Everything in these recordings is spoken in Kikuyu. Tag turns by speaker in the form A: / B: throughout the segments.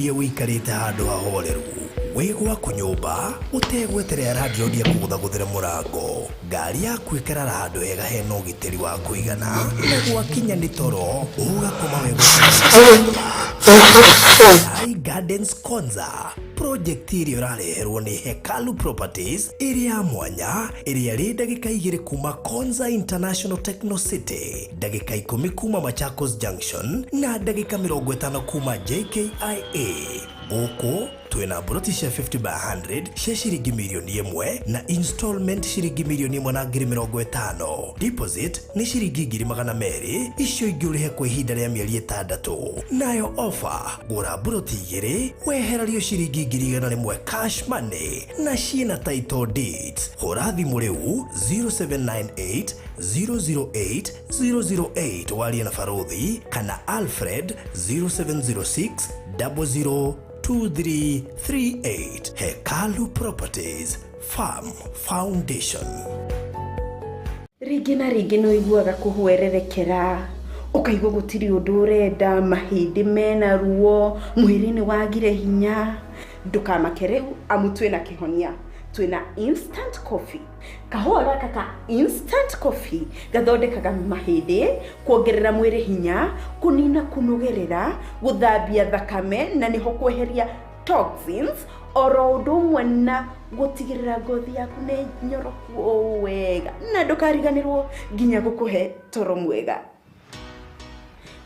A: Wĩcirie ũikarĩte handũ hahoreru wĩ gwaku nyũmba ũtegweterera landlord akũgũthagũthĩre mũrango. Ngari yaku ĩkarara handũ hega hena ũgitĩri wa kũigana na gwakinya nĩ toro ũgakoma wega ũtegũtangĩka. Sai Gardens Konza project ĩrĩa ũrareherwo nĩ Hekalu Properties ĩrĩ ya mwanya ĩrĩa ĩrĩ ndagĩka 2 kuma Konza International Techno City, ndagĩka 10 kuma Machakos Junction na ndagĩka 50 kuma JKIA. Gũkũ twĩna mburoti cia 50 by 100 cia ciringi mirioni 1 na installment ciringi mirioni 1 na ngiri 50. Deposit nĩ ciringi ngiri 200, icio ingĩ ũrĩhe kwa ihinda rĩa mĩeri 6. Nayo offer, gũra mburoti 2 wehererio ciringi ngiri 100 cash money na ciĩna title deeds. Hũra thimũ rĩu 0798 008 008 warie na Barothi kana Alfred 0706 00 2338. Hekalu Properties Farm Foundation.
B: Rĩngĩ na rĩngĩ nĩ ũiguaga kũhwererekera, ũkaigua gũtirĩ ũndũ ũrenda, mahĩndĩ mena ruo, mwĩrĩ nĩ wagire hinya. Ndũkamake rĩu amu twĩna kĩhonia, twĩna instant coffee. Kahũa gaka ka instant coffee gathondekaga mahĩndĩ, kuongerera mwĩrĩ hinya, kũnina kũnogerera, gũthambia thakame na nĩho kweheria toxins, oro ũndũ ũmwe na gũtigĩrĩra ngothi yaku nĩ nyoroku o wega, na ndũkariganĩrwo nginya gũkũhe toro mwega.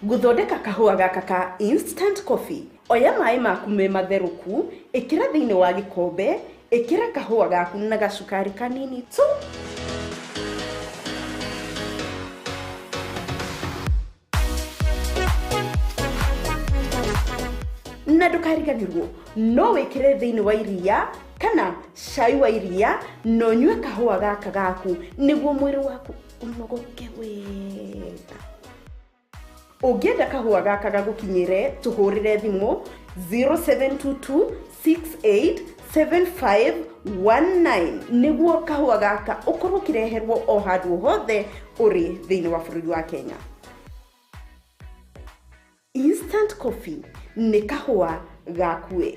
B: Gũthondeka kahũa gaka ka instant coffee, oya maĩ maku me matherũku, ĩkĩra thĩinĩ wa gĩkombe, ĩkĩra kahũa gaku na gacukari kanini tu. Na ndũkariganĩrwo no wĩkĩre thĩinĩ wa iria kana cai wa iria na ũnyue kahũa gaka gaku nĩguo mwĩrĩ waku ũnogoke wega. Ũngĩenda kahũa gaka gagũkinyĩre, tũhũrĩre thimũ 0722 687519 nĩguo kahũa gaka ũkorwo ũkĩreherwo o handũ hothe ũrĩ thĩinĩ wa bũrũri wa Kenya. Instant coffee nĩ kahũa gakuĩ.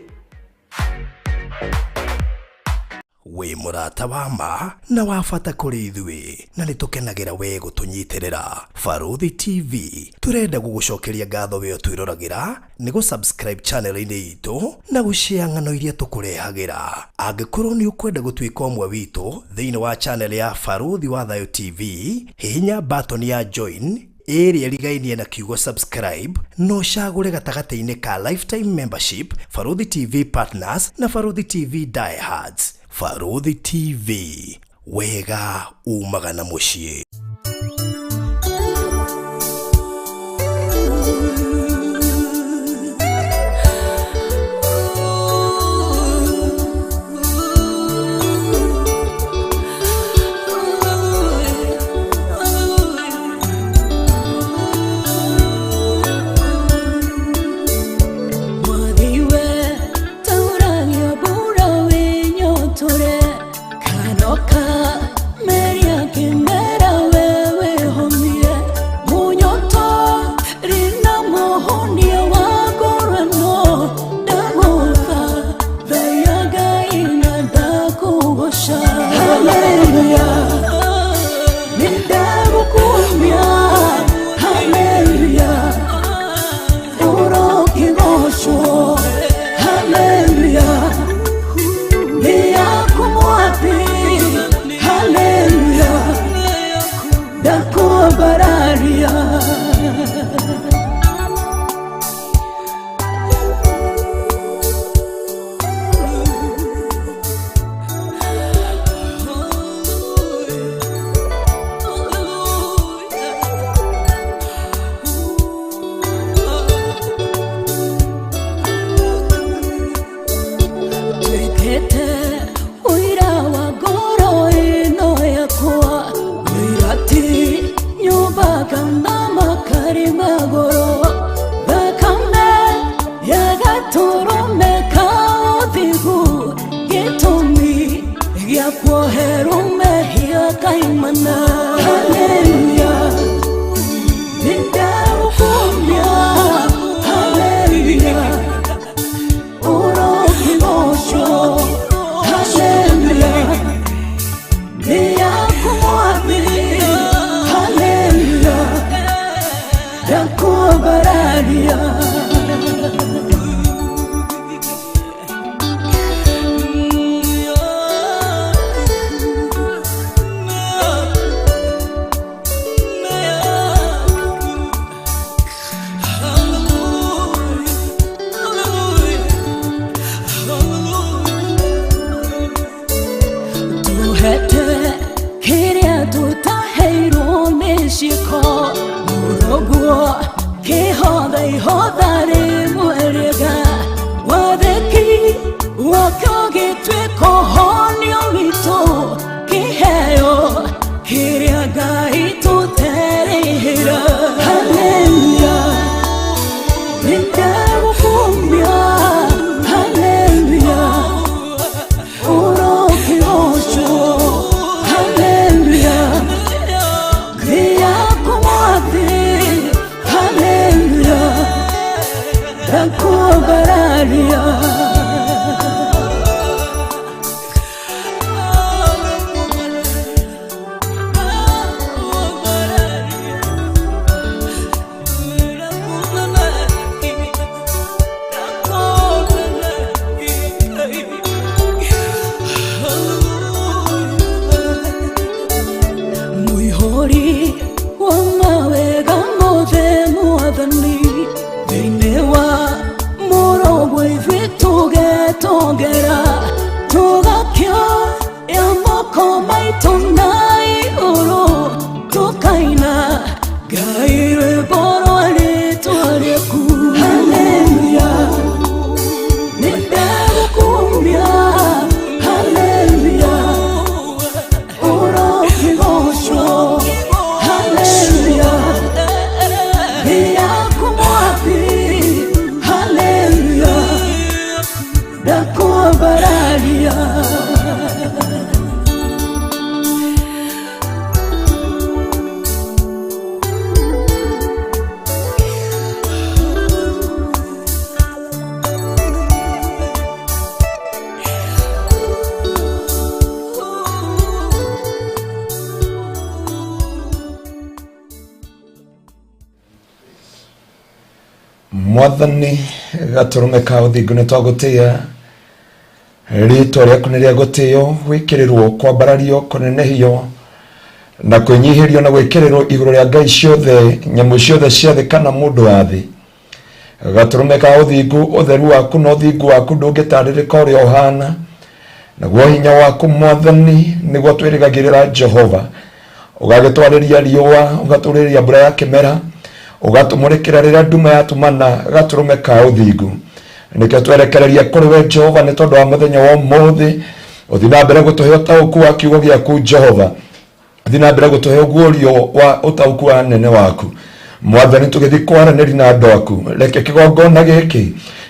A: Wĩ mũrata wa ma na wa bata kũrĩ ithuĩ na nĩ tũkenagĩra we gũtũnyitĩrĩra. Barothi TV tũrenda gũgũcokeria ngatho we ũtwĩroragĩra nĩ gũ-subscribe channel-inĩ itũ na gũshare ng'ano iria tũkũrehagĩra. Angĩkorwo nĩ ũkwenda gũtuĩka ũmwe witũ thĩinĩ wa channel ya Barothi wa Thayo TV, hihinya button ya join ĩrĩa ĩrigainie na kiugo subscribe na ũcagũre gatagatĩ-inĩ ka lifetime membership, Barothi TV partners na Barothi TV diehards. Barothi TV, wega umaga na mũciĩ.
C: Ihodha ihodha rĩmwe rĩega wathĩki wake ũgĩtuĩka ũhonio witũ kĩheo kĩrĩa Ngai tũterĩhĩra. Haleluya, nĩndagũkumia. Haleluya, ũrokĩgocwo. Haleluya, thĩ yaku mwathi. Haleluya, ndakuambararia. Mũihũri wa mawega mothe mwathani thĩinĩ wa mũrogwo ithuĩ tũgetongera tũgakĩoya moko maitũ na igũrũ tũkaina Ngai rwĩmbo rwa rĩtwa rĩaku. Haleluya, nĩndagũkumia. Haleluya, ũrokĩgocwo. Haleluya, thĩ yaku mwathi. Haleluya, ndakwambararia.
D: Mwathani gatũrũme ka ũthingu nĩ twagũtĩĩa rĩtwa rĩaku nĩ rĩa gũtĩo gwĩkĩrĩrwo kwambarario kũnenehio na kwĩnyihĩrio na gwĩkĩrĩrwo igũrũ rĩa ngai ciothe nyamũ ciothe cia thĩ kana mũndũ wa thĩ. Gatũrũme ka ũthingu ũtheru waku na ũthingu waku ndũngĩtarĩrĩka ũrĩa ũhana naguo hinya waku mwathani nĩguo twĩrĩgagĩrĩra Jehova ũgagĩtwarĩria riũa ũgatũrĩria mbura ya kĩmera ũgatũmũrĩkĩra rĩrĩa nduma yatumana gatũrũme ka ũthingu nĩkĩo twerekereria kũrĩ we Jehova nĩ tondũ wa mũthenya wa ũmũthĩ ũthiĩ na mbere gũtũhe ũtaũku wa kiugo gĩaku Jehova ũthiĩ na mbere gũtũhe ũguũrio wa ũtaũku wa nene waku mwathani tũgĩthiĩ kwaranĩria na andũ aku reke kĩgongona gĩkĩ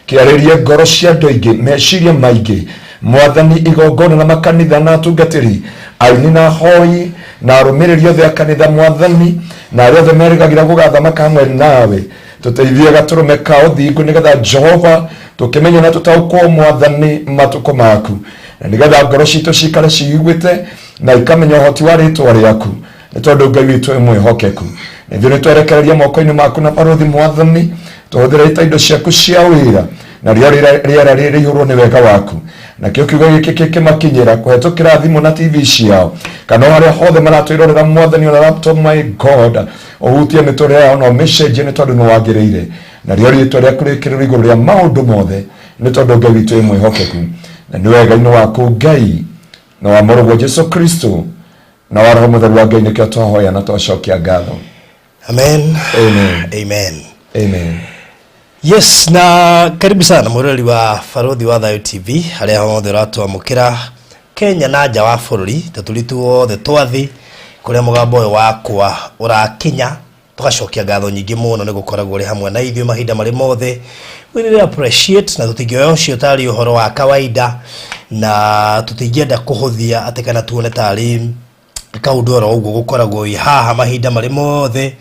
D: kĩarĩrie ngoro cia andũ aingĩ meciria maingĩ mwathani igongona na makanitha na atungatĩri aini na hoi na arũmĩrĩri othe a kanitha mwathani na arĩa othe merĩgagĩra gũgathamaka hamwe nawe tũteithie gatũrũme ka ũthingu nĩgetha Jehova tũkĩmenye na tũtaũkwo mwathani matukũ maku na nĩgetha ngoro citũ cikare ciguĩte na ikamenya ũhoti wa rĩtwa rĩaku nĩ tondũ Ngai witũ nĩ mwĩhokeku ithuĩ nĩ twerekereria moko-inĩ maku na barũthi mwathani tũhũthĩre ta indo ciaku cia wĩra na rĩo rĩera rĩihũrwo nĩ wega waku nakĩo kiugo gĩkĩ kĩkĩmakinyĩra kũhetũkĩra thimũ na TV ciao kana o harĩa hothe maratwĩrorera mwathani ona laptop my God ũhutie mĩtũrĩre yao na ũmĩcenjie nĩ tondũ nĩ wagĩrĩire na rĩo rĩtwa rĩaku rĩkĩrĩrwo igũrũ rĩa maũndũ mothe nĩ tondũ Ngai witũ wĩ mwĩhokeku na nĩ wega-inĩ waku Ngai na wa mũrũguo Jesu Kristo na wa Roho Mũtheru wa Ngai nĩkĩo twahoya na twacokia ngatho.
A: Amen.
D: Amen.
A: Amen.
D: Amen.
A: Yes, na karibu sana mwĩroreri wa Barũthi wa Thayũ TV harĩa hothe ũratwamũkĩra Kenya na nja wa bũrũri tũturi tuothe twa thĩ kũrĩa mũgambo ũyũ wakwa ũrakinya tũgacokia ngatho nyingĩ mũno nĩ gũkoragwo ũrĩ hamwe na ithuĩ mahinda marĩ mothe. We really appreciate na tũtingĩoya ũcio tarĩ ũhoro wa kawaida na tũtingĩenda kũhũthia atĩ kana tuone tarĩ kaũndũ oro ũguo gũkoragwo wĩ haha mahinda marĩ mothe.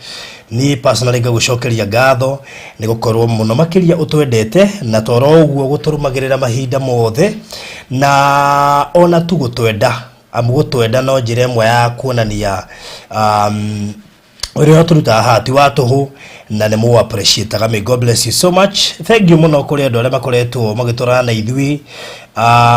A: Niĩ personally ngagũcokeria ngatho nĩ gũkorwo mũno makĩria ũtwendete na toro ũguo gũtũrũmagĩrĩra mahinda mothe na ona tu gũtwenda amu gũtwenda no njĩra ĩmwe ya kuonania ũrĩa tũrutaga haha ti wa tũhũ na nĩ mũ appreciate. May God bless you so much. Thank you mũno kũrĩ andũ arĩa makoretwo magĩtwarana na ithuĩ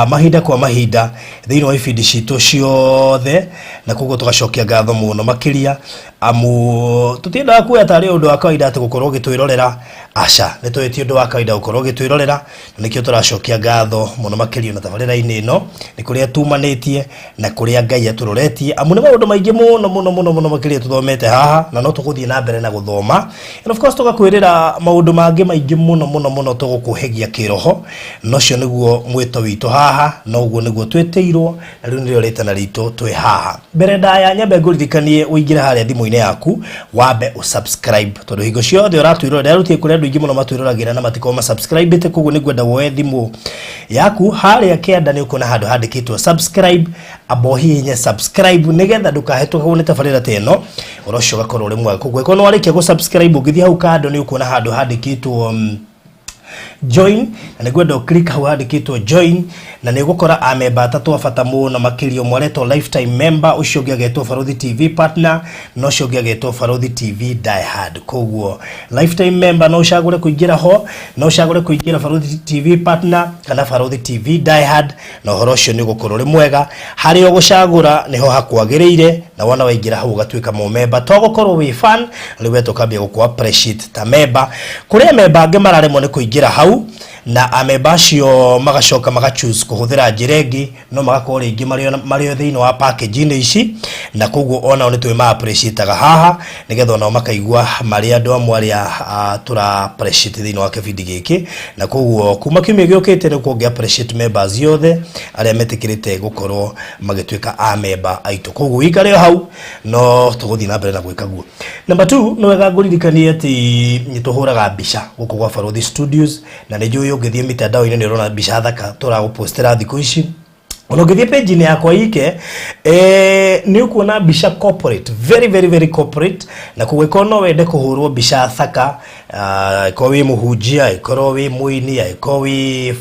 A: mahinda kwa mahinda thĩinĩ wa ibindi citũ ciothe na koguo tũgacokia ngatho mũno makĩria amu tũtiendaga kuoya tarĩ ũndũ wa kawaida atĩ gũkorwo ũgĩtwĩrorera aca nĩ tũĩ ti ũndũ wa kawaida gũkorwo ũgĩtwĩrorera na nĩkĩo tũracokia ngatho mũno makĩria na tabarĩra-inĩ ĩno nĩ kũrĩa tumanĩtie na kũrĩa Ngai atũroretie amu nĩ maũndũ maingĩ mũno mũno mũno mũno makĩria tũthomete haha na no tũgũthiĩ na mbere na gũthoma And of course tũgakwĩrĩra maũndũ mangĩ maingĩ mũno mũno mũno tũgũkũhegia kĩroho, na ũcio nĩguo mwĩto witũ haha, na ũguo nĩguo twĩtĩirwo, na rĩu nĩrĩo rĩtana ritũ twĩ haha. Mbere ndaya nyambe ngũririkanie ũingĩre harĩa thimũ-inĩ yaku wambe ũsubscribe, tondũ hingo ciothe ũratwĩrora ndĩrarutie kũrĩ andũ aingĩ mũno matwĩroragĩra na matikorwo masubscribĩte. Koguo nĩ ngwenda woe thimũ yaku, harĩa kĩanda nĩ ũkuona handũ handĩkĩtwo "subscribe", amba ũhihinye "subscribe" nĩgetha ndũkahetũkagwo nĩ tabarĩra ta ĩno, ũhoro ũcio ũgakorwo ũrĩ mwega. Koguo ĩkorwo nĩ warĩkia gũ-subscribe, ũngĩthiĩ hau kando nĩ ũkuona handũ handĩkĩtwo "join", na nĩ ngwenda ũclick hau handĩkĩtwo "join", na nĩ ũgũkora amemba atatũ a bata mũno makĩria. Ũmwe aretwo lifetime member, ũcio ũngĩ agetwo Barũthi TV partner, na ũcio ũngĩ agetwo Barũthi TV die hard. Koguo lifetime member no ũcagũre kũingĩra ho, no ũcagũre kũingĩra Barũthi TV partner kana Barũthi TV die hard, na ũhoro ũcio nĩ ũgũkorwo ũrĩ mwega. Harĩa ũgũcagũra nĩho hakwagĩrĩire, na wona waingĩra hau ũgatuĩka mũmemba, to gũkorwo wĩ fan rĩu we tũkambia gũkũ appreciate ta member. Kũrĩ amemba angĩ mararemwo nĩ kũingĩra hau, na amemba acio magacoka magachoose kũhũthĩra njĩra ĩngĩ, no magakorwo rĩngĩ marĩ o thĩinĩ wa package-inĩ ici, na koguo onao nĩ twĩ appreciate haha nĩgetha onao makaigua marĩ andũ amwe arĩa tũra appreciate thĩinĩ wa kĩbindi gĩkĩ. Na koguo kuma kiumia gĩũkĩte nĩ kuongea appreciate members yothe arĩa metĩkĩrĩte gũkorwo magĩtuĩka a member aitũ. Koguo wĩikare o hau, no tũgũthiĩ na mbere na gwĩka guo. Number 2, nĩ wega ngũririkanie atĩ nĩ tũhũraga mbica gũkũ gwa Barũthi Studios, na nĩ njũĩ ũngĩthiĩ mitandao-inĩ nĩ ũrona mbica thaka tũragũpostera thikũ ici. Ona ũngĩthiĩ page-inĩ yakwa ike nĩ ũkuona mbica corporate, very very very corporate. Na koguo ĩkorwo no wende kũhũrwo mbica thaka, ĩkorwo wĩ mũhunjia, ĩkorwo wĩ mũini, ĩkorwo wĩ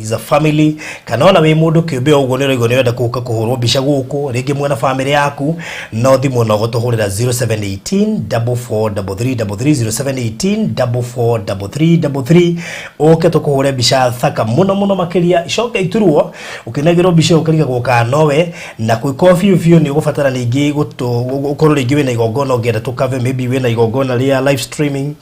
A: is a family, kana ona wĩ mũndũ kĩũmbe o ũguo nĩ ũraigua nĩ ũrenda gũka kũhũrwo mbica gũkũ rĩngĩ mwena family yaku, no thimũ no gũtũhũrĩra 0718 443333, 0718 443333, ũke tũkũhũre mbica thaka mũno mũno makĩria, icoke iturwo ũkĩnengerwo mbica ĩyo ũkarigagwo kana nowe. Na gwĩka biũ biũ nĩ ũgũbatara ningĩ ũkorwo rĩngĩ wĩna igongona ũngĩenda tũkave, maybe wĩna igongona rĩa live streaming,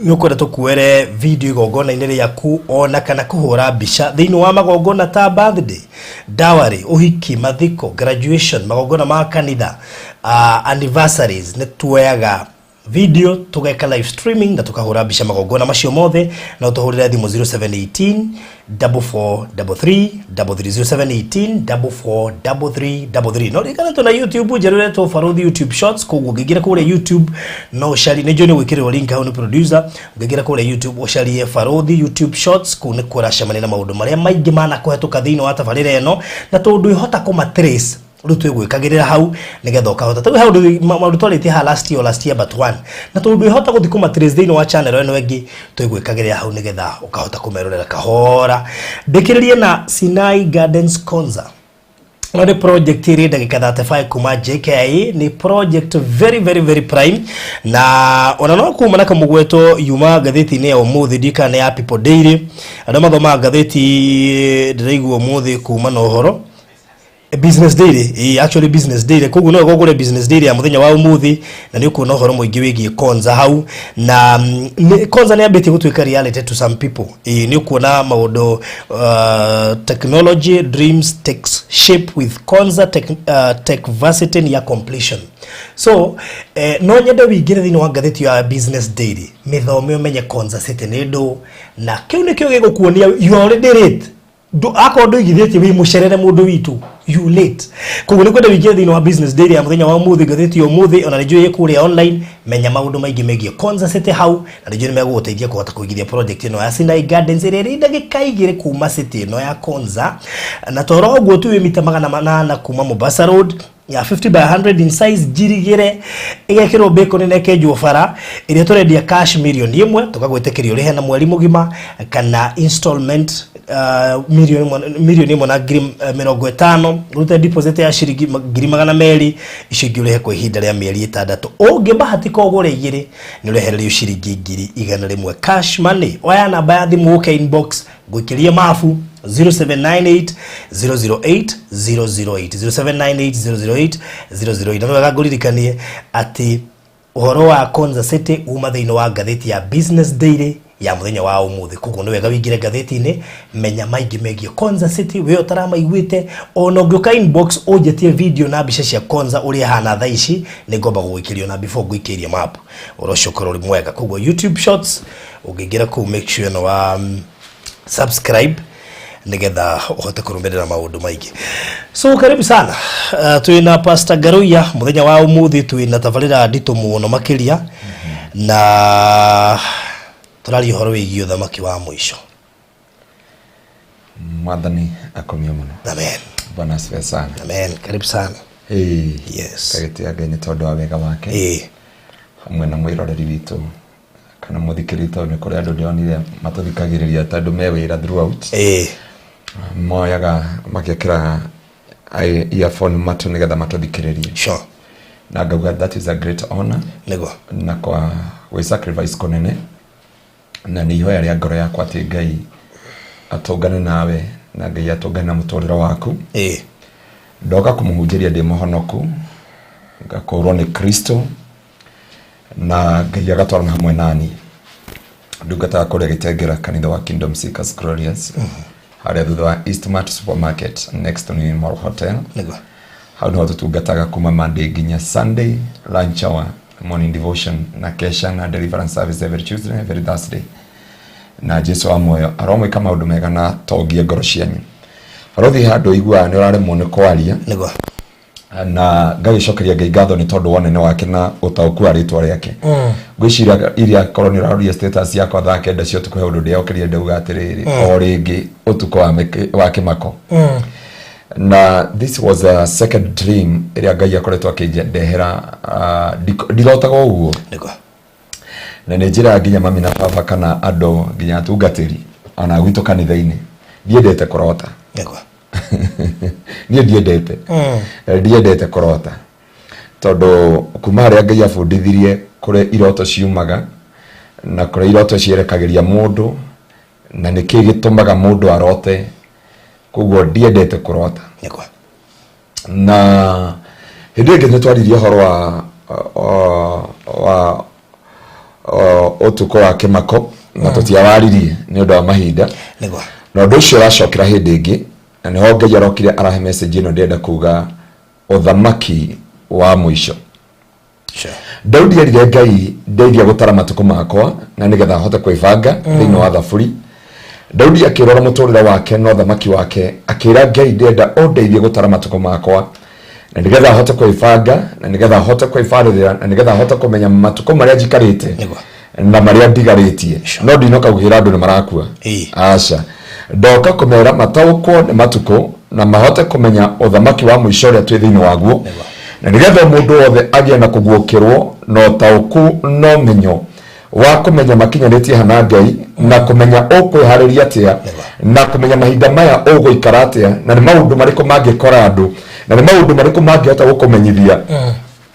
A: nĩ ũkwenda tũkuere video igongona-inĩ rĩaku, ona kana kũhũra mbica thĩinĩ wa magongona ta birthday, dowry, ũhiki, mathiko, graduation, magongona ma kanitha, anniversaries, nĩ tuoyaga video tũgeka live streaming na tũkahũra mbica magongona macio mothe. No tũhũrĩre thimũ 0718 4433 33, 0718 4433 33. No ririkana tuna YouTube njerũ ĩretwo Barũthi YouTube Shorts. Koguo ũngĩingĩra kũrĩa YouTube no ũcarie, nĩ njũĩ nĩ gwĩkĩrĩrwo link hau nĩ producer, ũngĩingĩra kũrĩa YouTube ũcarie Barũthi YouTube Shorts, kũu nĩ kũracemania na maũndũ marĩa maingĩ manakũhetũka thĩinĩ wa tabarĩra ĩno, na tondũ ĩhota kũma trace rĩu twĩgwĩkagĩrĩra hau nĩgetha ũkahota tau hau maũndũ twarĩtie haha last year, last year but one, na tondũ ĩhota gũthiĩ kũma trace thĩinĩ wa channel ĩno ĩngĩ, twĩgwĩkagĩrĩra hau nĩgetha ũkahota kũmerorera kahora. Ndĩkĩrĩrie na Sinai Gardens Konza. No nĩ project ĩrĩ ndagĩka 35 kuma JKIA, nĩ project very very very prime, na ona no kuma na kamũgweto yuma ngathĩti-inĩ ya ũmũthĩ, ndikana ya People Daily, arĩa mathomaga ngathĩti ndĩraigua ũmũthĩ kuma na ũhoro Business Daily, actually Business Daily. Koguo no ũgũre Business Daily ya mũthenya wa ũmũthĩ na nĩ ũkuona ũhoro mũingĩ wĩgiĩ Konza hau. Na Konza nĩ ambĩtie gũtuĩka reality to some people. Nĩ ũkuona maũndũ, technology dreams takes shape with Konza Tech Varsity near completion. So no nyende wĩingĩre thĩinĩ wa ngathĩti ya Business Daily, mĩthome, ũmenye Konza City nĩ ndũ, na kĩu nĩkĩo gĩgũkuonia you are already late. Akorwo ndũigithĩtie wĩ mũcerere mũndũ witũ, you late. Koguo nĩ kwenda wĩingĩre thĩinĩ wa Business Daily ya mũthenya wa ũmũthĩ, ngathĩti ya ũmũthĩ, ona nĩ njũĩ kũrĩa online, menya maũndũ maingĩ megiĩ Konza City hau, na nĩ njũĩ nĩ megũgũteithia kũhota kũigithia project ĩno ya Sinai Gardens ĩrĩa ĩrĩ ndagĩka 2 kuma city ĩno ya Konza, na toro ũguo tu wĩ mita 800 kuma Mombasa Road, ya 50 by 100 in size, njirigĩre, ĩgekĩrwo bacon na ĩkenjwo bara, ĩrĩa tũrendia cash 1 million, tũkagwĩtĩkĩria ũrĩhe na mweri mũgima kana installment, 1 million na 50,000, ũrute deposit ya ciringi 200,000, icio ingĩ ũrĩhe kwa ihinda rĩa mĩeri 6. Ũngĩbahatika ũgũre igĩrĩ, nĩ ũrehererio ciringi 100,000 cash money. Oya namba ya thimũ ũke inbox ngũikĩrie mabu, 0798 008 008, 0798 008 008. Na nĩ wega ngũririkanie atĩ ũhoro wa Konza City uma thĩinĩ wa ngathĩti ya Business Daily. Ya muthenya wa umuthi. Koguo nĩ wega wĩingĩre ngathĩti-inĩ, menya maingĩ megiĩ Konza City we ũtaramaiguĩte. Ona ũngĩũka inbox ũnjĩtie video na mbica cia Konza ũrĩa ĩhana thaa ici, nĩ ngomba gũgũikĩrio na before ngũikĩirie map ũrĩa ũcio ũkorwo ũrĩ mwega. Koguo YouTube Shorts ũngĩingĩra kũu, make sure nĩ wa subscribe nigetha uhote kurumirira maundu maingi. So karibu sana. Twina Pastor Ngaruiya muthenya wa umuthi, twina tabarira nditũ mũno makiria na tũraria ũhoro wĩgiĩ ũthamaki wa mũico.
D: Mwathani akomio mũno.
A: Amen.
D: Bwana asifiwe sana.
A: Amen. Karibu sana.
D: Ĩĩ.
A: Yes.
D: Kagĩtĩa Ngai nĩ tondũ wa wega wake hamwe na mwĩroreri witũ kana mũthikĩrĩri, tondũ nĩ kũrĩ andũ ndĩronire matũthikagĩrĩria tondũ me wĩra throughout, moyaga magekĩra earphone matũ nĩgetha matũthikĩrĩrie. Na ngauga that is a great honor na kwa gwĩ sacrifice kũnene, na nĩ ihoya rĩa ngoro yakwa atĩ Ngai atũngane nawe na Ngai atũngane na mũtũrĩre waku. Ndoka kũmũhunjĩria ndĩ mũhonoku, ngakũrwo nĩ Kristo na Ngai agatwarana hamwe nani. Ndungataga kũrĩa Gĩtengera, kanitha wa Kingdom Seekers Glorious, harĩa thutha wa Eastmart Supermarket, next to New Mall Hotel. Hau niho tũtungataga kuma Monday nginya Sunday, lunch hour, morning devotion na kesha na deliverance service every Tuesday and every Thursday. Na Jesu wa muoyo aromwĩka maũndũ mega na tongie ngoro cianyu. Barũthi, handũ iguaga nĩ ũraremwo nĩ kwaria na ngagĩcokeria Ngai ngatho nĩ tondũ wa ũnene wake na ũtaũku wa rĩtwa rĩake. Ngwĩciria iria korwo nĩ ũraroria status yakwa thaa 9 cia ũtukũ, he ũndũ ndĩokerie ndauga atĩrĩrĩ, o rĩngĩ ũtukũ wa kĩmako. Na this was a second dream ĩrĩa Ngai akoretwo akĩndehera. Ndirotaga ũguo na nĩ njĩraga nginya mami na baba kana andũ nginya atungatĩri ona gwitũ kanitha-inĩ, ndiendete kũrota. Niĩ ndiendete kũrota tondũ kuma harĩa Ngai abundithirie kũrĩa iroto ciumaga na kũrĩa iroto cierekagĩria mũndũ na nĩkĩ gĩtũmaga mũndũ arote, koguo ndiendete kũrota. Na hĩndĩ ĩngĩ nĩ twaririe ũhoro wa ũtukũ wa kĩmako na tũtiawaririe nĩ ũndũ wa mahinda. Na ũndũ ũcio ũracokera hĩndĩ ĩngĩ, na nĩho Ngai arokire arahe message ĩno ndĩrenda kuga, ũthamaki wa mũico. Daudi erire Ngai, "Ndeithia gũtara matukũ makwa na nĩgetha hote kwĩbanga." Thĩinĩ wa Thaburi, Daudi akĩrora mũtũrĩre wake na ũthamaki wake, akĩra Ngai, "Ndĩrenda ũndeithie gũtara matukũ makwa na nĩgetha hote kwĩbanga na nĩgetha hote kwĩbarĩrĩra na nĩgetha hote kũmenya matukũ marĩa njikarĩte na marĩa ndigarĩtie." No ndinoka gũkĩra andũ nĩ marakua. Aca, ndoka kũmera mataũkwo nĩ matukũ na mahote kũmenya ũthamaki wa mũico ũrĩa twĩ thĩinĩ waguo, na nĩgetha mũndũ wothe agĩe na kũguũkĩrwo na ũtaũku na ũmenyo wa kũmenya makinyanĩtie hana Ngai na kũmenya ũkwĩharĩria atĩa na kũmenya mahinda maya ũgũikara atĩa na nĩ maũndũ marĩkũ mangĩkora andũ na nĩ maũndũ marĩkũ mangĩhota gũkũmenyithia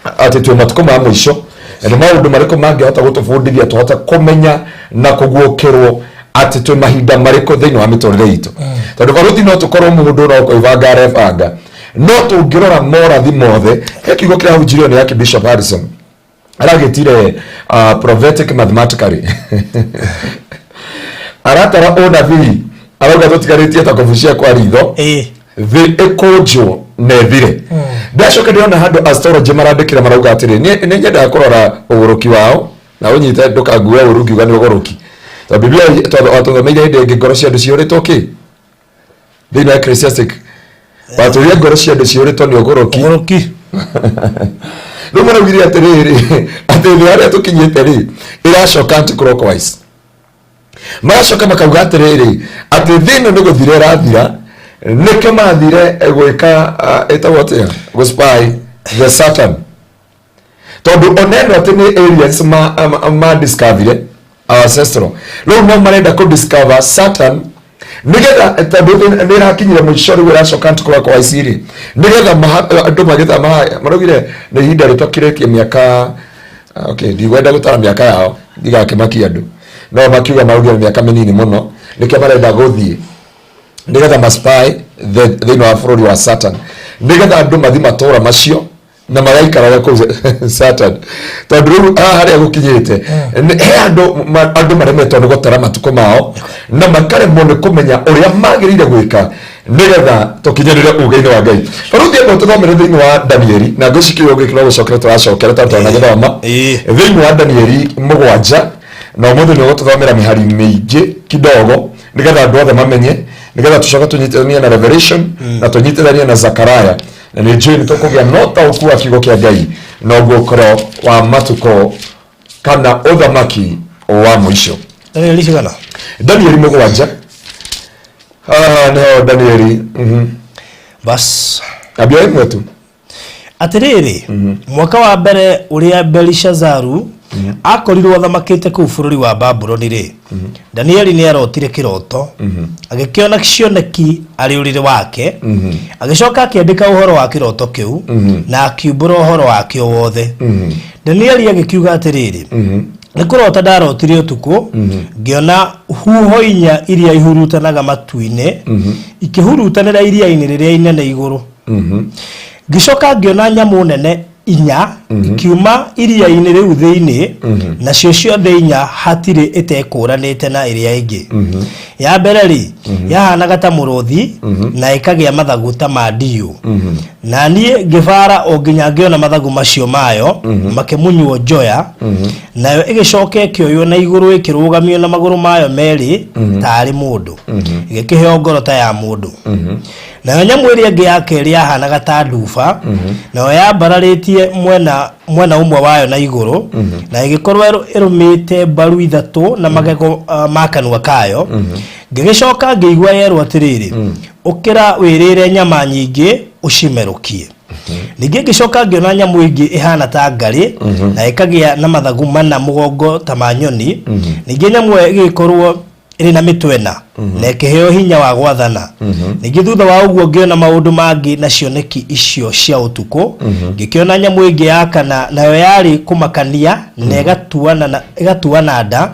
D: atĩ twĩ matukũ ma mũico na nĩ maũndũ marĩkũ mangĩhota gũtũbundithia tũhote kũmenya na kũguũkĩrwo atĩ twĩ mahinda marĩkũ thĩinĩ wa mĩtũrĩre itũ. Tondũ barũthi, no tũkorwo mũndũ no kwĩbanga arebanga, no tũngĩrora morathi mothe, he kiugo kĩrahunjirio nĩ Archbishop Harrison aragĩtire prophetic mathematically, aratara ũnabii, arauga tũtigarĩtie ta kũbucia kwa ritho thĩ ĩkũnjwo na ĩthire. Ndacoka ndĩrona handũ astrology marandĩkĩra, marauga atĩrĩ, nĩ nyendaga kũrora ũgũrũki wao na ũnyite ndũkangue ũru ngiuga nĩ ũgũrũki, tondũ Biblia watũthomeire hĩndĩ ĩngĩ ngoro cia andũ ciyũrĩtwo kĩ thĩinĩ wa Ecclesiastic, watũria ngoro cia andũ ciyũrĩtwo nĩ ũgũrũki.
A: Ũgũrũki.
D: Rĩu maraugire atĩrĩrĩ, atĩ thĩ harĩa tũkinyĩte rĩ, ĩracoka anti-clockwise. Magacoka makauga atĩrĩrĩ, atĩ thĩ ĩno nĩ gũthira ĩrathira, nĩkĩo mathire gwĩka ĩtagwo atĩa, gũspy the Satan, tondũ ona ĩno atĩ nĩ aliens ma discover our ancestral. Rĩu no marenda kũ discover Satan nĩgetha, tondũ nĩ ĩrakinyire mũico, rĩu ĩracoka anti-clockwise rĩ, nĩgetha andũ magĩthama. Maraugire nĩ ihinda rĩtokirĩtie mĩaka, okay, ndigwenda gũtara mĩaka yao ndigakĩmakia andũ, no makiuga maraugire nĩ mĩaka mĩnini mũno, nĩkĩo marenda gũthiĩ nĩgetha maspy thĩinĩ wa bũrũri wa Satan, nĩgetha andũ mathi matũra macio. Na maraikaraga kũu Saturn, tondũ rĩu haha harĩa gũkinyĩte he andũ andũ maremetwo nĩ gũtara matukũ mao na makaremwo nĩ kũmenya ũrĩa magĩrĩire gwĩka nĩgetha tũkinyĩrĩre uge-inĩ wa Ngai. Rĩu thiĩ tũthomere thĩinĩ wa Danieli, na ngwĩciria ũgĩkĩra gũcokera tũracokera tondũ twanagĩthoma thĩinĩ wa Danieli 7, na ũmũthĩ nĩ ũgũtũthomera mĩhari mĩingĩ kidogo nĩgetha andũ othe mamenye, nĩgetha tũcoke tũnyitithanie na Revelation na tũnyitithanie na Zakaraya, na nĩ njũĩ nĩ tũkũgĩa na ũtaũku wa kiugo kĩa Ngai na ũguo ũkoro wa matukũ kana ũthamaki wa mũico.
A: Danieli cigana?
D: Danieli 7. Haha nĩho Danieli.
A: Bas.
D: Ambia 1 tu.
A: Atĩrĩrĩ, mwaka wa mbere ũrĩa Belishazaru akorirwo athamakĩte kũu bũrũri wa Babuloni rĩ, Danieli nĩ arotire kĩroto, agĩkĩona cioneki arĩ ũrĩrĩ wake. Agĩcoka akĩandĩka ũhoro wa kĩroto kĩu na akiumbũra ũhoro wakĩo wothe. Danieli agĩkiuga atĩrĩrĩ, nĩ kũrota ndarotire ũtukũ, ngĩona huho 4 iria ihurutanaga matu-inĩ ikĩhurutanĩra iria-inĩ rĩrĩa inene igũrũ. Ngĩcoka ngĩona nyamũ nene 4 ikiuma iria-inĩ rĩu thĩinĩ, nacio ciothe 4 hatirĩ ĩtekũranĩte na ĩrĩa ĩngĩ. Ya mbere rĩ, yahanaga ta mũrũthi na ĩkagĩa mathagu ta ma ndiyũ, na niĩ ngĩbara o nginya ngĩona mathagu macio mayo makĩmunywo njoya. Nayo ĩgĩcoka ĩkĩoywo na igũrũ, ĩkĩrũgamio na magũrũ mayo merĩ tarĩ mũndũ, ĩgĩkĩheo ngoro ta ya mũndũ. Nayo nyamũ ĩrĩa ĩngĩ ya kerĩ yahanaga ta nduba, nayo yambararĩtie mwena ũmwe wayo na igũrũ, na ĩgĩkorwo ĩrũmĩte mbaru 3 na magego ma kanua kayo. Ngĩgĩcoka ngĩigua yerwo atĩrĩrĩ, ũkĩra wĩrĩre nyama nyingĩ ũcimerũkie. Ningĩ ngĩcoka ngĩona nyamũ ĩngĩ ĩhana ta ngarĩ na ĩkagĩa na mathagu 4 mũgongo ta ma nyoni. Ningĩ nyamũ ĩyo ĩgĩkorwo ĩrĩ na mĩtwe 4 na ĩkĩheo hinya wa gwathana. Ningĩ thutha wa ũguo ngĩona maũndũ mangĩ na cioneki icio cia ũtukũ. Ngĩkĩona nyamũ ĩngĩ ya kana, nayo yarĩ kũmakania na ĩgatuana nda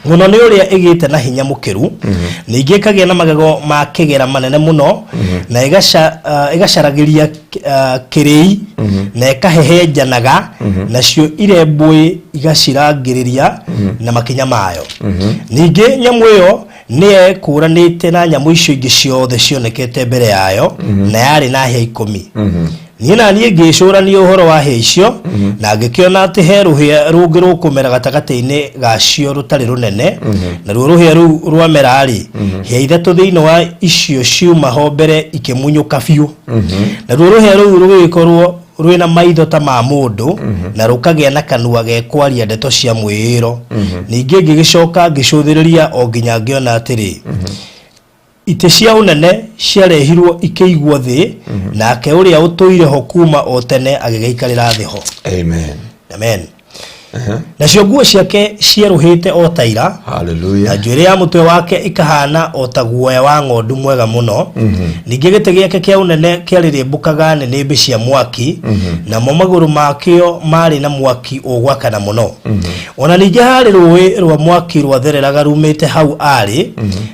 A: mũno nĩ ũrĩa ĩgĩte na hinya mũkĩru. Ningĩ ĩkagĩa na magego ma kĩgera manene mũno na ĩgacaragĩria kĩrĩi na ĩkahehenjanaga, nacio irembũĩ igacirangĩrĩria na makinya mayo. Ningĩ nyamũ ĩyo nĩ yekũranĩte na nyamũ icio ingĩ ciothe cionekete mbere yayo, na yarĩ na hĩa 10. Niĩ na niĩ ngĩcũrania ũhoro wa hĩa icio, na ngĩkĩona atĩ he rũhĩa rũngĩ rũkũmera gatagatĩ-inĩ gacio rũtarĩ rũnene, naruo rũhĩa rũu rwamera-rĩ, hĩa 3 thĩinĩ wa icio ciuma ho mbere ikĩmunyũka biũ. Naruo rũhĩa rũu rũgĩkorwo rwĩna maitho ta ma mũndũ na rũkagĩa na kanua gekwaria ndeto cia mwĩĩro. Ningĩ ngĩgĩcoka ngĩcũthĩrĩria o nginya ngĩona atĩrĩ, itĩ cia ũnene ciarehirwo ikĩigwo thĩ, nake ũrĩa ũtũire ho kuma o tene agĩgĩikarĩra thĩ ho.
D: Amen.
A: Amen. Nacio nguo ciake cierũhĩte o ta ira,
D: Hallelujah.
A: na njuĩrĩ ya mũtwe wake ikahana o ta guoya wa ng'ondu mwega mũno. Ningĩ gĩtĩ gĩake kĩa ũnene kĩarĩrĩmbũkaga nĩnĩmbĩ cia mwaki, namo magũrũ makĩo marĩ na mwaki ũgwakana mũno. Ona ningĩ harĩ rũĩ rwa mwaki rwathereraga rumĩte hau arĩ,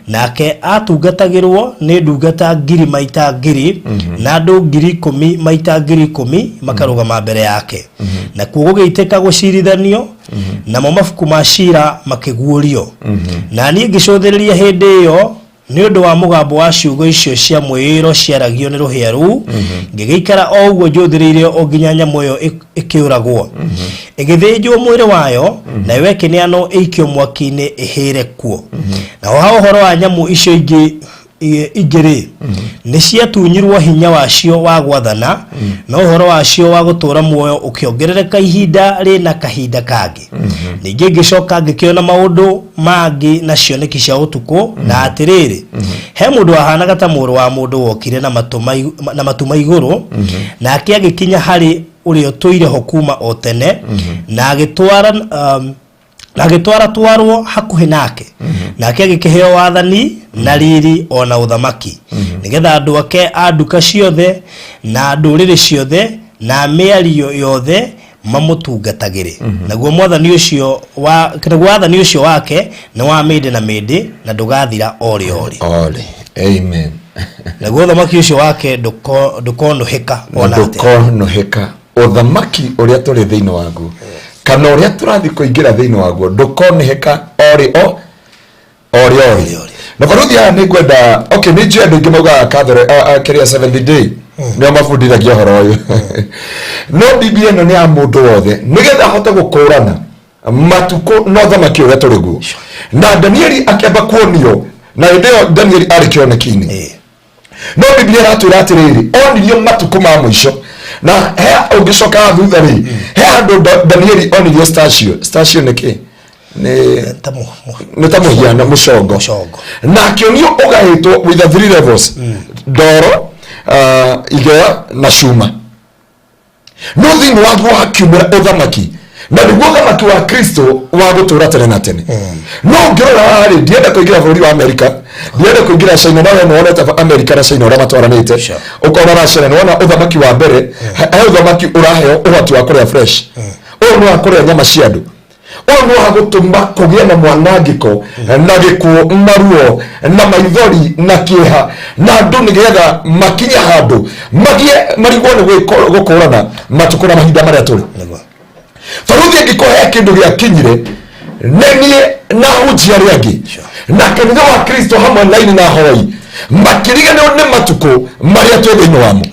A: nake atungatagĩrwo nĩ ndungata 1,000 maita 1,000 na andũ 10,000 maita 10,000 makarũgama mbere yake. Nakuo gũgĩitĩka gũcirithanio, namo mabuku ma cira makĩguũrio. Na niĩ ngĩcũthĩrĩria hĩndĩ ĩyo nĩ ũndũ wa mũgambo wa ciugo icio cia mwĩĩro ciaragio nĩ rũhĩa rũu, ngĩgĩikara o ũguo njũthĩrĩirie o nginya nyamũ ĩyo ĩkĩũragwo, ĩgĩthĩnjwo mwĩrĩ wayo, nayo ĩkĩneanwo ĩikio mwaki-inĩ ĩhĩre kuo. Naho ha ũhoro wa nyamũ icio ingĩ ingĩ-rĩ, nĩ ciatunyirwo hinya wacio wa gwathana, no ũhoro wacio wa gũtũũra muoyo ũkĩongerereka ihinda rĩna kahinda kangĩ. Ningĩ ngĩcoka ngĩkĩona maũndũ mangĩ na cioneki cia ũtukũ, na atĩrĩrĩ, he mũndũ wahanaga ta mũrũ wa mũndũ wokire na matu ma igũrũ, nake agĩkinya harĩ ũrĩa ũtũire ho kuma o tene, na agĩtwara twarwo hakuhĩ nake, nake agĩkĩheo wathani na riri ona ũthamaki, nĩgetha andũ ake a nduka ciothe na ndũrĩrĩ ciothe na mĩario yothe mamũtungatagĩre. Naguo mwathani ũcio wa naguo wathani ũcio wake nĩ wa mĩndĩ na mĩndĩ na ndũgathira o rĩ o rĩ.
D: Ole. Amen.
A: Naguo ũthamaki ũcio wake ndũkonũhĩka ona atĩa.
D: Ndũkonũhĩka. Ũthamaki ũrĩa tũrĩ thĩinĩ waguo kana ũrĩa tũrathiĩ kũingĩra thĩinĩ waguo ndũkoneheka orĩ o orĩ orĩ. Na baruthi aya nĩ ngwenda, okay, nĩ njũĩ andũ aingĩ maugaga Catholic, kĩrĩa Seventh Day nĩo mabundithagia ũhoro ũyũ, no Biblia ĩno nĩ ya mũndũ wothe nĩgetha ahote gũkũrana matukũ na ũthamaki ũrĩa tũrĩ guo. Na Danieli akĩamba kuonio, na hĩndĩ ĩyo Danieli arĩ kĩoneki-inĩ. No Biblia ĩratwĩra atĩrĩrĩ, onirio matukũ ma mũico, na he ũngĩcoka thutha rĩ, he handũ Danieli onirio statue. Statue nĩ kĩ? Nĩ
A: ta
D: nĩ ta mũhiano, mũcongo.
A: Mũcongo.
D: Na akĩonio ũgaĩtwo with the three levels, ndoro, igea na cuma, no thĩinĩ waguo hakiumĩra ũthamaki, na nĩguo ũthamaki wa Kristo wa gũtũra tene na tene. No ũngĩrora haha rĩ, ndienda kũingĩra bũrũri wa Amerika, ndienda kũingĩra China, no we nĩwonete Amerika na China ũrĩa matwaranĩte. Ũkona Russia, na nĩwona ũthamaki wa mbere, he ũthamaki ũraheo ũhoti wa kũrĩa fresh, ũyũ nĩ wa kũrĩa nyama cia andũ, ũyũ nĩ wa gũtũma kũgĩe na mwanangĩko na gĩkuũ na ruo na maithori na kĩeha na andũ, nĩgetha makinye handũ magĩe marigwo nĩ gũkũrana matukũ na mahinda marĩa tũrĩ. Baruthi, angĩkorwo he kĩndũ gĩakinyire nĩ niĩ na hunjia arĩa angĩ na kanitha wa Kristo hamwe na ini na hoi makĩriganĩrwo nĩ matukũ marĩa twĩ thĩinĩ wamo,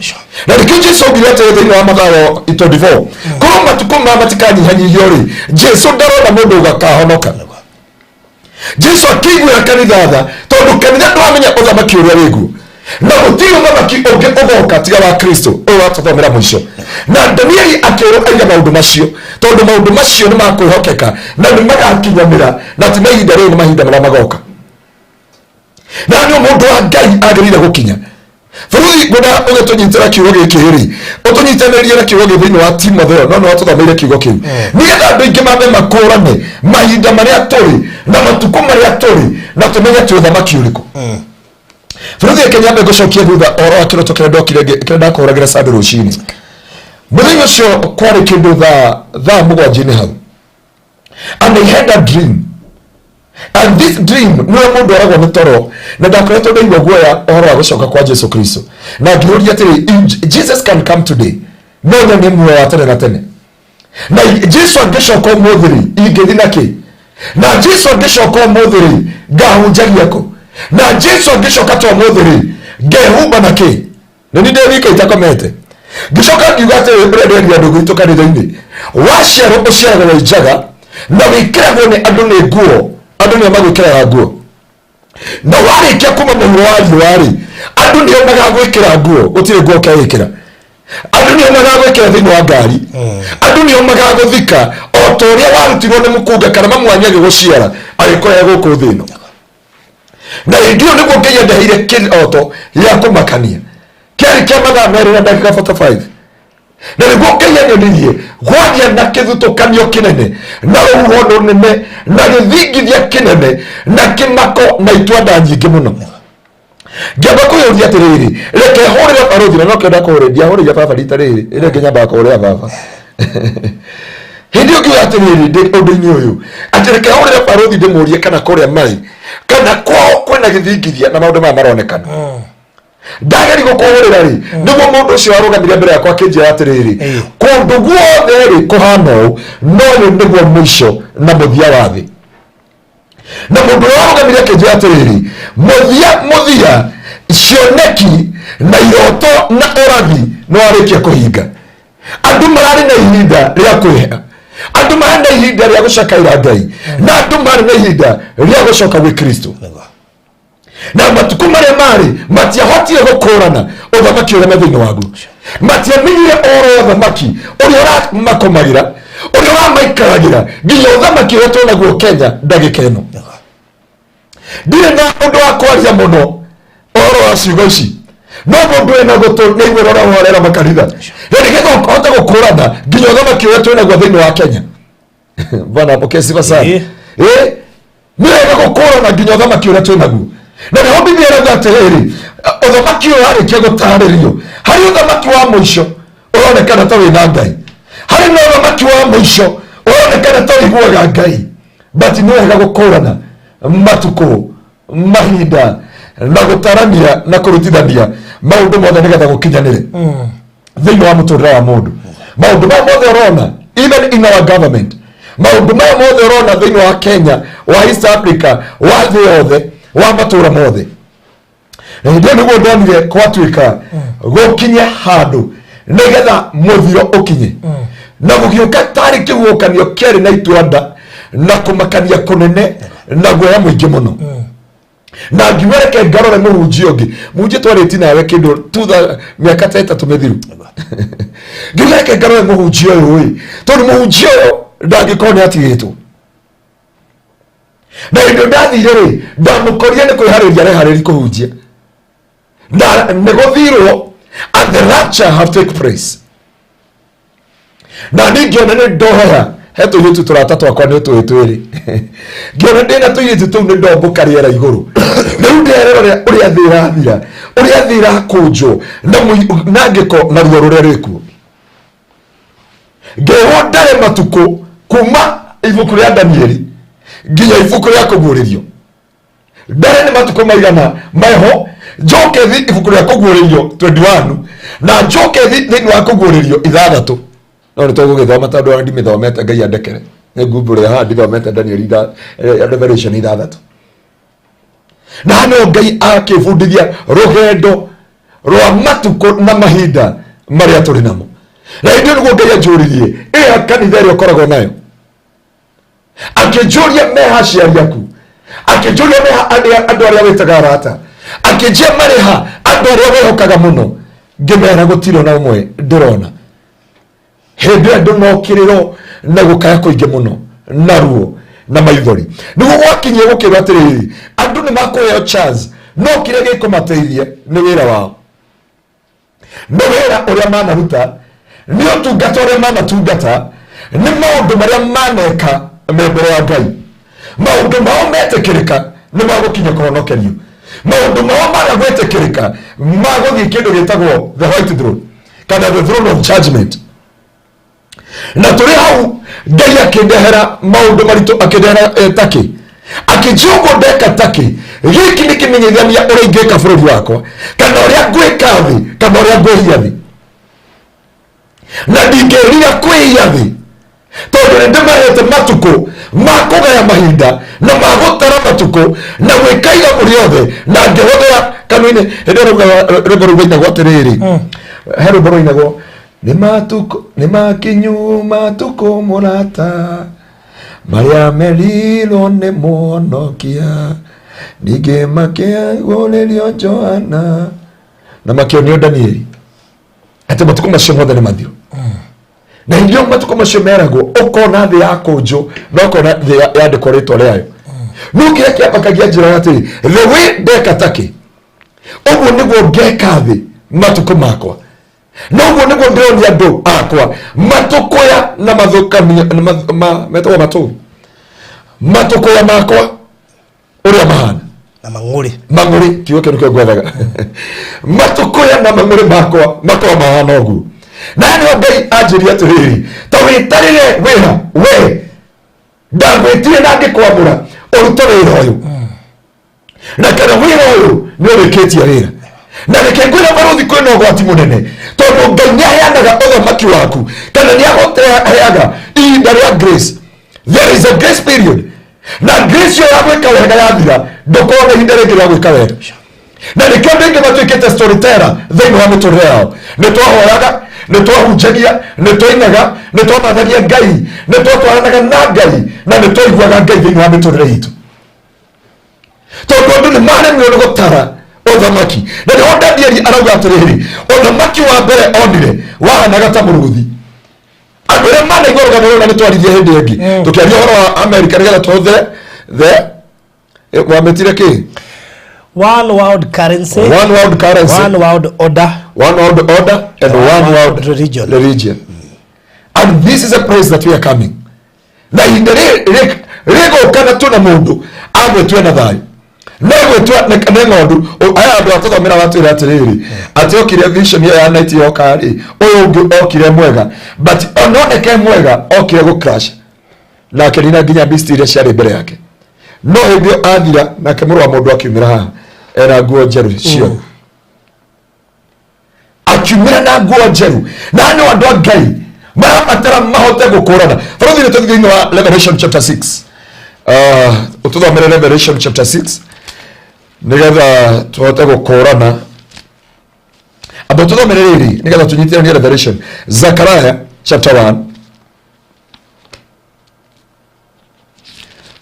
D: na nĩkĩo Jesu augire atĩrĩ thĩinĩ wa Mathayo 24, korwo matukũ maya matikanyihanyihio rĩ, Jesu ndarona mũndũ ũgakahonoka. Jesu akĩiguĩra kanitha tha tondũ kanitha ndwamenya ũthamaki ũrĩa wĩguo, na gũtirĩ ũthamaki ũngĩ ũgoka tiga wa Kristo ũyũ watũthomera mũico. Na Danieli akĩrwo aiga maũndũ macio tondũ maũndũ macio nĩ makwĩhokeka na nĩ magakinyanĩra, na ti mahinda rĩrĩ, nĩ mahinda marĩa magoka, na nĩ mũndũ wa Ngai agĩrĩire gũkinya. Bũrũri, ngwenda ũgĩtũnyitĩra kiugo gĩkĩ rĩ, ũtũnyitanĩrie na kiugo gĩ thĩinĩ wa Timotheo, no nĩ watũthomeire kiugo kĩu, nĩgetha andũ aingĩ mambe makũrane mahinda marĩa tũrĩ na matukũ marĩa tũrĩ, na tũmenye twĩ ũthamaki ũrĩkũ. Bũrũri, reke nyambe ngũcokie thutha ũhoro wa kĩroto kĩrĩa ndokire kĩrĩa ndakũhũragĩra Sunday rũcinĩ. Mũthenya ũcio kwarĩ kĩndũ thaa 7-inĩ hau, and I had a dream, and this dream nĩwe mũndũ aragwo nĩ toro, na ndakoretwo ndaigua guoya ũhoro wa gũcoka kwa Jesu Kristo, na ngĩũria atĩrĩ, "If Jesus can come today, no nyonie muoyo wa tene na tene? Na Jesu angĩcoka ũmũthĩ rĩ, ingĩthi na kĩ? Na Jesu angĩcoka ũmũthĩ rĩ, ngahunjagia kũ? Na Jesu angĩcoka to ũmũthĩ rĩ, ngehumba na kĩ? Nĩ ni ndĩ wika itakomete." Ngĩcoka ngiuga atĩrĩ, ũrĩa nderire andũ gwitũ kanitha-inĩ, waciarwo ũciaragwo wĩ njaga, na wĩkĩragwo nĩ andũ nĩ nguo, andũ nĩo magwĩkĩraga nguo, na warĩkia kuma mũhuro wa riũa rĩ, andũ nĩo magagwĩkĩra nguo, gũtirĩ nguo ũkeĩkĩra. Andũ nĩo magagwĩkĩra thĩinĩ wa ngari, andũ nĩo magagũthika o ta ũrĩa warutirwo nĩ mũkunga kana mamu wanyu agĩgũciara agĩkũrehe gũkũ thĩ ĩno. Na hĩndĩ ĩyo nĩguo Ngai andeheire kĩroto gĩa kũmakania, kĩarĩ kĩa mathaa 2 na ndagĩka 45, na nĩguo Ngai anyonirie gwagĩa na kĩthutũkanio kĩnene na rũhuho rũnene na gĩthingithia kĩnene na kĩmako na itwanda nyingĩ mũno. Ngĩamba kwĩyũria atĩrĩrĩ, reke hũrĩre barũthi, na nokĩo ndakũhũrĩra, ndiahũrĩire baba rita rĩrĩ rĩrĩa ĩngĩ, nyambaga kũhũrĩra baba. Hĩndĩ ĩyo ngiuga atĩrĩrĩ, ndĩ ũndũ-inĩ ũyũ, atĩ reke hũrĩre barũthi ndĩmũrie kana kũrĩa marĩ kana kwao kwĩna gĩthingithia na maũndũ maya maronekana. Ndageri gũkũhũrĩra rĩ, nĩguo mũndũ ũcio warũgamire mbere yakwa akĩnjĩra atĩrĩrĩ, kũndũ guothe rĩ kũhana ũũ, no ũyũ nĩguo mũico na mũthia wa thĩ. Na mũndũ ũrĩa warũgamire akĩnjĩra atĩrĩrĩ, mũthia mũthia cioneki na iroto na ũrathi nĩ warĩkia kũhinga. Andũ mararĩ na ihinda rĩa kwĩha, andũ marĩ na ihinda rĩa gũcakaĩra Ngai, na andũ marĩ na ihinda rĩa gũcoka gwĩ Kristo. Na matukũ marĩa marĩ matiahotire gũkũrana ũthamaki ũrĩa me thĩinĩ waguo, matiamenyire ũhoro wa ũthamaki ũrĩa ũramakomagĩra, ũrĩa ũramaikaragĩra, nginya ũthamaki ũrĩa twĩnaguo Kenya ndagĩka ĩno. Ndirĩ na ũndũ wa kwaria mũno ũhoro wa ciugo ici, no mũndũ wĩna gũtũ nĩ aiguĩra ũrĩa ũhorera makanitha, na nĩgetha ũhote gũkũrana nginya ũthamaki ũrĩa twĩnaguo thĩinĩ wa Kenya. Bwana apokee sifa sana. Nĩ wega gũkũrana nginya ũthamaki ũrĩa twĩnaguo, na nĩho Biblia ĩrauga atĩrĩrĩ, ũthamaki ũyũ warĩkia gũtarĩrio, harĩ ũthamaki wa mũico ũronekana ta wĩna Ngai, harĩ na ũthamaki wa mũico ũronekana ta ũiguaga Ngai, but nĩ wega gũkũrana matukũ, mahinda, na gũtarania na kũrutithania maũndũ mothe nĩgetha gũkinyanĩre thĩinĩ wa mũtũrĩre wa mũndũ. Maũndũ maya mothe ũrona even in our government, maũndũ maya mothe ũrona thĩinĩ wa Kenya, wa East Africa, wa thĩ yothe, wa matũũra mothe. Na hĩndĩ ĩyo nĩguo ndonire gwatuĩka gũkinye handũ nĩgetha mũthiro ũkinye, na gũgĩũka tarĩ kĩhuhũkanio kĩarĩ na itua-nda na kũmakania kũnene na guoya mũingĩ mũno. Na ngiuga reke ngarore mũhunjia ũngĩ, mũhunjia twarĩti nawe kĩndũ tutha mĩaka ta 3 mĩthiru. Ngiuga reke ngarore mũhunjia ũyũ ĩ, tondũ mũhunjia ũyũ ndangĩkorwo nĩ atigĩtwo. Na hĩndĩ ĩyo ndathire rĩ, ndamũkorire nĩ kwĩharĩria areharĩria kũhunjia, na nĩ gũthirwo, and the rapture have take place. Na niĩ ngĩona nĩ ndohera he tũirĩtu tũrata twakwa nĩ tũĩ twĩrĩ, ngĩona ndĩna tũirĩtu tũu nĩ ndombũka rĩera igũrũ. Rĩu nderorera ũrĩa thĩ ĩrathira, ũrĩa thĩ ĩrakũnjwo na na ngĩko na ruo rũrĩa rwĩkuo. Ngĩrwo ndare matukũ kuma ibuku rĩa Danieli nginya ibuku rĩa kũguũrĩrio, ndare nĩ matukũ maigana meho, njoke thi ibuku rĩa kũguũrĩrio 21 na njoke thi thĩinĩ wa kũguũrĩrio 6. No nĩ tũgũgĩthoma tondũ ona ndimĩthomete, Ngai andekere, nĩ ngumbũrĩra haha ndithomete Danieli Revelation 6. Na no Ngai akĩbundithia rũgendo rwa matukũ na mahinda marĩa tũrĩ namo. Na hĩndĩ ĩyo nĩguo Ngai anjũririe, ĩya kanitha ĩrĩa ũkoragwo nayo, akĩnjũria meha aciari aku, akĩnjũria meha andũ arĩa wĩtaga arata, akĩnjia marĩha andũ arĩa wĩhokaga mũno. Ngĩmera gũtirĩ ona ũmwe ndĩrona. Hĩndĩ ĩyo andũ nokĩrĩro na gũkaya kũingĩ mũno na ruo na maithori. Nĩguo gwakinyie gũkĩrwo atĩrĩrĩ, andũ nĩ makũheo chance, no kĩrĩa gĩkũmateithia nĩ wĩra wao, nĩ wĩra ũrĩa manaruta, nĩ ũtungata ũrĩa manatungata, nĩ maũndũ marĩa maneka me mbere ya Ngai. Maũndũ mao metĩkĩrĩka nĩ magũkinya kũhonokerio, maũndũ mao maga gwĩtĩkĩrĩka magũthiĩ kĩndũ gĩtagwo the white throne kana the throne of judgment. Na tũrĩ hau Ngai akĩndehera maũndũ maritũ, akĩndehera takĩ, akĩnjia ũguo ndeka takĩ gĩkĩ nĩ kĩmenyithania ũrĩa ingĩka bũrũri wakwa, kana ũrĩa ngwĩka thĩ, kana ũrĩa ngwĩhia thĩ. Na ndingĩrira kwĩhia thĩ, tondũ nĩ ndĩmahete matukũ ma kũgaya mahinda na ma gũtara matukũ na gwĩka ithabu rĩothe na ngĩhũthĩra kanua-inĩ. Hĩndĩ ĩyo raugaga rwĩmbo rũu rwainagwo atĩrĩrĩ, he rwĩmbo rwainagwo nĩ matukũ nĩ makinyu matukũ mũrata marĩa merirwo nĩ mũhonokia, ningĩ makĩguũrĩrio Johana na makĩonio Danieli atĩ matukũ macio mothe nĩ mathiru. Na hĩndĩ ĩyo matukũ macio meragwo ũkona thĩ ya kũnjwo na ũkona thĩ yandĩkwo rĩtwa rĩayo. No kĩrĩa kĩambakagia njĩra atĩrĩ, the way ndeka takĩ ũguo nĩguo ngeka thĩ matukũ makwa, na ũguo nĩguo ndĩronia andũ akwa matũkũya na mathũkania metagwo matũ matũkũya makwa ũrĩa mahana
A: na mang'ũrĩ,
D: mang'ũrĩ, kiugo kĩu nĩkĩo ngwethaga, matũkũya na mang'ũrĩ makwa makorwo mahana ũguo. Na nĩho Ngai anjĩria atĩrĩrĩ, ta wĩtarĩre wĩra we ndagwĩtire na ngĩkwamũra ũrute wĩra ũyũ, na kana wĩra ũyũ nĩ ũrĩkĩtie wĩra. Na reke ngwĩre barũthi, kwĩna ũgwati mũnene, tondũ Ngai nĩ aheanaga ũthamaki waku kana nĩ aheaga ihinda rĩa grace. There is a grace period, na grace ĩyo ya gwĩka wega yathira, ndũkorwo na ihinda rĩngĩ rĩa gwĩka wega. Na nĩkĩo andũ aingĩ matuĩkĩte storyteller thĩinĩ wa mĩtũrĩre yao. Nĩ twahoyaga, nĩ twahunjagia, nĩ twainaga, nĩ twamathagia Ngai, nĩ twatwaranaga na Ngai, na nĩ twaiguaga Ngai thĩinĩ wa mĩtũrĩre itũ, tondũ andũ nĩ maremirwo nĩ gũtara ũthamaki. Na nĩho Danieli arauga atĩrĩrĩ, ũthamaki wa mbere onire wahanaga ta mũrũthi. Andũ arĩa manaigua rũgano rũrũ, na nĩ twaririe hĩndĩ ĩngĩ tũkĩaria ũhoro wa America nĩgetha tũhũthĩre the wamĩtire kĩ?
A: One world currency.
D: One world currency.
A: One world order.
D: One world order and one world
A: religion.
D: Religion. And this is a place that we are coming. Na ihinda rĩgũka na tuna mũndũ agwĩtue na thayũ negwĩtua nĩ ng'ondu. Aya andũ atũthomera watwĩra atĩrĩrĩ, atĩ okire vision ĩyo ya night yoka rĩ, ũyũ ũngĩ okire mwega, but ononeke mwega okire gũ crash na akĩnina nginya beast iria ciarĩ mbere yake. No hĩndĩ ĩyo athira, nake mũrũ wa mũndũ akiumĩra haha ena nguo njerũ ciothe, akiumĩra na nguo njerũ. Na no andũ a Ngai Marabatara mahote gũkũrana. Bũrũri nĩ tũthiĩ thĩinĩ wa Revelation chapter 6. Ũtũthomere Revelation chapter 6 nĩgetha tũhote gũkũrana. Amba tũthomere rĩrĩ nĩgetha tũnyitithanie Revelation. Zechariah chapter 1.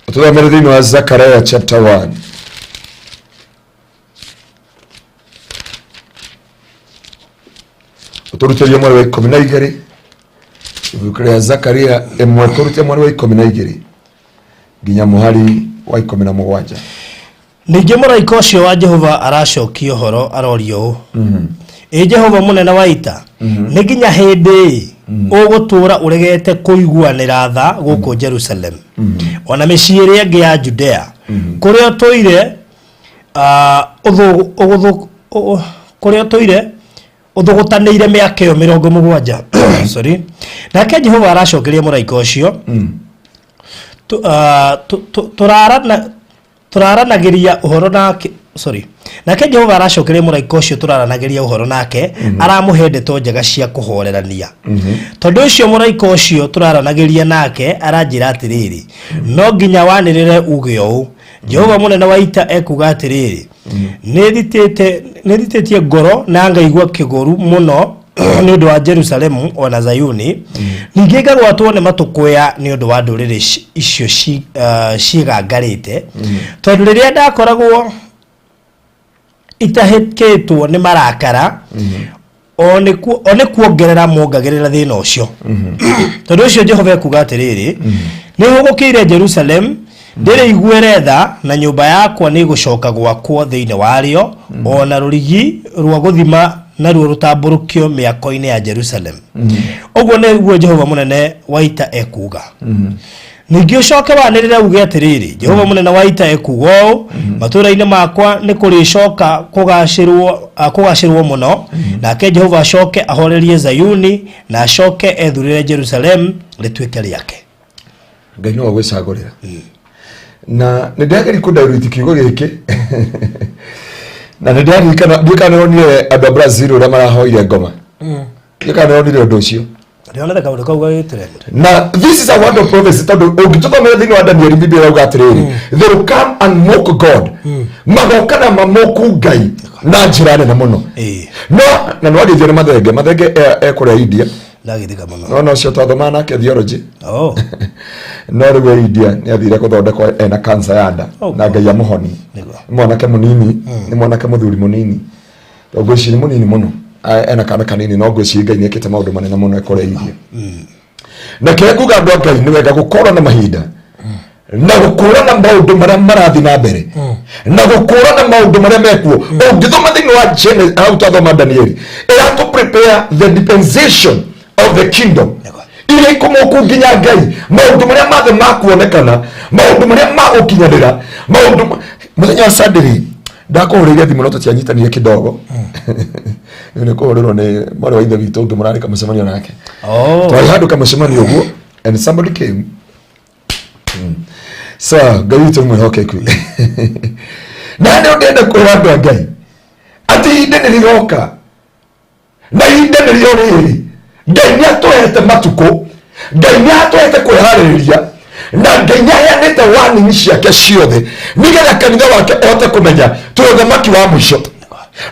D: Ũtũthomere thĩinĩ wa Zechariah chapter 1. Ũtũrutĩrie mweri wa 12. Ibuku rĩa Zakaria 1 kũrutia mweri wa 12 nginya mũhari wa 17.
E: Ningĩ mũraika ũcio wa Jehova aracokia ũhoro arorio ũũ, ĩ Jehova mũnene wa ita, nĩ nginya hĩndĩ ũgũtũũra ũregete kũiguanĩra tha gũkũ Jerusalem ona mĩciĩ ĩrĩa ĩngĩ ya Judea kũrĩa ũtũire kũrĩa ũtũire ũthũgũtanĩire mĩaka ĩyo 70. Sorry. Nake Jehova aracokeria mũraika ũcio, tũraranagĩria ũhoro nake. Sorry. Nake Jehova aracokeria mũraika ũcio tũraranagĩria ũhoro nake, aramũhe ndeto njega cia kũhorerania. Tondũ ũcio mũraika ũcio tũraranagĩria nake aranjĩra atĩrĩrĩ, no nginya wanĩrĩre uge ũũ, Jehova mũnene wa ita ekuga atĩrĩrĩ, nĩ thitĩtie ngoro na ngaigua kĩgũru mũno nĩ ũndũ wa Jerusalemu ona Zayuni, ningĩ ngagwatwo nĩ matũkũya nĩ ũndũ wa ndũrĩrĩ icio ciĩgangarĩte, tondũ rĩrĩa ndakoragwo itahĩkĩtwo nĩ marakara, o nĩ kuongerera mongagĩrĩra thĩna ũcio. Tondũ ũcio Jehova ekuga atĩrĩrĩ, nĩ hũgũkĩire Jerusalem ndĩrĩiguĩre tha, na nyũmba yakwa nĩ ĩgũcoka gwakwo thĩinĩ warĩo, o na rũrigi rwa gũthima naruo rũtambũrũkio mĩako-inĩ ya Jerusalem. Ũguo nĩguo Jehova mũnene wa ita ekuga. Ningĩ ũcoke wanĩrĩre uge atĩrĩrĩ, Jehova mũnene wa ita ekuga ũũ, matũũra-inĩ makwa nĩ kũrĩcoka kũgacĩrwo mũno, nake Jehova acoke ahorerie Zayuni na acoke ethurĩre Jerusalem rĩtuĩke rĩake.
D: Ngai nĩwe gwĩcagũrĩra, na nĩ ndĩrageria kũndairũti kiugo gĩkĩ, na nĩ ndĩraririkana, ndiũĩ kana nĩwonire andũ a Brazil ũrĩa marahoire ngoma, ndiũĩ kana nĩwonire ũndũ ũcio.
E: Ndĩronete kaũndũ kau gagĩtrend.
D: Na this is a word of prophecy, tondũ ũngĩtũthomera thĩinĩ wa Danieli, Biblia ĩrauga atĩrĩrĩ, they will come and mock God, magoka na mamoku Ngai na njĩra nene mũno. No na nĩwagĩthio nĩ Mathenge. Mathenge ekũrĩa India.
E: Ndagĩthika mũno.
D: No no ũcio twathomaga nake theology.
E: Oh.
D: No rĩu e India, nĩ athire gũthondekwo, ena cancer ya nda.
E: Oh,
D: na Ngai amũhoni.
E: Nĩguo.
D: Nĩ mwanake mũnini, nĩ mwanake mũthuri mũnini, tondũ ngwĩciria nĩ mũnini mũno. Ena kana kanini, no ngwĩciria Ngai nĩ ekĩte maũndũ manene mũno ekũrĩa India. Na kĩrĩa nguga, andũ a Ngai, nĩ wega gũkorwo na mahinda na gũkũrana maũndũ marĩa marathiĩ na mbere na gũkũrana maũndũ marĩa mekuo. Ũngĩthoma thĩinĩ wa Genesis, hau twathoma Danieli, ĩrakũ prepare the dispensation of the kingdom iria ikũmoku nginya Ngai maũndũ marĩa mathe makuonekana, maũndũ marĩa magũkinyanĩra, maũndũ mũthenya wa Sunday ndakũhũrĩire thimũ no tũtianyitanire kidogo. Rĩu nĩ kũhũrĩrwo nĩ mwarĩ wa ithe witũ ũngĩ mũrarĩ kamũcemanio nake.
E: Oh.
D: Twarĩ handũ kamũcemanio ũguo and somebody came. So Ngai witũ nĩ mwĩhokeku, na nĩ ndĩrenda kwĩra andũ a Ngai atĩ ihinda nĩ rĩroka, na ihinda nĩrĩo rĩrĩ. Ngai nĩ atũhete matukũ, Ngai nĩ atũhete kwĩharĩrĩria, na Ngai nĩ aheanĩte warning ciake ciothe nĩgetha kanitha wake ũhote kũmenya twĩ ũthamaki wa mũico.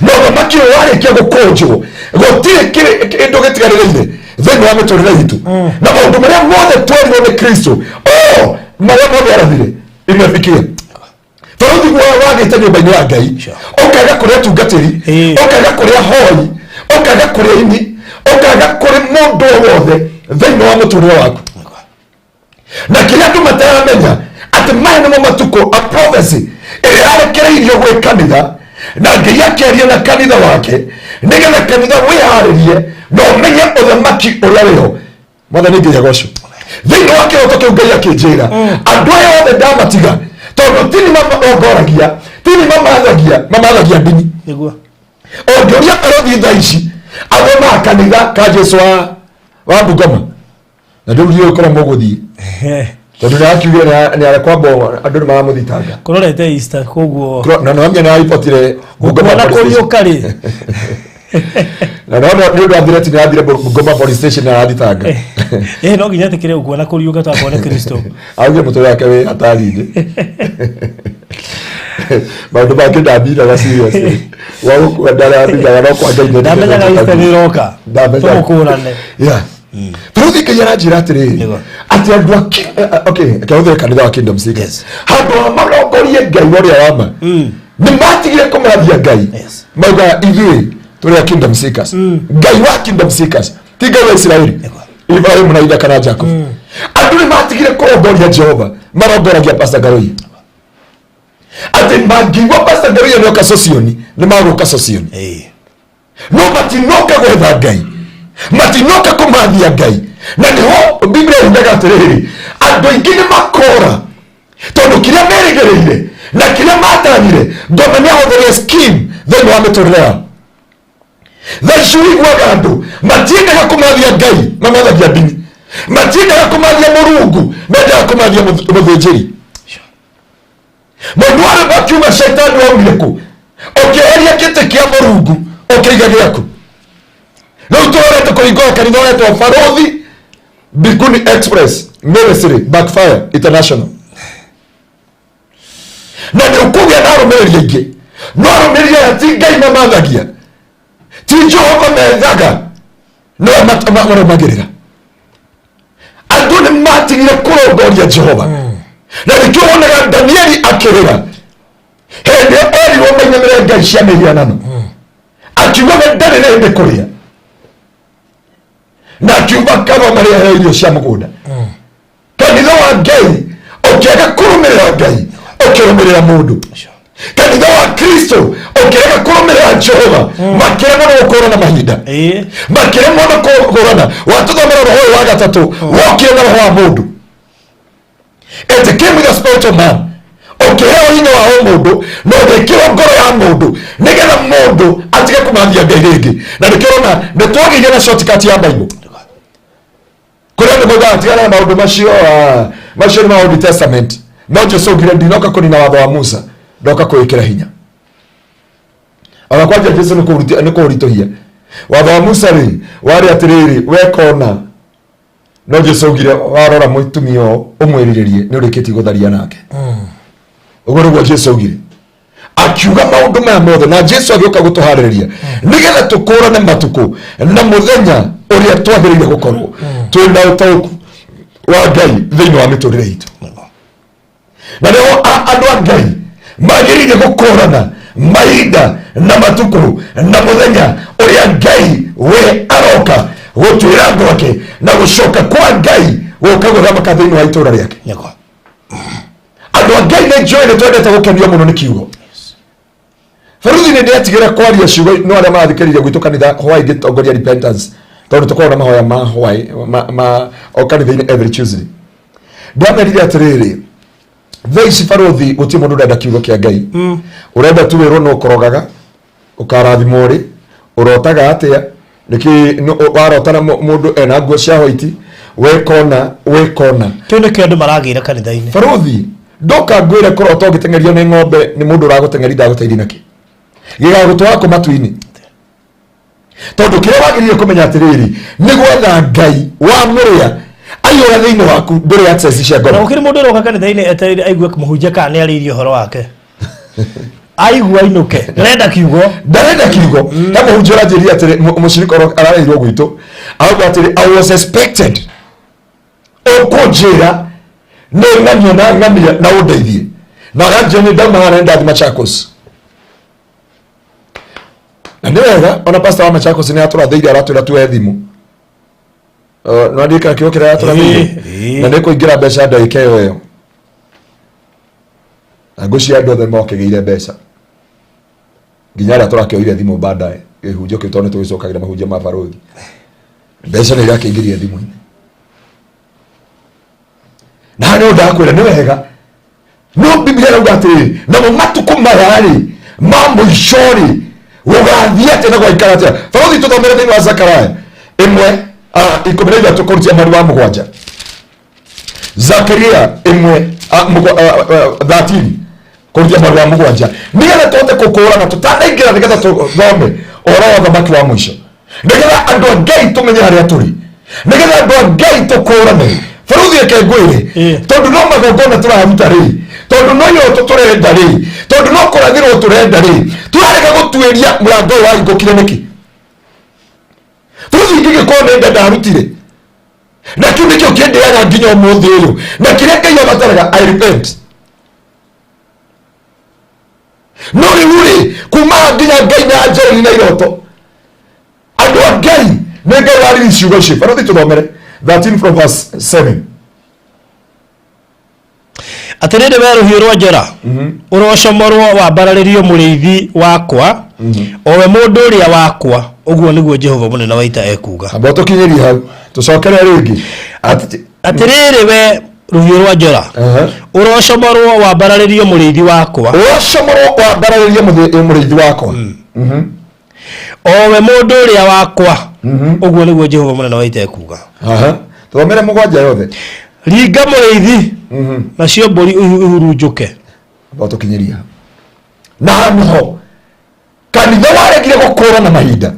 D: Na ũthamaki ũyũ warĩkia gũkũnjwo, gũtirĩ kĩndũ gĩtigarĩrĩire thĩinĩ wa mĩtũrĩre itũ, na maũndũ marĩa mothe twerirwo nĩ Kristo, o marĩa mothe arathire, imefikia. Tondũ guoya wagĩte nyũmba-inĩ ya Ngai, ũkaga kũrĩ atungatĩri, ũkaga kũrĩ ahoi, ũkaga kũrĩ aini, ũkaga kũrĩ mũndũ o wothe thĩinĩ wa mũtũrĩre waku. Na kĩrĩa andũ mataramenya atĩ maya nĩmo matukũ a prophecy ĩrĩa yarekereirio gwĩ kanitha, na Ngai akĩaria na kanitha wake nĩgetha kanitha wĩharĩrie na ũmenye ũthamaki ũrĩa wĩho. Mwathani Ngai agocwo. Thĩinĩ wa kĩroto kĩu Ngai akĩnjĩra, andũ aya othe ndamatiga, tondũ tini marongoragia, tini mamathagia, mamathagia ndini. Ũngĩũria arothi thaa ici, athomaga kanitha ka Jesu wa Bungoma, na rĩu ndiũĩ kũrĩa mũgũthiĩ, tondũ nĩ akiugire nĩ arekwambwo, andũ nĩ maramũthitanga.
E: Kũrorete Easter koguo.
D: Na nĩ wamenya nĩ aribotire Bungoma
E: Gũkuona
D: police station.
E: kũriũka rĩ.
D: Na no nĩ ũndũ wa thireti nĩ athire Bungoma police station na arathitanga.
E: Ĩ no nginya etĩkĩre ũguo na kũriũka twakorwo nĩ Kristo.
D: Augire mũtũrĩre wake wĩ hatari-inĩ. Maũndũ mangĩ ndathiraga seriously. Wa gũkua ndarathiraga no kwa Ngai nĩ
E: Ndamenyaga Easter nĩ ĩroka.
D: Ndamenyaga.
E: Tũmũkũrane.
D: Yeah. Barũthi Ngai aranjĩra atĩrĩrĩ
E: Nĩguo.
D: atĩ andũ a okay, reke hũthĩre kanitha wa Kingdom Seekers.
E: Yes.
D: Handũ ha marongorie Ngai ũrĩa wa ma nĩ matigire kũmathia Ngai.
E: Yes.
D: Mauga ithuĩ tũrĩ a Kingdom Seekers. Ngai wa Kingdom Seekers ti Ngai wa Isiraeli.
E: Nĩguo.
D: Ibrahimu na Isaaka na Jacob. Andũ nĩ matigire kũrongoria Jehova marongoragia Pastor Ngaruiya. Atĩ mangĩigua Pastor Ngaruiya nĩoka Sosioni nĩ magũka Sosioni
E: Ĩĩ.
D: No matinoka gwetha Ngai, matinoka kũmathia Ngai. Na nĩho Biblia yugaga atĩrĩrĩ, andũ aingĩ nĩ makora tondũ kĩrĩa merĩgĩrĩire na kĩrĩa matanyire ngoma nĩ ahũthĩrire scheme thĩinĩ wa mĩtũrĩre yao. Thaa ici ũiguaga andũ matiendaga kũmathia Ngai, mamathagia ndini, matiendaga kũmathia Mũrungu, mendaga kũmathia mũthĩnjĩri. Mũndũ warĩ akiuga caitani waumire kũ ũkĩeheria kĩtĩ kĩa Mũrungu ũkĩiga gĩaku. Rĩu tũhorete kũhingũra kanitha ũretwo Barũthi Mbinguni Express Ministry Backfire International, na nĩ ũkũgĩa na arũmĩrĩri aingĩ, no arũmĩrĩri aya ti Ngai mamathagia, ti Jehova methaga, no marũmagĩrĩra. Andũ nĩ matigire kũrongoria Jehova, na nĩkĩo wonaga Danieli akĩrĩra hĩndĩ ĩyo erirwo mainamĩre ngai cia mĩhianano, akiuga we ndarĩ na hĩndĩ kũrĩa, na akiuga kaba marĩa heo irio cia mũgũnda. Kanitha wa Ngai ũkĩaga kũrũmĩrĩra Ngai ũkĩrũmĩrĩra mũndũ. Kanitha wa Kristo ũkĩrega kũrũmĩrĩra Jehova, makĩremwo nĩ gũkũrana mahinda.
E: Ĩĩ.
D: Makĩremwo nĩ kũgũrana. Watũthomera roho ũyũ wa gatatũ wokire na roho wa mũndũ. It came with a spiritual man. Ũkĩheo hinya wa ũmũndũ na ũgĩkĩrwo ngoro ya mũndũ nĩgetha mũndũ atige kũmathia Ngai rĩngĩ. Na nĩkĩo ũrona nĩ twagĩire na shortcut ya Bible kũrĩa andũ maugaga tigana na maũndũ macio, macio nĩ ma Old Testament. No Jesu augire ndinoka kũnina watho wa Musa, ndoka kũwĩkĩra hinya. Ona kwanja Jesu nĩ kũũritũhia watho wa Musa rĩ, warĩ atĩrĩrĩ, wekona. No Jesu augire warora mũtumia ũyũ ũmwĩrirĩrie nĩ ũrĩkĩtie gũtharia nake. Ũguo nĩguo Jesu augire, akiuga maũndũ maya mothe. Na Jesu agĩũka gũtũharĩrĩria nĩgetha tũkũrane matukũ na mũthenya ũrĩa twagĩrĩire gũkorwo twĩ na ũtaũku wa Ngai thĩinĩ wa mĩtũrĩre itũ. Na nĩho andũ a Ngai magĩrĩire gũkũrana mahinda na matukũ na mũthenya ũrĩa Ngai we aroka gũtuĩra andũ ake na gũcoka kwa Ngai gũka gũthamaka thĩinĩ wa itũũra rĩake.
E: Nĩguo.
D: Andũ a Ngai nĩ njũĩ nĩ twendete gũkenio mũno nĩ kiugo. Baruthi nĩ ndĩatigĩra kwaria ciugo no arĩa marathikĩrĩria gwitũ kanitha hwaĩ ngĩtongoria repentance, tondũ tũkoragwo na mahoya ma hwaĩ ma o kanitha-inĩ every Tuesday. Ndamerire atĩrĩrĩ, thaa ici barũthi gũtirĩ mũndũ ũrenda kiugo kĩa Ngai. Ũrenda tu wĩrwo nũ ũkorogaga ũkarathimwo rĩ, ũrotaga atĩa, nĩkĩ warota na mũndũ ena nguo cia hoiti, wekona wekona.
E: Kĩu nĩkĩo andũ maragĩra kanitha-inĩ.
D: Baruthi ndoka ngwĩre kũrota ũgĩteng'erio nĩ ng'ombe nĩ mũndũ ũragũteng'eri ndagũteithia nakĩ gĩgagũtwara kũ matu-inĩ, tondũ kĩrĩa wagĩrĩire kũmenya atĩrĩrĩ nĩ gwetha Ngai wa mũrĩa aiyũra thĩinĩ waku, ndũrĩ access cia
E: Na
D: ngoro.
E: Gũkĩrĩ mũndũ ũroka kanitha-inĩ etereire aigue mũhunjia kana nĩ arĩirie ũhoro wake, aigua ainũke, ndarenda kiugo.
D: Ndarenda kiugo. He mũhunjia ũranjĩrire atĩrĩ, mũcirika arareirwo gwitũ, arauga atĩrĩ, "I was expected ũkũnjĩra nĩ ng'ania na ng'ania na ũndeithie," na aranjĩra nĩ ndauma haha na nĩ ndathi Machakos. Na nĩ wega ona pastor wa Machakos nĩ atũrathĩire, aratwĩra tuoe thimũ. No ndirikana kiugo kĩrĩa aratũrathĩire.
E: Ĩĩ.
D: Na nĩ kũingĩra mbeca ndagĩka ĩyo ĩyo, na ngwĩciria andũ othe mokĩgĩire mbeca nginya arĩa tũrakĩoire thimũ baadaye gĩhunjio kĩu, tondũ nĩ tũgĩcokagĩra mahunjio ma barũthi, mbeca nĩ irakĩingĩria thimũ-inĩ. Na haha nĩho ndakwĩra nĩ wega, no Biblia ĩrauga atĩrĩrĩ, namo matukũ maya rĩ ma mũico rĩ gũgathiĩ atĩa na gwaikara atĩa? Barũthi tũthomere thĩinĩ wa Zakaraya 1:13 kũrutia mweri wa 7. Zakaria 1:13 kũrutia mweri wa 7, nĩgetha tũhote gũkũrana tũtanaingĩra, nĩgetha tũthome. Ũhoro wa ũthamaki wa mũico. Nĩgetha andũ a Ngai tũmenye harĩa tũrĩ. Nĩgetha andũ a Ngai tũkũrane. Bũrũri reke ngwĩre. Tondũ no magongona tũraruta rĩ. Tondũ no iroto tũrenda rĩ. Tondũ no kũrathĩrwo tũrenda rĩ. Tũrarega gũtuĩria mũrango ũyũ wahingũkire nĩkĩ? Bũrũri ingĩgĩkorwo nĩ nda ndarutire. Na kĩu nĩkĩo kĩndĩaga nginya ũmũthĩ ũyũ. Na kĩrĩa Ngai abataraga, I repent. No rĩu rĩ, kuma nginya Ngai nĩ anjĩrĩri na iroto. Andũ a Ngai, nĩ Ngai waririe ciugo icio. Barũthi tũthomere 13 from verse 7.
E: Atĩrĩrĩ we rũhiũ rwa njora, ũrocomorwo wambararĩrio mũrĩithi wakwa, o we mũndũ ũrĩa wakwa, ũguo nĩguo Jehova mũnene wa ita ekuuga.
D: Amba tũkinyĩrie hau, tũcokere rĩngĩ.
E: Atĩrĩrĩ we rũhiũ rwa njora, ũrocomorwo wambararĩrio mũrĩithi wakwa,
D: Ũrocomorwo wambararĩrio mũrĩithi wakwa.
E: O we mũndũ ũrĩa wakwa, ũguo nĩguo Jehova mũnene wa ita ekuuga.
D: Tũthomere mũgwanja yothe.
E: Ringa mũrĩithi, nacio mbũri ihurunjũke.
D: Amba tũkinyĩrie hau. Na nĩho kanitha waregire gũkũra na mahinda.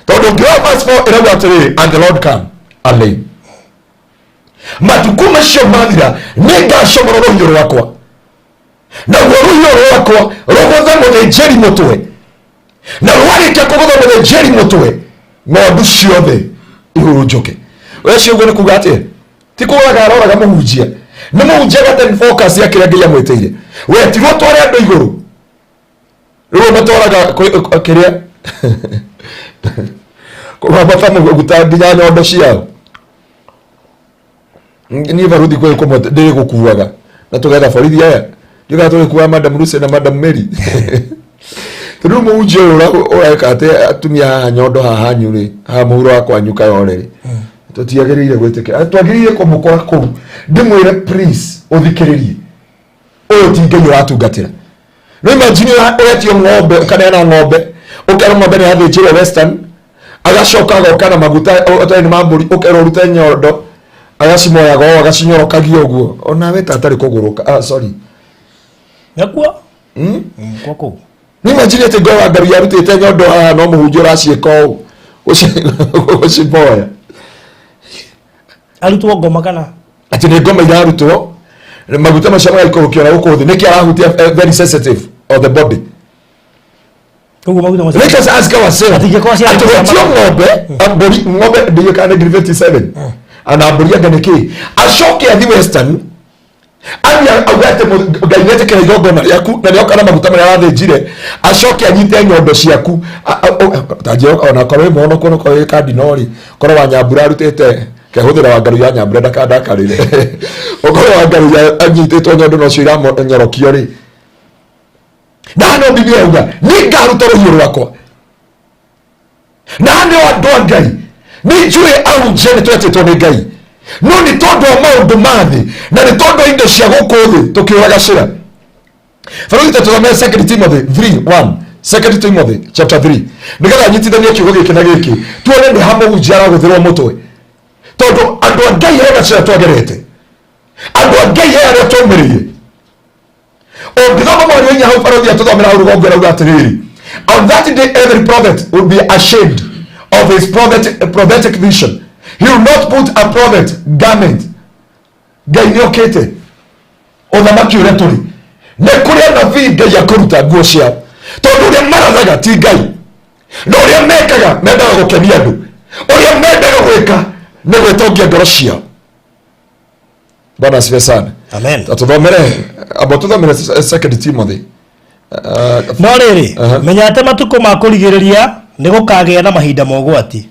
D: Tondũ ũngĩoya verse 4 ĩrauga atĩrĩrĩ, and the Lord come alone. Matukũ macio mathira nĩngacomora rũhiũ rwakwa, naguo rũhiũ rwakwa rũgũthe mũthĩnjĩri mũtwe, na rwarĩkia kũgũtha mũthĩnjĩri mũtwe, ng'ondu ciothe ihurunjũke. Weci ũguo nĩ kuga atĩa? Ti kũraga aroraga mũhunjia, nĩ mũhunjia gatarĩ focus ya kĩrĩa Ngai amwĩtĩire. Wetirwo tware andũ igũrũ, rĩu matwaraga kĩrĩa kũrambata maguta nginya nyondo ciao. Niĩ baruthi kwĩ kũmwe ndĩrĩgũkuaga na tũgetha borithi aya ndiũkaga tũgĩkua Madam Lucy na Madam Mary. Tondũ rĩu mũhunjia ũyũ ũreka atĩ atumia haha nyondo haha hanyu rĩ, haha mũhuro wa kwanyu Kayole rĩ, tũtiagĩrĩire gwĩtĩkĩra. Twagĩrĩire kũmũkora kũu ndĩmwĩre please ũthikĩrĩrie, ũyũ ti Ngai ũratungatĩra. No imagine ũretio ng'ombe, ũkaneana ng'ombe, ũkerwo ng'ombe nĩ yathĩnjĩrwo Western, agacoka agoka na maguta ũtarĩ nĩ ma mbũri, ũkerwo ũrute nyondo, agacimoyaga ũũ, agacinyorokagia ũguo. Onawe ta atarĩ kũgũrũka. Sorry.
E: Nakuo? Kwa kũu.
D: Nĩ imagine atĩ ngoro wa Ngai arutĩte nyondo haha no mũhunjia ũraciĩka ũũ, gũcimoya.
E: Arutwo ngoma kana?
D: Atĩ nĩ ngoma irarutwo, maguta macio magaikũrũkio na gũkũ thĩ. Nĩkĩ arahutia very sensitive of the body?
E: Ũguo maguta macio.
D: Let us ask ourselves.
E: Atingĩkorwo ciarĩ
D: Atĩ wetio ng'ombe, mbũri, ng'ombe ndiũĩ kana nĩ ngiri 57. Ana mbũri anga nĩ kĩĩ? Acoke athiĩ Western, athiĩ auge atĩ Ngai nĩetĩkĩra igongona rĩaku, na nĩoka na maguta marĩa wathĩnjire, acoke anyite nyondo ciaku. Ta njĩra, ona korwo wĩ mũhonoku, ona korwo wĩ kandino rĩ, korwo wa Nyambura arutĩte, kehũthĩra wa Ngarũ ya Nyambura ndakandakarĩre. Ũkorwo wa Ngarũ ya anyitĩtwo nyondo nocio iramũnyorokio rĩ. Na no Biblia yauga, nĩngaruta rũhiũ rwakwa. Na nĩ andũ a Ngai, nĩ njũĩ ahunjia nĩ twetĩtwo nĩ Ngai, no nĩ tondũ wa maũndũ ma thĩ na nĩ tondũ wa indo cia gũkũ thĩ tũkĩũraga cĩra. Bũrũri tũthomere 2 Timothy 3:1. 2 Timothy chapter 3. Nĩgetha nyitithanie kiugo gĩkĩ na gĩkĩ, tuone nĩ ha mũhunjia aragũthĩrwo mũtwe. Tondũ andũ a Ngai he gacĩra twagerete, andũ a Ngai he arĩa twaumĩrĩire. Ũngĩthoma mweri wa inya hau barũthi atũthomera hau rũgongo arauga atĩrĩrĩ, on that day every prophet will be ashamed of his prophetic vision. He will not put a prophet garment. Ngai nĩokĩte ũthamaki ũrĩa tũrĩ, nĩ kũrĩ anabii Ngai akũruta nguo ciao, tondũ ũrĩa marathaga ti Ngai, na ũrĩa mekaga mendaga gũkenia andũ, ũrĩa mendaga gwĩka nĩ gwĩtongia ngoro ciao. Bwana asifiwe sana.
E: Amen.
D: Tuthomere, amba tuthomere 2 Timothy.
E: No rĩrĩ, menya atĩ matukũ ma kũrigĩrĩria nĩ gũkagĩa na mahinda ma ũgwati.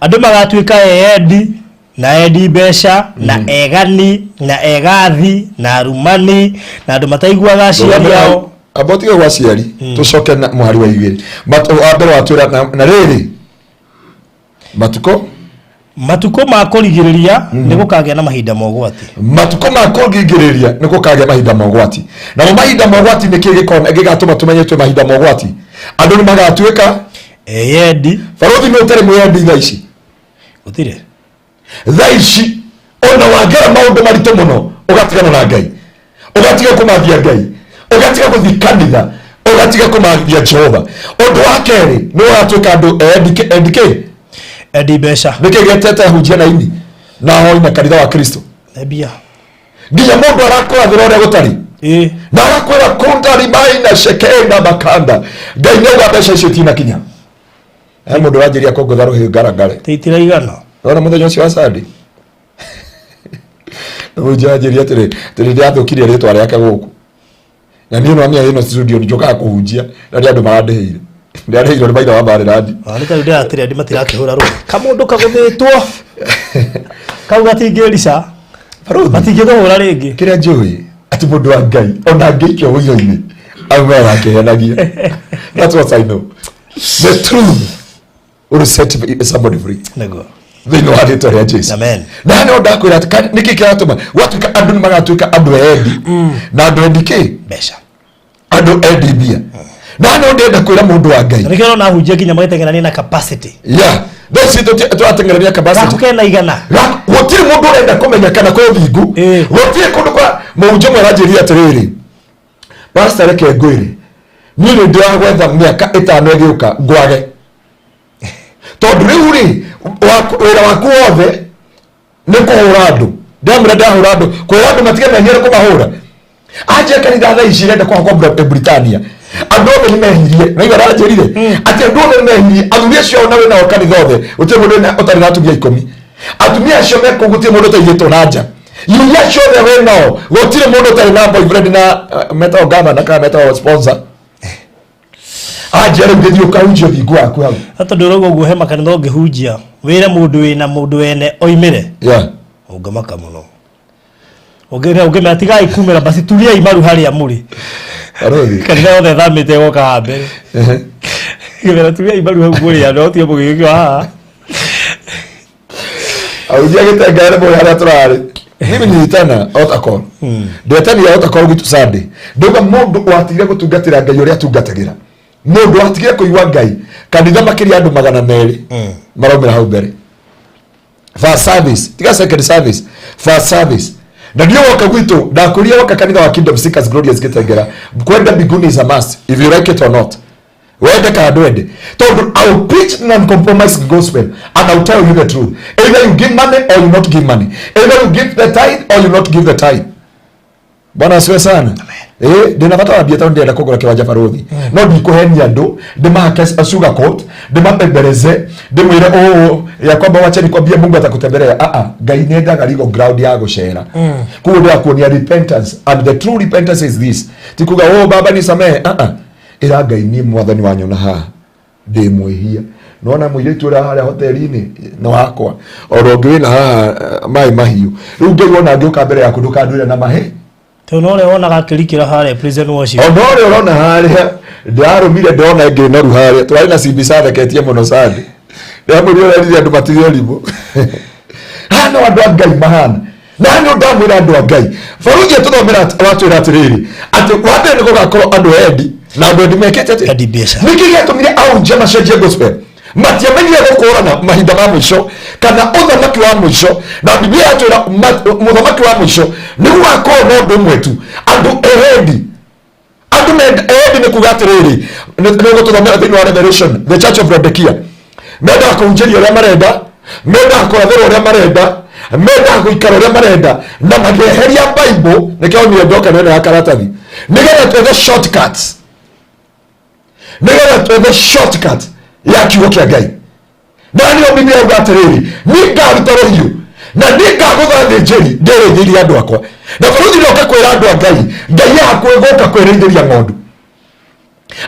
E: Andũ magatuĩka eyendi na endi mbeca na egani na egathi na arumani na andũ mataiguaga aciari ao.
D: Amba ũtige gwa aciari, tũcoke na mũhari wa igĩrĩ. Wa mbere watwĩra na rĩrĩ matukũ
E: Matukũ ma kũrigĩrĩria nĩ gũkagĩa na mahinda ma ũgwati.
D: Matukũ ma kũrigĩrĩria nĩ gũkagĩa mahinda ma ũgwati. Namo mahinda ma ũgwati nĩ kĩĩ gĩgatũma tũmenye twĩ mahinda ma ũgwati? Andũ nĩ magatuĩka
E: eyendi.
D: Barũthi nĩ ũtarĩ mwĩyendi thaa ici?
E: Gũtirĩ.
D: Thaa ici ona wangera maũndũ maritũ mũno ũgatigana na Ngai, ũgatiga kũmathia Ngai, ũgatiga gũthiĩ kanitha. Ũgatiga kũmathia Jehova. Ũndũ wa kerĩ nĩ ũratuĩka andũ endi kĩ?
E: Endi mbeca.
D: Nĩkĩ gĩetete hunjia na ini na hoi na kanitha wa Kristo?
E: Mbia.
D: Nginya mũndũ arakũrathĩra ũrĩa gũtarĩ.
E: Ĩĩ.
D: Na agakwĩra kunda rimai na shekei na makanda. Ngai nĩ auga mbeca icio itinakinya. He mũndũ ũranjĩria kũngũtha rũhĩ ngarangare.
E: Itiraigana.
D: Nona mũthenya ũcio wa Sunday. Mũhunjia anjĩria atĩrĩ, atĩrĩ ndĩrathũkirie rĩtwa rĩake gũkũ. Na niĩ no ĩno studio njũkaga kũhunjia na nĩ andũ marandĩhĩire. Ndĩrarĩhĩirwo nĩ maithe wa Maryland.
E: Nĩ tarĩu ndĩratĩrĩ andũ matirakĩhũra rũĩ. Kamũndũ kagũthĩtwo. Kau gatingĩrica.
D: Barũthi.
E: Matingĩkũhũra rĩngĩ.
D: Kĩrĩa njũĩ atĩ mũndũ wa Ngai ona angĩikio ũira-inĩ aumaga akĩhenagia. That's what I know. The truth will set somebody free.
E: Nĩguo.
D: Thĩinĩ wa rĩtwa rĩa Jesu.
E: Amen.
D: Na no ndakwĩra atĩ nĩkĩ kĩratũma gwatuĩka andũ nĩ magatuĩka andũ endi na andũ endi kĩ?
E: Mbeca.
D: Andũ endi mbia. Na no ndĩrenda kwĩra mũndũ wa Ngai.
E: Na nĩkĩo ũrona ahunjia nginya magĩteng'erania na capacity.
D: Yeah. Thaa ici tũrateng'erania capacity.
E: Gaku kena igana.
D: Gũtirĩ mũndũ ũrenda kũmenya kana kwĩ ũthingu. Gũtirĩ kũndũ kwa mũhunjia ũmwe aranjĩrire atĩrĩrĩ. Pastor reke ngwĩre. Niĩ nĩ ndĩragwetha mĩaka 5 ĩgĩũka ngwage. Tondũ rĩu rĩ wĩra waku wothe nĩ kũhũra andũ. Ndamwĩra ndahũra andũ, kwĩra andũ matige mehia nĩ kũmahũra. Anjia kanitha thaa ici irenda kũhakwo Britannia. Andũ othe nĩ mehirie. Na igua aranjĩrire atĩ andũ othe nĩ mehirie. Athuri acio ona wĩ nao kanitha othe gũtirĩ mũndũ ũtarĩ na atumia 10. Atumia acio me kũu gũtirĩ mũndũ ũtaigĩtwo na nja. Iria acio othe wĩ nao gũtirĩ mũndũ ũtarĩ na boyfriend na metagwo governor kana metagwo sponsor. Anjia rĩu gĩthiĩ ũkahunjia ũthingu waku hau.
E: Tondũ ũrauga ũguo he makanitha ũngĩhunjia wĩre mũndũ wĩna mũndũ wene oimĩre.
D: Yeah.
E: Ũngĩmaka mũno. Ũngĩmera tigai kumĩra basi turiai maru harĩa mũrĩ.
D: Barũthi.
E: Kanitha yothe ĩthamĩte ĩgoka haha mbere. Ngĩmera turiai maru hau mũrĩ andũ tige mũgĩgĩkio haha.
D: Ahunjia gĩtengere mũrĩ harĩa tũrarĩ. Mimi nilitana altar call. Ndetania altar call gwitũ Sunday. Ndauga mũndũ watigire gũtungatĩra Ngai ũrĩa atungatagĩra. Mũndũ watigire kũigua Ngai kanitha makĩria andũ 200 maraumĩra hau mbere. First service, tiga second service, first service. Na ndio woka gwitũ ndakũria woka kanitha wa Kingdom Seekers Glorious Gĩtengera. Kwenda mbinguni is a must if you like it or not. Wende kana ndwende. Tondũ I will preach non-compromising gospel and I will tell you the truth. Either you give money or you not give money. Either you give the tithe or you not give the tithe. Bwana asifiwe sana. Ndĩna bata wa mbia tondũ ndĩrenda kũgũra kĩwanja barũthi. No ndikũhenia andũ, ndĩmahake sugar coat, ndĩmapembereze, ndĩmwĩre ũũ ya kwamba wacha nikwambie Mungu atakutembelea. Ngai nĩ endaga legal ground ya gũcera. Koguo ndĩrakuonia repentance and the true repentance is this. Ti kuga oh baba nisamehe. Ĩra Ngai niĩ mwathani wanyona haha ndĩ mwĩhia. Nona mũirĩtu ũrĩa harĩa hoteli-inĩ nĩ wakwa. Oro ũngĩ wĩna haha maĩ mahiũ. Rĩu Ngai wona angĩũka mbere yaku ndũkandwĩre na mahĩ.
E: Tondũ no ũrĩa wonaga akĩrikĩra harĩa prison worship.
D: Ona ũrĩa ũrona harĩa ndĩrarũmire ndona ĩngĩ noru harĩa. Tũrarĩ na CB theketie mũno Sunday. Ndĩramwĩrire ũrerire andũ matige ũrimũ. Haha no andũ a Ngai mahana. Na nĩ ndamwĩra andũ a Ngai. Barũthi atũthomera watwĩra atĩrĩrĩ, atĩ wa mbere nĩ gũgakorwo andũ endi na andũ endi mekĩte atĩa?
E: Endi mbeca.
D: Nĩkĩ gĩatũmire ahunjia macenjie gospel? Matiamenyire gũkũrana mahinda ma mũico kana ũthamaki wa mũico, na Biblia yatwĩra mũthamaki wa mũico nĩ gũgakorwo na ũndũ ũmwe tu, andũ endi. Andũ endi nĩ kuga atĩrĩrĩ, nĩ gũtũthomera thĩinĩ wa Revelation, the Church of Laodicea. Mendaga kũhunjĩria ũrĩa marenda, mendaga kũrathĩrwo ũrĩa marenda, mendaga gũikara ũrĩa marenda, na makĩeheria Bible, nĩkĩo niĩ ndoka nĩ ya karatathi, nĩgetha twethe shortcuts. Nĩgetha twethe shortcut ya kiugo kĩa Ngai. Na nĩyo Biblia yauga atĩrĩrĩ, niĩ ngaruta rũhiũ na niĩ ngagũtha thĩnjĩri ndĩrĩithĩrie andũ akwa. Na bũrũri ndoka kwĩra andũ a Ngai, Ngai hakuhĩ gũka kwĩrĩithĩria ng'ondu.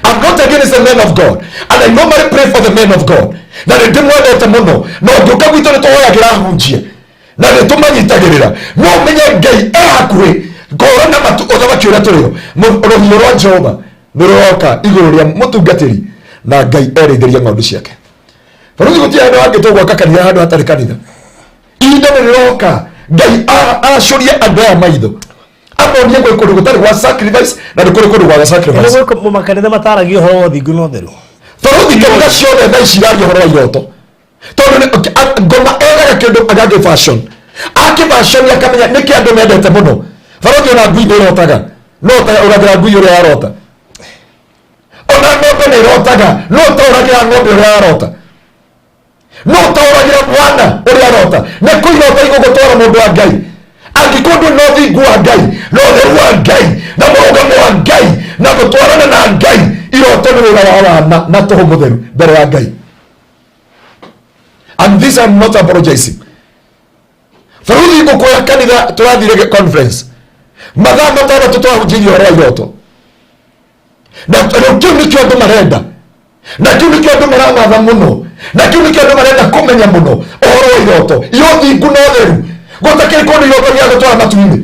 D: I'm not against the men of God, and I normally pray for the men of God. Na nĩ ndĩmwendete mũno, na ũngĩũka gwitũ nĩ tũhoyagĩra ahunjia na nĩ tũmanyitagĩrĩra. No ũmenye Ngai e hakuhĩ kũhũrana matu ũthamaki ũrĩa tũrĩo. Rũhiũ rwa Jehova nĩ rũroka igũrũ rĩa mũtungatĩri na Ngai erĩithĩrie ng'ondu ciake. Bũrũri gũtirĩ handũ hangĩ tũgwaka kanitha handũ hatarĩ kanitha. Ihinda nĩ rĩroka Ngai acũrie andũ aya maitho, amonie gwĩ kũndũ gũtarĩ gwa sacrifice na nĩ kũrĩ kũndũ gwa sacrifice.
E: Nĩ gwĩ makanitha mataragia ũhoro wa ũthingu na ũtheru.
D: Bũrũri kanitha ciothe thaa ici iraria ũhoro wa iroto. Tondũ ngoma ethaga kĩndũ agagĩ fashion. Akĩ fashion akamenya nĩkĩ andũ mendete mũno. Bũrũri ona ngui nĩ ĩrotaga. No ũragĩra ngui ũrĩa yarota. Ng'ombe nĩ irotaga. No ũtaũragĩra ng'ombe ũrĩa arota, no ũtaũragĩra mwana ũrĩa arota. Nĩ kũ iroto igũgũtwara, mũndũ wa Ngai, angĩkorwo ndũrĩ na ũthingu wa Ngai na ũtheru wa Ngai na mũrũgamo wa Ngai na gũtwarana na Ngai? Iroto nĩ wĩra wa wana na tũhũ mũtheru mbere ya Ngai. And this, I'm not apologizing. Baruthi ngũkũya kanitha tũrathire conference mathaa 6 twahunjĩirie ũhoro wa iroto, na rĩu kĩu nĩkĩo andũ marenda, na kĩu nĩkĩo andũ maramatha mũno, na kĩu nĩkĩo andũ marenda kũmenya mũno, ũhoro wa iroto iyo thingu na ũtheru. Gũtakĩrĩ kũndũ iroto gĩa gũtwara matu-inĩ.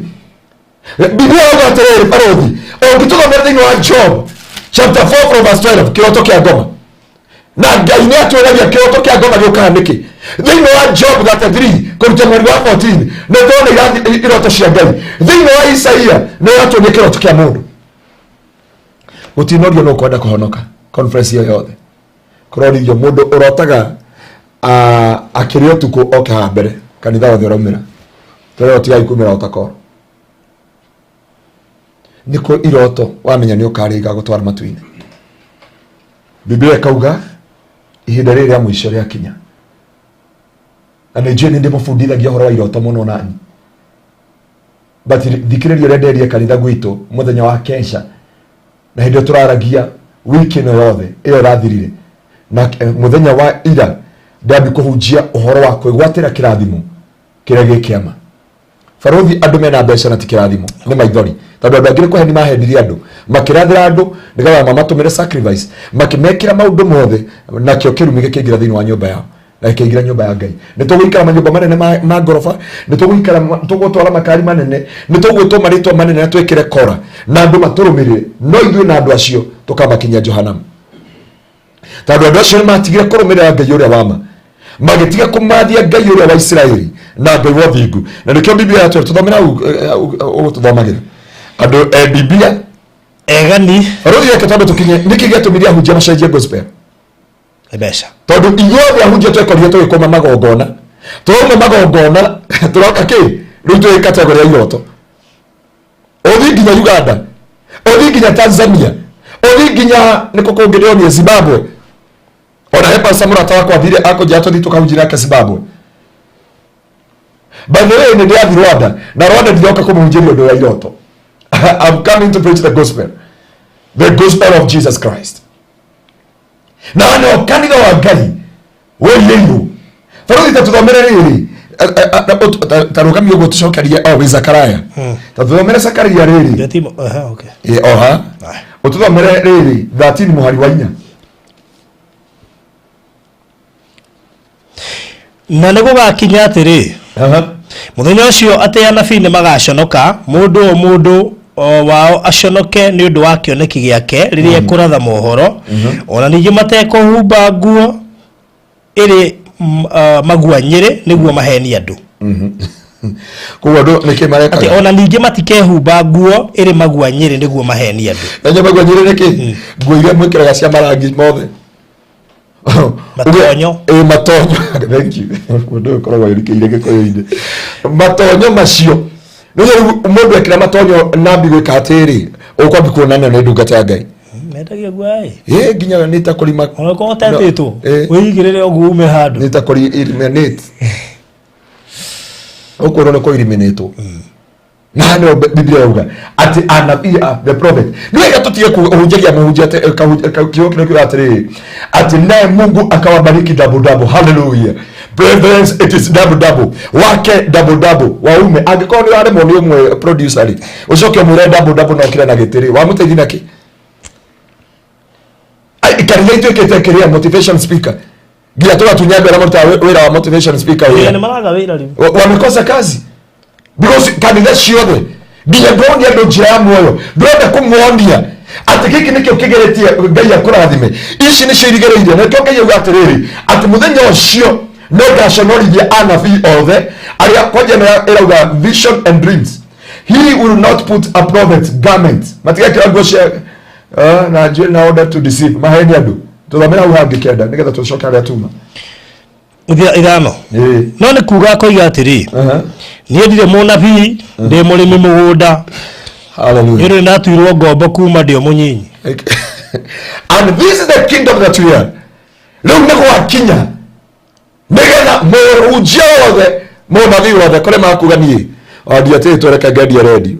D: Biblia yauga atĩrĩrĩ, barothi, ũngĩtũthomera thĩinĩ wa Job chapter 4 from verse 12, kĩroto kĩa ngoma, na Ngai nĩ atwĩragia kĩroto kĩa ngoma gĩũkaga nĩkĩ. Thĩinĩ wa Job 33 kũruta mweri wa 14 nĩ tuona iroto cia Ngai. Thĩinĩ wa Isaia nĩ ũratuonia kĩroto kĩa mũndũ. Gũtinorio no kwenda kũhonoka conference ĩyo yothe kũroririo mũndũ ũrotaga akĩrĩ ũtukũ oke haha mbere, kanitha wothe ũraumĩra tũrĩa tigai kumĩra ũtakoro nĩkũ iroto wamenya nĩ ũkarĩa igagũtwara matu-inĩ. Biblia ĩkauga ihinda rĩrĩ rĩa mũico rĩakinya, na nĩ njũĩ nĩ ndĩmũbundithagia ũhoro wa iroto mũno nani, but thikĩrĩria ũrĩa nderie kanitha gwitũ mũthenya wa kesha na hĩndĩ ĩyo tũraragia wiki ĩno yothe ĩyo ĩrathirire na mũthenya wa ira ndambi kũhunjia ũhoro wa kwĩgwatĩra kĩrathimo kĩrĩa gĩ kĩama. Barothi, andũ mena mbeca na ti kĩrathimo, nĩ maithori, tondũ andũ angĩ nĩ kũheni mahenirie andũ, makĩrathĩra andũ nĩgetha mamatũmĩre sacrifice, makĩmekĩra maũndũ mothe, nakĩo kĩrumi gĩkĩingĩra thĩinĩ wa nyũmba yao na gĩkĩingĩra nyũmba ya Ngai. Nĩ tũgũikara manyũmba manene ma ngoroba, nĩ tũgũikara tũgũtwara makari manene, nĩ tũgwĩtwo marĩtwa manene na twĩkĩre kora na andũ matũrũmĩrĩre, no ithuĩ na andũ acio tũkamakinyia Johanamu, tondũ andũ acio nĩ matigire kũrũmĩrĩra Ngai ũrĩa wama, magĩtiga kũmathia Ngai ũrĩa wa Isiraeli na Ngai wa ũthingu. Na nĩkĩo Biblia yatwĩra tũthomera hau, ũgũtũthomagĩra andũ endi mbia.
E: Egani.
D: Rũthi reke tondũ tũkinye nĩkĩ gĩatũmire ahunjia macenjie gospel.
E: Mbeca.
D: Tondũ ithuothe ahunjia twekorire tũgĩkoma magongona, tũrauma magongona, tũroka kĩ rĩu twĩ category ya iroto. Ũthiĩ nginya Uganda, ũthiĩ nginya Tanzania, ũthiĩ nginya nĩkũ kũngĩ ndĩronire Zimbabwe. Ona he pastor mũrata wakwa athire akũnjĩra tũthiĩ tũkahunjia nake Zimbabwe. By the way, nĩ ndĩrathiĩ Rwanda, na Rwanda ndiroka kũmũhunjĩria ũndũ wa iroto. I'm coming to preach the gospel, the gospel of Jesus Christ. Na no kanitha wa Ngai wĩiyĩirwo. Barothi, ta tũthomere rĩrĩ, ta rũgamia ũguo tũcokerie o wĩ Zakaraya, ta tũthomere Zakaria rĩrĩ.
E: Okay.
D: Ĩ, oha ũtũthomere rĩrĩ 13 mũhari wa 4.
E: Na nĩ gũgakinya atĩrĩ mũthenya ũcio atĩ anabii nĩ magaconoka, mũndũ o mũndũ o wao aconoke nĩ ũndũ wa kĩoneki gĩake rĩrĩa ekũratha mohoro, ona ningĩ matekũhumba nguo ĩrĩ maguanyĩrĩ nĩguo mahenie andũ.
D: Koguo andũ nĩkĩ
E: atĩ
D: marekaga?
E: Ona ningĩ matikehumba nguo ĩrĩ maguanyĩrĩ nĩguo mahenie andũ.
D: Na nyama nyĩrĩ nĩkĩ nguo iria mwĩkĩraga cia marangi mothe?
E: Matonyo.
D: Ĩ, matonyo, thank you. Mũndũ ũyũ ũkoragwo ĩrikĩire gĩkũyũ-inĩ, matonyo macio nĩ rĩu mũndũ ekĩra matonyo nambi gwĩka atĩrĩ, ũkwambi kuonania nĩ ndungata ya Ngai.
E: Mendagia guo ĩ.
D: Ĩ, nginya nĩ ta kũrima.
E: Ona korwo ũtetĩtwo
D: Ĩ.
E: wĩigĩrĩre ũguo ume handũ.
D: Nĩ ta kũri eliminate, ũkwĩrwo nĩ kũ eliminate, na nĩo Biblia yauga atĩ anabii the prophet nĩ wega tũtige kũhunjagia mũhunjia atĩ, kiugo kĩrĩa kiuga atĩrĩrĩ atĩ naye Mungu akawabariki double double. Hallelujah. Brethren, it is double double, wake double double, waume. Angĩkorwo nĩ waremwo nĩ ũmwe producer rĩ, ũcoke ũmwĩre double double na ũkĩre na gĩtĩ rĩ, wamũteithia nakĩ? Ai, kanitha ituĩkĩte kĩrĩa motivation speaker, nginya tũgatunya andũ arĩa marutaga wĩra wa motivation speaker
E: wĩra
D: wĩra.
E: Nĩ maraga wĩra rĩu.
D: Wamekosa kazi because kanitha ciothe nginya ndũronia andũ njĩra ya muoyo, ndũrenda kũmonia atĩ gĩkĩ nĩkĩo kĩgeretie Ngai akũrathime, ici nĩcio irigereirie. Nakĩo Ngai auga atĩrĩrĩ atĩ mũthenya ũcio no ngaconorithia anabii othe arĩa kwanja ĩno ĩrauga vision and dreams. He will not put a prophet garment, matigekĩra nguo cia na njũĩ na order to deceive, maheni andũ. Tũthomere hau hangĩ 9 nĩgetha tũcoke harĩa tuma.
E: 5.
D: Ĩĩ.
E: No nĩ kuga akoiga atĩrĩ, niĩ ndirĩ mũnabii, ndĩ mũrĩmi mũgũnda, nĩ
D: Hallelujah.
E: ũndũ nĩndatuirwo ngombo kuma ndĩ o mũnyinyi.
D: And this is the kingdom that we are. Rĩu nĩ gwakinya nĩgetha mũhunjia wothe, mũnabii wothe, kũrĩa makuga niĩ wandiatĩtwo, reke ngendie redio,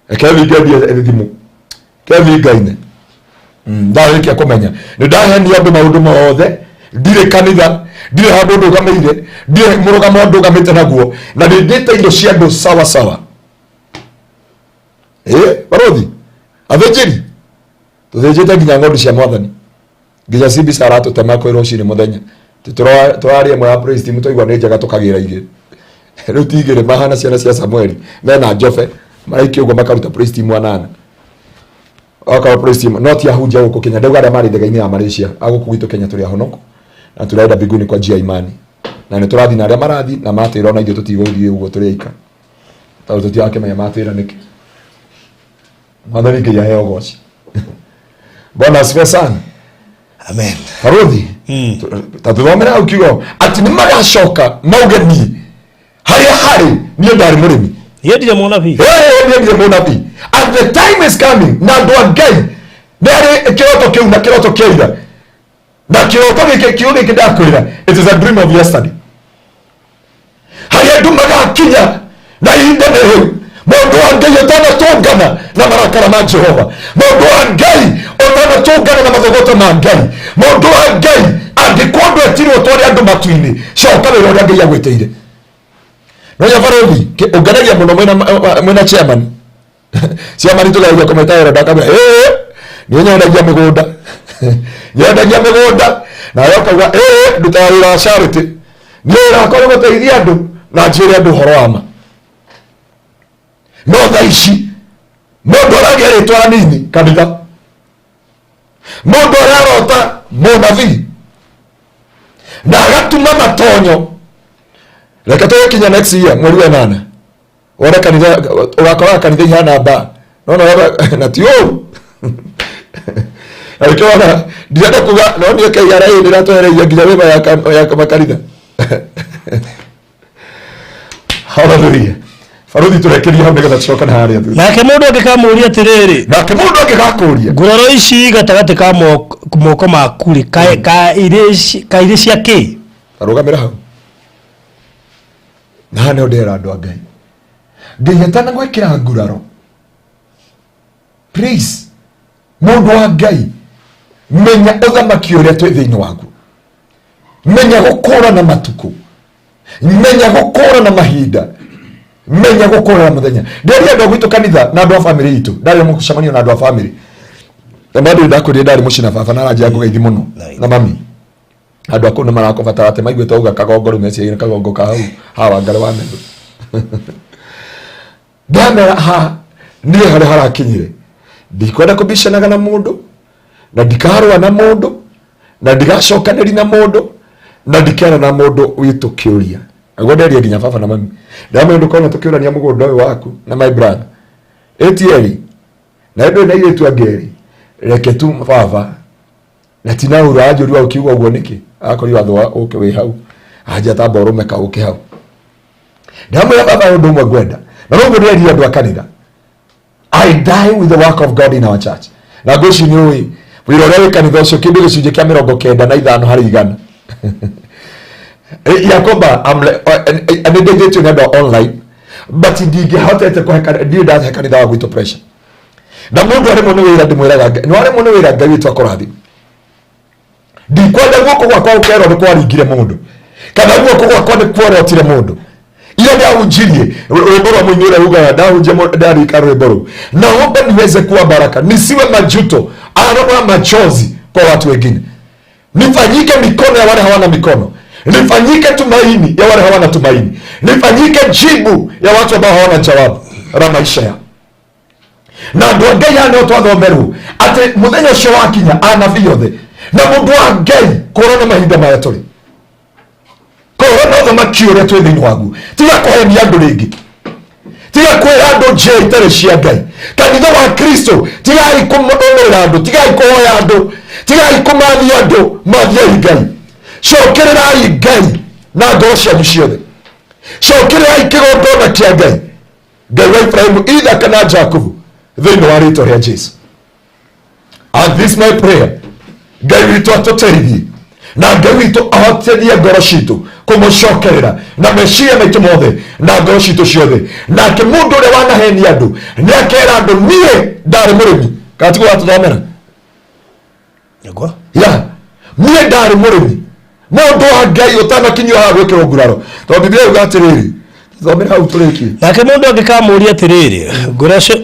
D: reke thiĩ ngendie thimũ, reke thiĩ ngaine. Ndarĩkia kũmenya nĩ ndahenia andũ maũndũ mothe, ndirĩ kanitha, ndirĩ handũ ndũgamĩire, ndirĩ mũrũgamo ndũgamĩte naguo, na nĩ ndĩte indo cia andũ sawa sawa. Barothi athĩnjĩri tũthĩnjĩte nginya ng'ondu cia mwathani, nginya CBC aratũtema kwĩ rũcinĩ mũthenya. Tũrarĩa ĩmwe ya praise team, twaigua nĩ njega tũkagĩra igĩrĩ. Rĩu ti igĩrĩ, mahana ciana cia Samueli mena njobe maraikia ũguo makaruta praise team anana. Okorwo praise team no ti ahunjia gũkũ Kenya, ndauga arĩa marĩ ndege-inĩ ya Malaysia, agũkũ gwitũ Kenya tũrĩ ahonoku na tũraenda mbinguni kwa njia ya imani, na nĩ tũrathiĩ na arĩa marathiĩ na matwĩra ona ithuĩ tũtigũthiĩ ũguo tũrĩ aika, tondũ tũtirakĩmenya matwĩra nĩkĩ. Mwathani Ngai aheo ũgoci. Bwana asifiwe sana.
E: Amen.
D: Barothi, ta tũthomere hau kiugo atĩ nĩ magacoka mauge niĩ harĩa harĩ niĩ ndarĩ mũrĩmi.
E: Niĩ ndirĩ mũnabii.
D: Hey, niĩ ndirĩ mũnabii. And the time is coming na andũ a Ngai nĩ harĩ kĩroto kĩu na kĩroto kĩa ira na kĩroto gĩkĩ, kiugo gĩkĩ ndakwĩra, it is a dream of yesterday. Harĩa andũ magakinya na ihinda nĩ rĩu, mũndũ wa Ngai ũtanatũngana na marakara ma Jehova, mũndũ wa Ngai ũtanatũngana na mathogoto ma Ngai, mũndũ wa Ngai angĩkorwo ndwetirwo tware andũ matu-inĩ, coka wĩra ũrĩa Ngai agwĩtĩire. No ya barothi ũngenagia mũno mwĩna chairman. Chairman tũgeria kũmeta wĩra ndakamwĩra, ĩĩ niĩ nyendagia mĩgũnda, nyendagia mĩgũnda, nawe ũkauga ĩĩ ndutaga wĩra wa charity, niĩ wĩra wakwa nĩ gũteithia andũ na njĩre andũ ũhoro wa ma. No thaa ici mũndũ aragĩa rĩtwa nini kanitha, mũndũ ararota mũnabii na agatuma matonyo. Reke tũgĩkinya next year mweri wa 8 wone kanitha, ũgakora kanitha ihana mba no no na ti ũru. Na nĩkĩo wona ndirenda kuga, no niĩ KRA nĩratwehereirie nginya wĩma ya makanitha. Hallelujah. Barothi, tũrekerie hau nĩgetha tũcokane harĩa thutha.
E: Nake mũndũ angĩkamũria atĩrĩrĩ,
D: Nake mũndũ angĩgakũria,
E: nguraro ici gatagatĩ ka moko maku rĩ, ka irĩ cia kĩ?
D: Arũgamĩra hau na haha nĩho ndĩrera andũ a Ngai, Ngai atanagwĩkĩra nguraro, please mũndũ wa Ngai, menya ũthamaki ũrĩa twĩ thĩinĩ waku, menya gũkũrana matukũ, menya gũkũrana mahinda, menya gũkũrana mũthenya. Ndĩria andũ a gwitũ kanitha na andũ a famĩlĩ itũ, ndarĩ mũcemanio na andũ a famĩlĩ na bado ndakwĩrire ndarĩ mũciĩ na baba na aranjia ngũgeithi mũno na mami. Andũ a kũu nĩ marakũbatara atĩ maiguĩte auga kagongo, rĩu meciria kagongo ka hau hawa ngarĩ wa metho. Ndamera ha niĩ harĩa harakinyire, ndikwenda kũbicanaga na mũndũ, na ndikarũa na mũndũ, na ndigacokanĩri na mũndũ, na ndikera na mũndũ witũ kĩũria. Naguo nderia nginya baba na mami, ndamwĩra ndũkona tũkĩũrania mũgũnda ũyũ waku na my brother ĩtieri na ndũrĩ na airĩtu angĩ erĩ, reke tu baba na tina uru anjũria ũkiuga ũguo nĩkĩ, akorirwo watho wa ũke wĩ hau anja tamba ũrũme kaũke hau. Ndamwĩra baba ũndũ ũmwe ngwenda, na noguo ndĩrerire andũ a kanitha, I die with the work of God in our church. Na ngwĩciria nĩ ũĩ wĩra ũrĩa wĩ kanitha ũcio kĩndũ gĩcunjĩ kĩa 95%. Yakoba nĩ ndeithĩtio nĩ andũ a online, but ndingĩhotete kũhe ndirĩ ndahe kanitha wa gwitũ pressure. Na mũndũ aremwo nĩ wĩra, ndĩmwĩraga Ngai, nĩ waremwo nĩ wĩra, Ngai witũ akũrathime. Ndikwenda guoko gwakwa gũkerwo nĩ kwaringire mũndũ, kana guoko gwakwa nĩ kuorotire mũndũ. Ira ndahunjirie rwĩmbo rwa mũini ũrĩa ugaga ndahunjia ndarika rwĩmbo rũu, naomba niweze kuwa baraka, nisiwe majuto ama machozi kwa watu wengine, nifanyike mikono ya wale hawana mikono, nifanyike tumaini ya wale hawana tumaini, nifanyike jibu ya watu ambao hawana jawabu la maisha yao. Na andũ a Ngai aya nĩo twathomerwo atĩ mũthenya ũcio wakinya anabii othe na mũndũ wa Ngai kũrona mahinda maya tũrĩ, kũrona ũthamaki ũrĩa twĩ thĩinĩ waguo. Tiga kũhenia andũ rĩngĩ, tiga kwĩra andũ njĩra itarĩ cia Ngai. Kanitha wa Kristo, tigai kũmũrũmĩrĩra andũ, tigai kũhoya andũ, tigai kũmathia andũ, mathiai Ngai. Cokererai Ngai na ngoro cianyu ciothe, cokererai kĩgongona kĩa Ngai, Ngai wa Ibrahimu, Ithaka na Jakubu, thĩinĩ wa rĩtwa rĩa Jesu. Angĩkorwo But this my prayer, Ngai witũ atũteithie na Ngai witũ ahotithie ngoro citũ kũmũcokerera na meciria maitũ mothe na ngoro citũ ciothe. Nake mũndũ ũrĩa wanahenia andũ nĩ akera andũ, niĩ ndarĩ mũrĩmi. Kana tiguo watũthomera?
E: Nĩguo.
D: Ya, niĩ ndarĩ mũrĩmi. Mũndũ wa Ngai, ũtanakinyio haha gwĩkĩrwo nguraro, tondũ Biblia yuga atĩrĩrĩ, thomera hau tũrĩkie.
E: Nake mũndũ angĩkamũũria atĩrĩrĩ,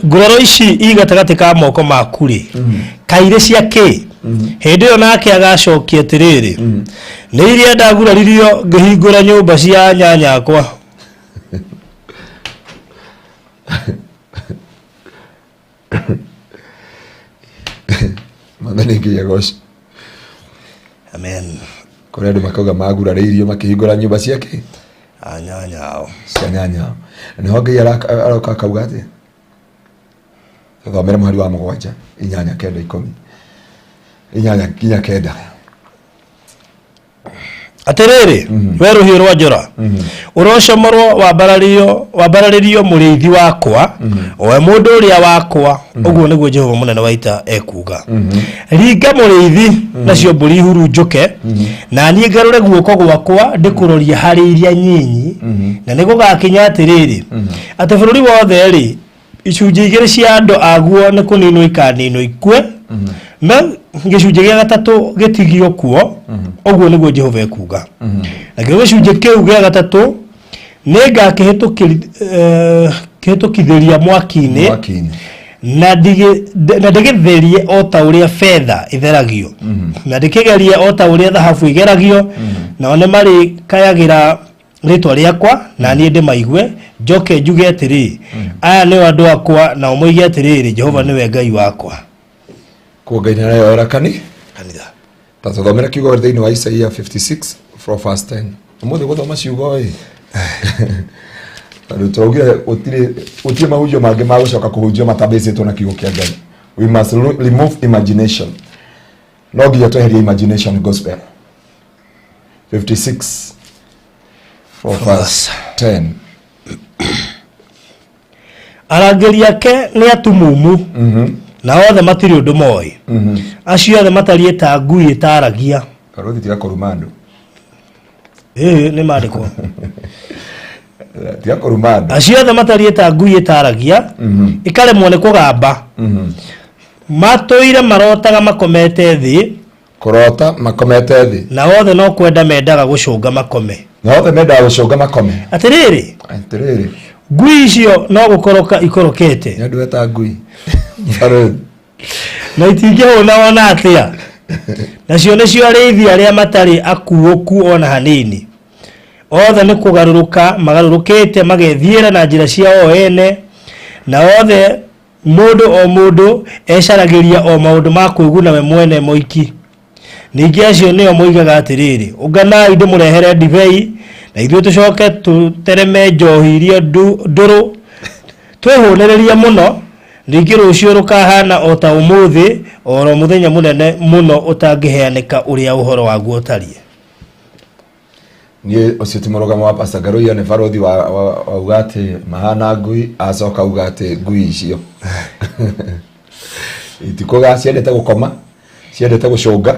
E: "Nguraro ici i gatagatĩ ka moko maku-rĩ, kairĩ cia kĩ?" Hĩndĩ ĩyo nake agacokia atĩrĩrĩ, "Nĩ iria ndaguraririo ngĩhingũra nyũmba cia nyanya akwa."
D: Mwathani Ngai agocwo.
E: Amen.
D: Kũrĩ andũ makauga magurarĩirio makĩhingũra nyũmba ciake
E: anyanya ao.
D: Cia nyanya. Nĩho Ngai aroka akauga atĩ thomere mũhari wa 7, 8, 9, 10, 8 nginya 9.
E: Atĩrĩrĩ, we rũhiũ rwa njora, ũrocomorwo wambararĩrio mũrĩithi wakwa, o we mũndũ ũrĩa wakwa. Ũguo nĩguo Jehova mũnene wa ita ekuuga. Ringa mũrĩithi, nacio mbũri ihurunjũke, na niĩ ngarũre guoko gwakwa ndĩkũrorie harĩ iria nyinyi. Na nĩ gũgakinya atĩrĩrĩ, atĩ bũrũri wothe rĩ, icunjĩ igĩrĩ cia andũ aguo nĩ kũninwo ikaninwo ikue, no gĩcunjĩ gĩa gatatũ gĩtigio kuo. Ũguo nĩguo Jehova ekuuga. Nakĩo gĩcunjĩ kĩu gĩa gatatũ nĩ ngakĩhĩtũkithĩria mwaki-inĩ,
D: mwaki-inĩ,
E: na ndĩgĩtherie o ta ũrĩa betha ĩtheragio, na ndĩkĩgerie o ta ũrĩa thahabu ĩgeragio. Nao nĩ marĩkayagĩra rĩtwa rĩakwa, na niĩ ndĩmaigue, njoke njuge atĩrĩ, 'Aya nĩo andũ akwa,' nao moige atĩrĩrĩ, 'Jehova nĩwe Ngai wakwa.'
D: Kuo Ngai nĩareyoera kani
E: kanitha.
D: Ta tũthomere kiugo thĩinĩ wa Isaia 56 from verse 10. Ũmũthĩ gũthoma ciugo ĩ, tondũ tũraugire gũtirĩ mahunjio mangĩ ma gũcoka kũhunjio matambĩcĩtwo na kiugo kĩa Ngai. We must remove imagination. No nginya tweherie imagination gospel. 56 from verse 10.
E: Arangĩri ake nĩ atumumu, na othe matirĩ ũndũ moĩ. Acio othe matariĩ ta ngui ĩtaragia.
D: Karothi, tiga kũruma andũ.
E: Ĩĩ, nĩ mandĩko.
D: Tiga kũruma andũ.
E: Acio othe matariĩ ta ngui ĩtaragia, ĩkaremwo nĩ kũgamba. Matũire marotaga makomete thĩ.
D: Kũrota makomete thĩ.
E: Na othe no kwenda mendaga gũcũnga makome.
D: Na othe mendaga gũcũnga makome.
E: Atĩrĩrĩ,
D: Atĩrĩrĩ,
E: ngui icio no gũkoroka ikorokete.
D: Nĩ andũ eta ngui, Barothi.
E: Na itingĩhũna ona atĩa. Nacio nĩcio arĩithi arĩa matarĩ akuũku ona hanini. Othe nĩ kũgarũrũka magarũrũkĩte magethiĩra na njĩra ciao o ene, na othe mũndũ o mũndũ ecaragĩria o maũndũ ma kwĩguna we mwene moiki. Ningĩ acio nĩo moigaga atĩrĩrĩ, 'Ũnganai ndĩmũrehere ndibei, na ithuĩ tũcoke tũtereme njohi iria ndũrũ, twĩhũnĩrĩrie mũno. Ningĩ rũciũ rũkahana o ta ũmũthĩ, o ro mũthenya mũnene mũno ũtangĩheanĩka ũrĩa ũhoro waguo ũtariĩ.'
D: Niĩ ũcio ti mũrũgamo wa Pastor Ngaruiya, nĩ barothi wauga atĩ mahana ngui, acoka auga atĩ ngui icio itikũga, ciendete gũkoma, ciendete gũcũnga,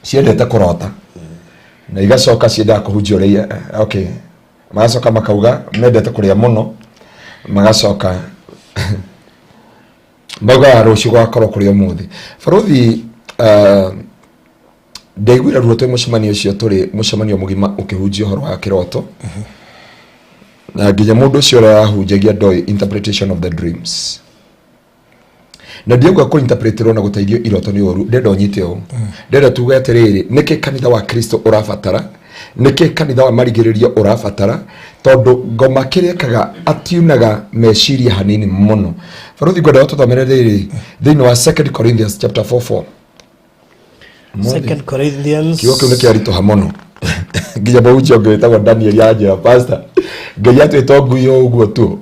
D: ciendete kũrota, na igacoka ciendaga kũhunjia ũrĩa, okay, magacoka makauga mendete kũrĩa mũno, magacoka maugaga rũciũ gũgakorwo kũrĩ ũmũthĩ. Barothi, ndaiguire ruo twĩ mũcemanio ũcio, tũrĩ mũcemanio mũgima ũkĩhunjia ũhoro wa kĩroto, na nginya mũndũ ũcio ũrĩa arahunjagia ndoĩ interpretation of the dreams. Na ndiauga kũ interpreterwo na gũteithio iroto nĩ ũru. Ndenda ũnyite ũũ, ndenda tuge atĩrĩrĩ, nĩkĩ kanitha wa Kristo ũrabatara, nĩkĩ kanitha wa marigĩrĩrio ũrabatara? Tondũ ngoma kĩrĩa ĩkaga atiunaga meciria hanini mũno. Barothi, ngwenda ũtũthomere rĩrĩ thĩinĩ wa Second Corinthians chapter 4 4.
E: Second Corinthians.
D: Kiugo kĩu nĩ kĩaritũha mũno, nginya mũhunjia ũngĩ wĩtagwo Daniel anjĩra, "Pastor, Ngai atwĩta ngui o ũguo tu."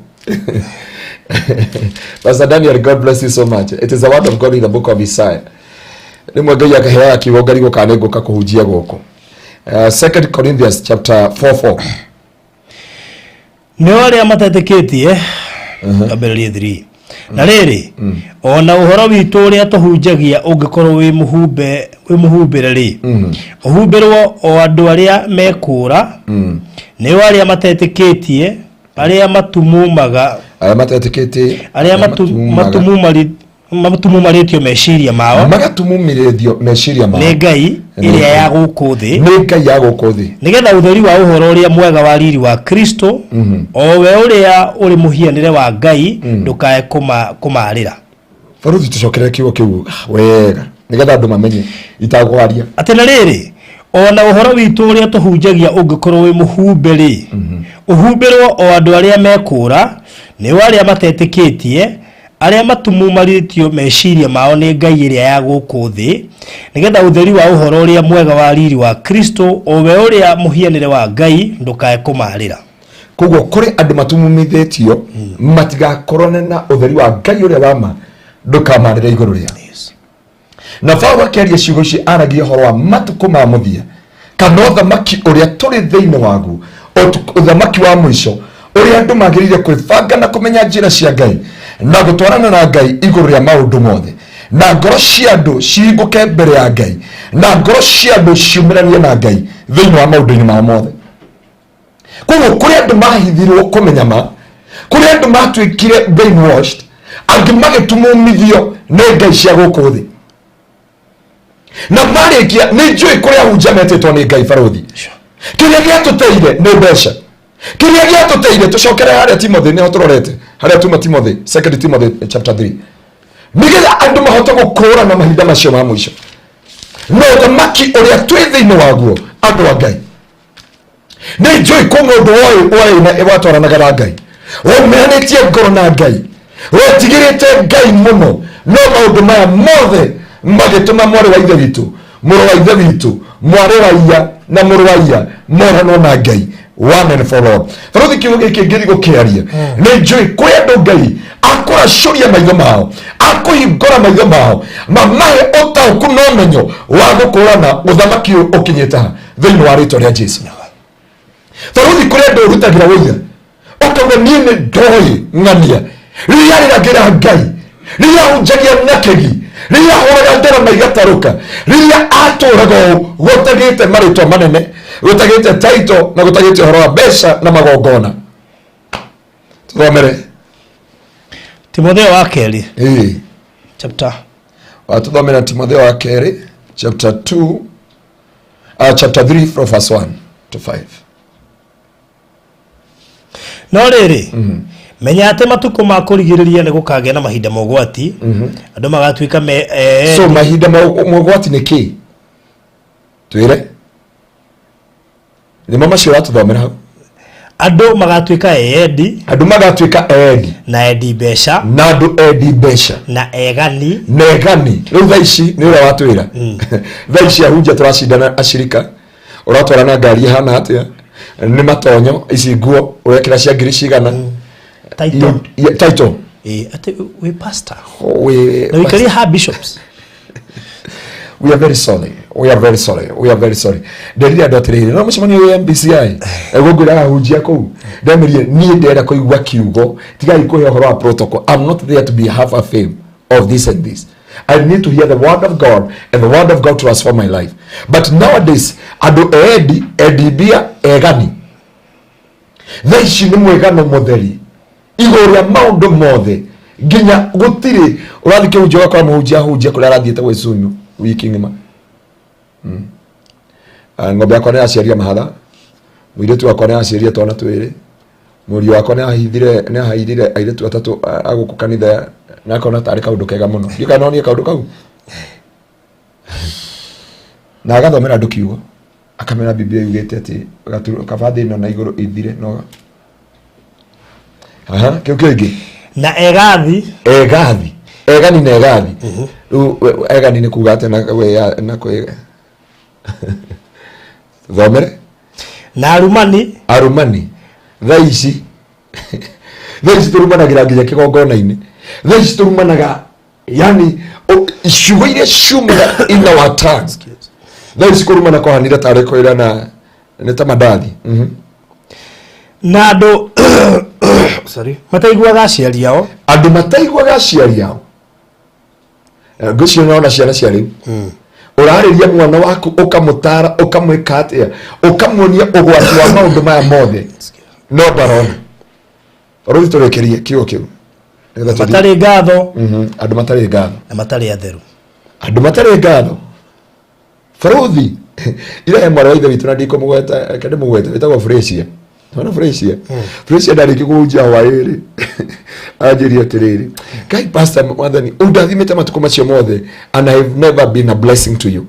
D: Pastor Daniel, God bless you so much. It is the word of God in the book of Isaiah. Rĩmwe Ngai akaheaga kiugo ngarigwo kana nĩ ngũka kũhunjia gũkũ. Second Corinthians chapter 4 4.
E: Nĩo arĩa matetĩkĩtie, ambĩrĩrie 3. Na rĩrĩ, ona ũhoro witũ ũrĩa tũhunjagia ũngĩkorwo wĩ mũhumbe wĩ mũhumbĩre rĩ, ũhumbĩrwo o andũ arĩa mekũũra, nĩo arĩa matetĩkĩtie, arĩa matumumaga,
D: Arĩa matetĩkĩtie,
E: arĩa matumumarĩtio meciria mao
D: magatumumĩrĩthio meciria mao
E: nĩ ngai
D: Nĩ
E: ĩrĩa ya
D: Ngai.
E: gũkũ thĩ,
D: Nĩ ngai ya gũkũ thĩ,
E: nĩgetha ũtheri wa ũhoro ũrĩa mwega wa riri wa Kristo, o we ũrĩa ũrĩ mũhianĩre wa Ngai, ndũkae kũmarĩra.
D: Baruthi, tũcokerere kiugo kĩu wega nĩgetha andũ mamenye itagwaria.
E: Atĩ na rĩrĩ, ona ũhoro witũ ũrĩa tũhunjagia ũngĩkorwo wĩ mũhumbe rĩ, ũhumbĩrwo o andũ arĩa mekũũra, nĩo arĩa matetĩkĩtie, arĩa matumumarĩtio meciria mao nĩ ngai ĩrĩa ya gũkũ thĩ, nĩgetha ũtheri wa ũhoro ũrĩa mwega wa riri wa Kristo, o we ũrĩa mũhianĩre wa Ngai, ndũkae kũmarĩra.
D: Koguo kũrĩ andũ matumumithĩtio matigakorane na ũtheri wa Ngai ũrĩa wa ma ndũkamarĩre igũrũ rĩao. Na Paulo akĩaria ciugo ici aragia ũhoro wa matukũ ma mũthia kana ũthamaki ũrĩa tũrĩ thĩinĩ waguo, ũthamaki wa mũico ũrĩa andũ magĩrĩire kwĩbanga na kũmenya njĩra cia Ngai na gũtwarana na Ngai igũrũ rĩa maũndũ mothe, na ngoro cia andũ cihingũke mbere ya Ngai, na ngoro cia andũ ciumĩranie na Ngai thĩinĩ wa maũndũ-inĩ mao mothe. Koguo kũrĩ andũ mahithirwo kũmenya ma, kũrĩ andũ matuĩkire brainwashed, angĩ magĩtumumithio nĩ ngai cia gũkũ thĩ, na marĩkia nĩ njũĩ kũrĩa ahunjia metĩtwo nĩ Ngai. Barothi, kĩrĩa gĩatũteire nĩ mbeca, kĩrĩa gĩatũteire, tũcokere harĩa Timothy, nĩho tũrorete harĩa tuma Timothy, Second Timothy chapter 3, nĩgetha andũ mahote gũkũũrana mahinda macio ma mũico na ũthamaki ũrĩa twĩ thĩinĩ waguo. Andũ a Ngai, nĩ njũĩ kũ mũndũ woĩ na watwaranaga na Ngai, waumeanĩtie ngoro na Ngai, wetigĩrĩte Ngai mũno, no maũndũ maya mothe magĩtũma mwarĩ wa ithe witũ, mũrũ wa ithe witũ, mwarĩ wa iya na mũrũ wa iya moranwo na Ngai one and for all. Barothi, kiugo gĩkĩ ngĩthi gũkĩaria, nĩ njũĩ kwĩ andũ Ngai akũracũria maitho mao, akũhingũra maitho mao, mamahe ũtaũku na ũmenyo wa gũkũrana ũthamaki ũyũ ũkinyĩte ha thĩinĩ wa rĩtwa rĩa Jesu. Barothi, kũrĩ andũ ũrutagĩra ũira ũkauga, "Niĩ nĩ ndoĩ ng'ania rĩrĩa arĩragĩra Ngai, rĩrĩa ahunjagia na kĩgi, rĩrĩa ahũraga nderema igatarũka, rĩrĩa atũraga ũũ." Gũtagĩte marĩtwa manene, gũtagĩte title, na gũtagĩte ũhoro wa mbeca na magongona. Tũthomere.
E: Timotheo wa kerĩ,
D: Ĩĩ.
E: Chapter.
D: Watũthomera Timotheo wa kerĩ chapter 2, chapter 3 from verse 1 to 5.
E: No rĩrĩ, menya atĩ matukũ ma kũrigĩrĩria nĩ gũkagĩa na mahinda ma ũgwati, andũ magatuĩka me
D: So mahinda ma mogwati nĩ kĩ? Twĩre nĩmo macio ũratũthomera hau.
E: Andũ magatuĩka eyendi.
D: Andũ magatuĩka endi.
E: Na endi mbeca.
D: Na andũ endi mbeca.
E: Na egani.
D: Na egani. Rĩu thaa ici nĩ ũrĩa watwĩra, thaa ici ahunjia tũracindana acirika, ũratwara na ngari ĩhana atĩa, nĩ matonyo ici, nguo ũrekĩra cia ngiri cigana.
E: Title.
D: Title.
E: Atĩ wĩ pastor
D: we
E: na wĩikarie ha bishops.
D: We are very sorry, we are very sorry, we are very sorry. Nderire andũ atĩrĩrĩ, no mũcemanio wa MBCI gũngwĩraga ahunjia kũu, ndemerie niĩ ndĩrenda kũigua kiugo, tigai kũhe ũhoro wa protocol. I'm not there to be half a fame of this and this. I need to hear the word of God and the word of God transform my life. But nowadays andũ endi, endi mbia, egani. Thaa ici nĩ mwĩgano mũtheri igũrũ rĩa maũndũ mothe, nginya gũtirĩ ũrathiĩ kĩhunjio ũgakora mũhunjia ahunjia kũrĩa arathiĩte gwĩcunyu wiki ng'ima. Ah, ng'ombe yakwa nĩ yaciaria mahatha, mũirĩtu wakwa nĩ aciaria twana twĩrĩ, mũriũ wakwa nĩ ahithire, nĩ ahairire airĩtu atatũ a gũkũ kanitha, na akona tarĩ kaũndũ kega mũno. Ndiũ kana nonie kaũndũ kau, na agathomera andũ kiugo, akamera Biblia yugĩte atĩ kaba thĩ ĩno na igũrũ ithire no aha kĩu kĩngĩ.
E: Na egathi.
D: Egathi, egani na egathi. Rĩu egani nĩ kuga atĩa? Na na kwĩ thomere.
E: Na arumani.
D: Arumani. Thaa ici tũrumanagĩra nginya kĩgongona-inĩ. Thaa ici tũrumanaga, yani ciugo iria ciumaga in our tongues. Thaa ici kũrumana kwahanire tarĩ kwĩra na nĩ ta mandathi.
E: Na andũ Sorry, mataiguaga aciari ao.
D: Andũ mataiguaga aciari ao. Ngwĩciria nĩwona ciana cia rĩu, ũrarĩria mwana waku, ũkamũtara, ũkamwĩka atĩa, ũkamuonia ũgwati wa maũndũ maya mothe, no ndarona. Rĩu tũrĩkĩrie kiugo kĩu nĩgetha tũthiĩ.
E: Matarĩ ngatho.
D: Andũ matarĩ ngatho.
E: Na matarĩ atheru.
D: Andũ matarĩ ngatho. Baruthi ira he mwarĩ wa ithe witũ, na ndikũmũgweta, reke ndĩmũgwete, wĩtagwo Fresia. Ona Fresia, Fresia ndarĩkia kũhunjia hwaĩ-rĩ, anjĩria atĩrĩrĩ, "Ngai, pastor, Mwathani ũndathimĩte matukũ macio mothe and I have never been a blessing to you."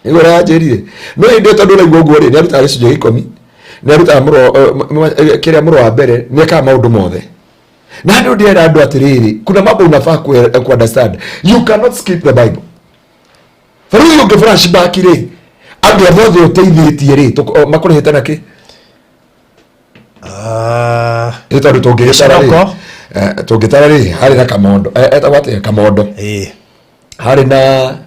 D: Nĩguo ũrĩa anjĩrire. No hĩndĩ ĩyo, tondũ ũraigua ũguo rĩ, nĩ arutaga gĩcunjĩ gĩa 10, nĩ arutaga kĩrĩa mũro wa mbere, nĩ ekaga maũndũ mothe. Na andũ, ndĩrera andũ atĩrĩrĩ, kuna mambo unafaa ku understand. You cannot skip the Bible. Rĩu ũngĩ flashback rĩ, andũ othe othe ũteithĩtie rĩ, makũrĩhĩte na kĩ?
E: Ah,
D: Nĩ tondũ tũngĩgĩtara rĩ,
E: Gĩconoko.
D: Tũngĩtara rĩ, harĩ na Kamondo, etagwo atĩa, Kamondo. Harĩ na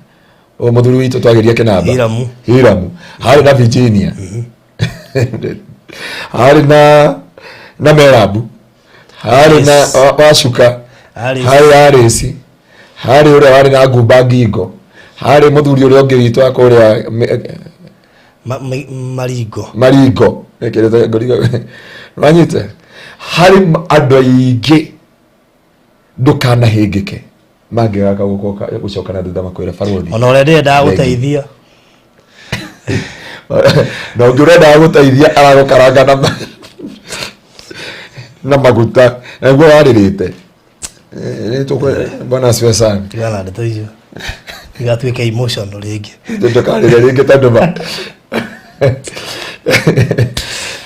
D: o mũthuri witũ twageria kĩnamba.
E: Hiramu.
D: Hiramu. Harĩ na Virginia, harĩ na Merabu, harĩ na
E: Alice.
D: Wacuka.
E: Alice.
D: Harĩ Arĩci, harĩ ũrĩa warĩ na ngumba ngingo, harĩ mũthuri ũrĩa ũngĩ witũ wa kũrĩa
E: Maringo.
D: Maringo. Ĩkĩrĩte ngorigo wanyite. Harĩ andũ aingĩ, ndũkanahĩngĩke mangĩgaka gũcoka na thutha makwĩra, "Barũthi."
E: Ona ũrĩa ndĩrendaga
D: Thengi.
E: gũteithia.
D: Na ũngĩ ũrendaga gũteithia aragũkaranga na maguta nĩguo warĩrĩte. Bwana asifiwe sana.
E: Tigana na ndeto icio, igatuĩka emotional rĩngĩ.
D: Ndũkarĩre rĩngĩ tondũ ma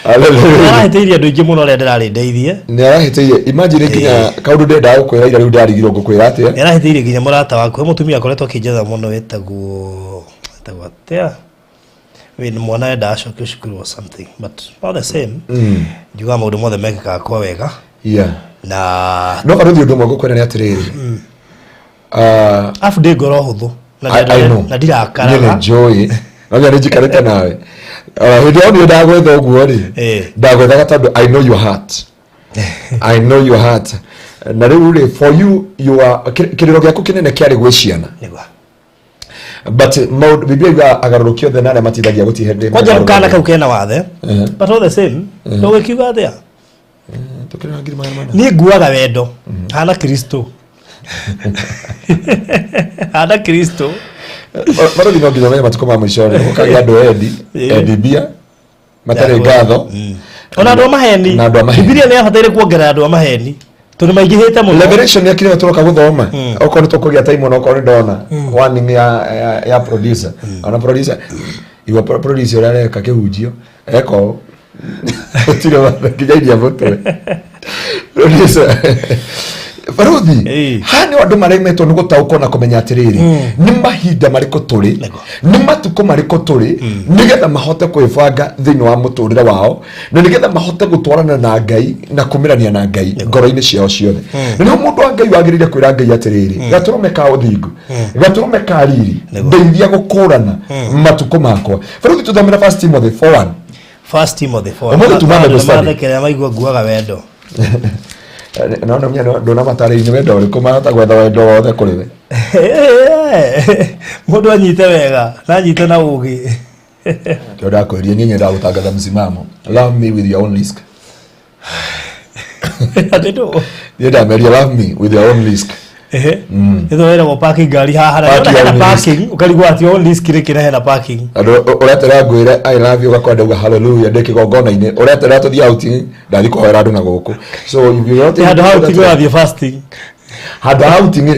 D: Hallelujah.
E: Arahĩtĩirie andũ aingĩ mũno arĩa ndĩrarĩ ndeithie.
D: Nĩ arahĩtĩirie. Imagine, nginya kaũndũ ndendaga gũkwĩra ira, rĩu ndarigirwo ngũkwĩra atĩa.
E: Nĩ arahĩtĩirie nginya mũrata wakwa, mũtumia akoretwo akĩnjetha mũno, wĩtagwo atĩa, wĩ mwana endaga acokio cukuru or something, but all the same njugaga maũndũ mothe mekĩkaga kwa wega. Na
D: No barũthi, ũndũ ũmwe ngũkwĩra nĩ atĩrĩrĩ.
E: Abu ndĩ ngoro hũthũ na
D: I know.
E: na
D: Niĩ
E: ndirakaraga.
D: nĩ njũĩ no nginya nĩ njikarĩte nawe. Hĩndĩ ĩyo niĩ ndagwetha ũguo rĩ, ndagwethaga tondũ I know your heart, I know your heart. Na rĩu rĩ, for you, you are kĩrĩro gĩaku kĩnene kĩarĩ gwĩ ciana.
E: Nĩguo.
D: But maũndũ Biblia yugaga agarũrũki othe na arĩa matithagia gũtirĩ hĩndĩ
E: Kwanja kana
D: magarũrũkaga.
E: kau kena wathe, but all the same ndũgĩkiuga atĩa.
D: Tũkĩrĩ na 400,000.
E: Niĩ nguaga wendo hana Kristo, hana Kristo.
D: Barũthi, no nginya ũmenye matukũ ma mũico rĩ, gũkagĩa andũ endi endi mbia, matarĩ ngatho.
E: Ona andũ a maheni.
D: Na andũ a maheni.
E: Bibilia nĩ yabataire kuongerera andũ a maheni tondũ maingĩhĩte mũno.
D: Revelation ya kĩrĩa tũroka gũthoma, okorwo nĩ tũkũgĩa time, ona okorwo nĩ ndona warning ya producer. Ona producer igua, producer ũrĩa areka kĩhunjio eka ũũ, gũtirĩ watho nginya iria mũtwe. Producer, baruthi, haha nĩ andũ maremetwo nĩ gũtaũkwo na kũmenya atĩrĩrĩ, nĩ mahinda marĩkũ tũrĩ, nĩ matukũ marĩkũ tũrĩ, nĩgetha mahote kwĩbanga thĩinĩ wa mũtũrĩre wao, na nĩgetha mahote gũtwarana na Ngai na kumĩrania na Ngai ngoro-inĩ ciao ciothe. Na nĩho mũndũ wa Ngai wagĩrĩire kwĩra Ngai atĩrĩrĩ, "Gatũrũme ka ũthingu, gatũrũme ka riri, ndeithia gũkũrana matukũ makwa." Baruthi, tũthomera First Timothy 4:1.
E: First Timothy 4.
D: Ũmũthĩ tuma Bible study.
E: Mathekerera maigua nguaga wendo.
D: Naona menya ndona matarĩ-inĩ wendo ũrĩkũ mahota gwetha wendo wothe kũrĩ we.
E: Mũndũ anyite wega na anyite na ũgĩ.
D: Kĩo ndakwĩrie, niĩ nyendaga gũtangatha msimamo: love me with your own risk.
E: Atĩ ndũ?
D: Niĩ ndameria, love me with your own risk.
E: Ehe. Nĩ wĩragwo parking ngari haha na
D: Park your
E: hena
D: own risk.
E: parking, ũkarigwo atĩ own risk rĩ kĩna hena parking.
D: Andũ ũretera ngwĩre "I love you", ũgakora ndauga "hallelujah" ndĩ kĩgongona-inĩ. Ũretera tũthiĩ outing, ndathi kũhoera andũ na gũkũ. So if you not
E: Nĩ handũ ha outing ũrathiĩ fasting.
D: Handũ ha outing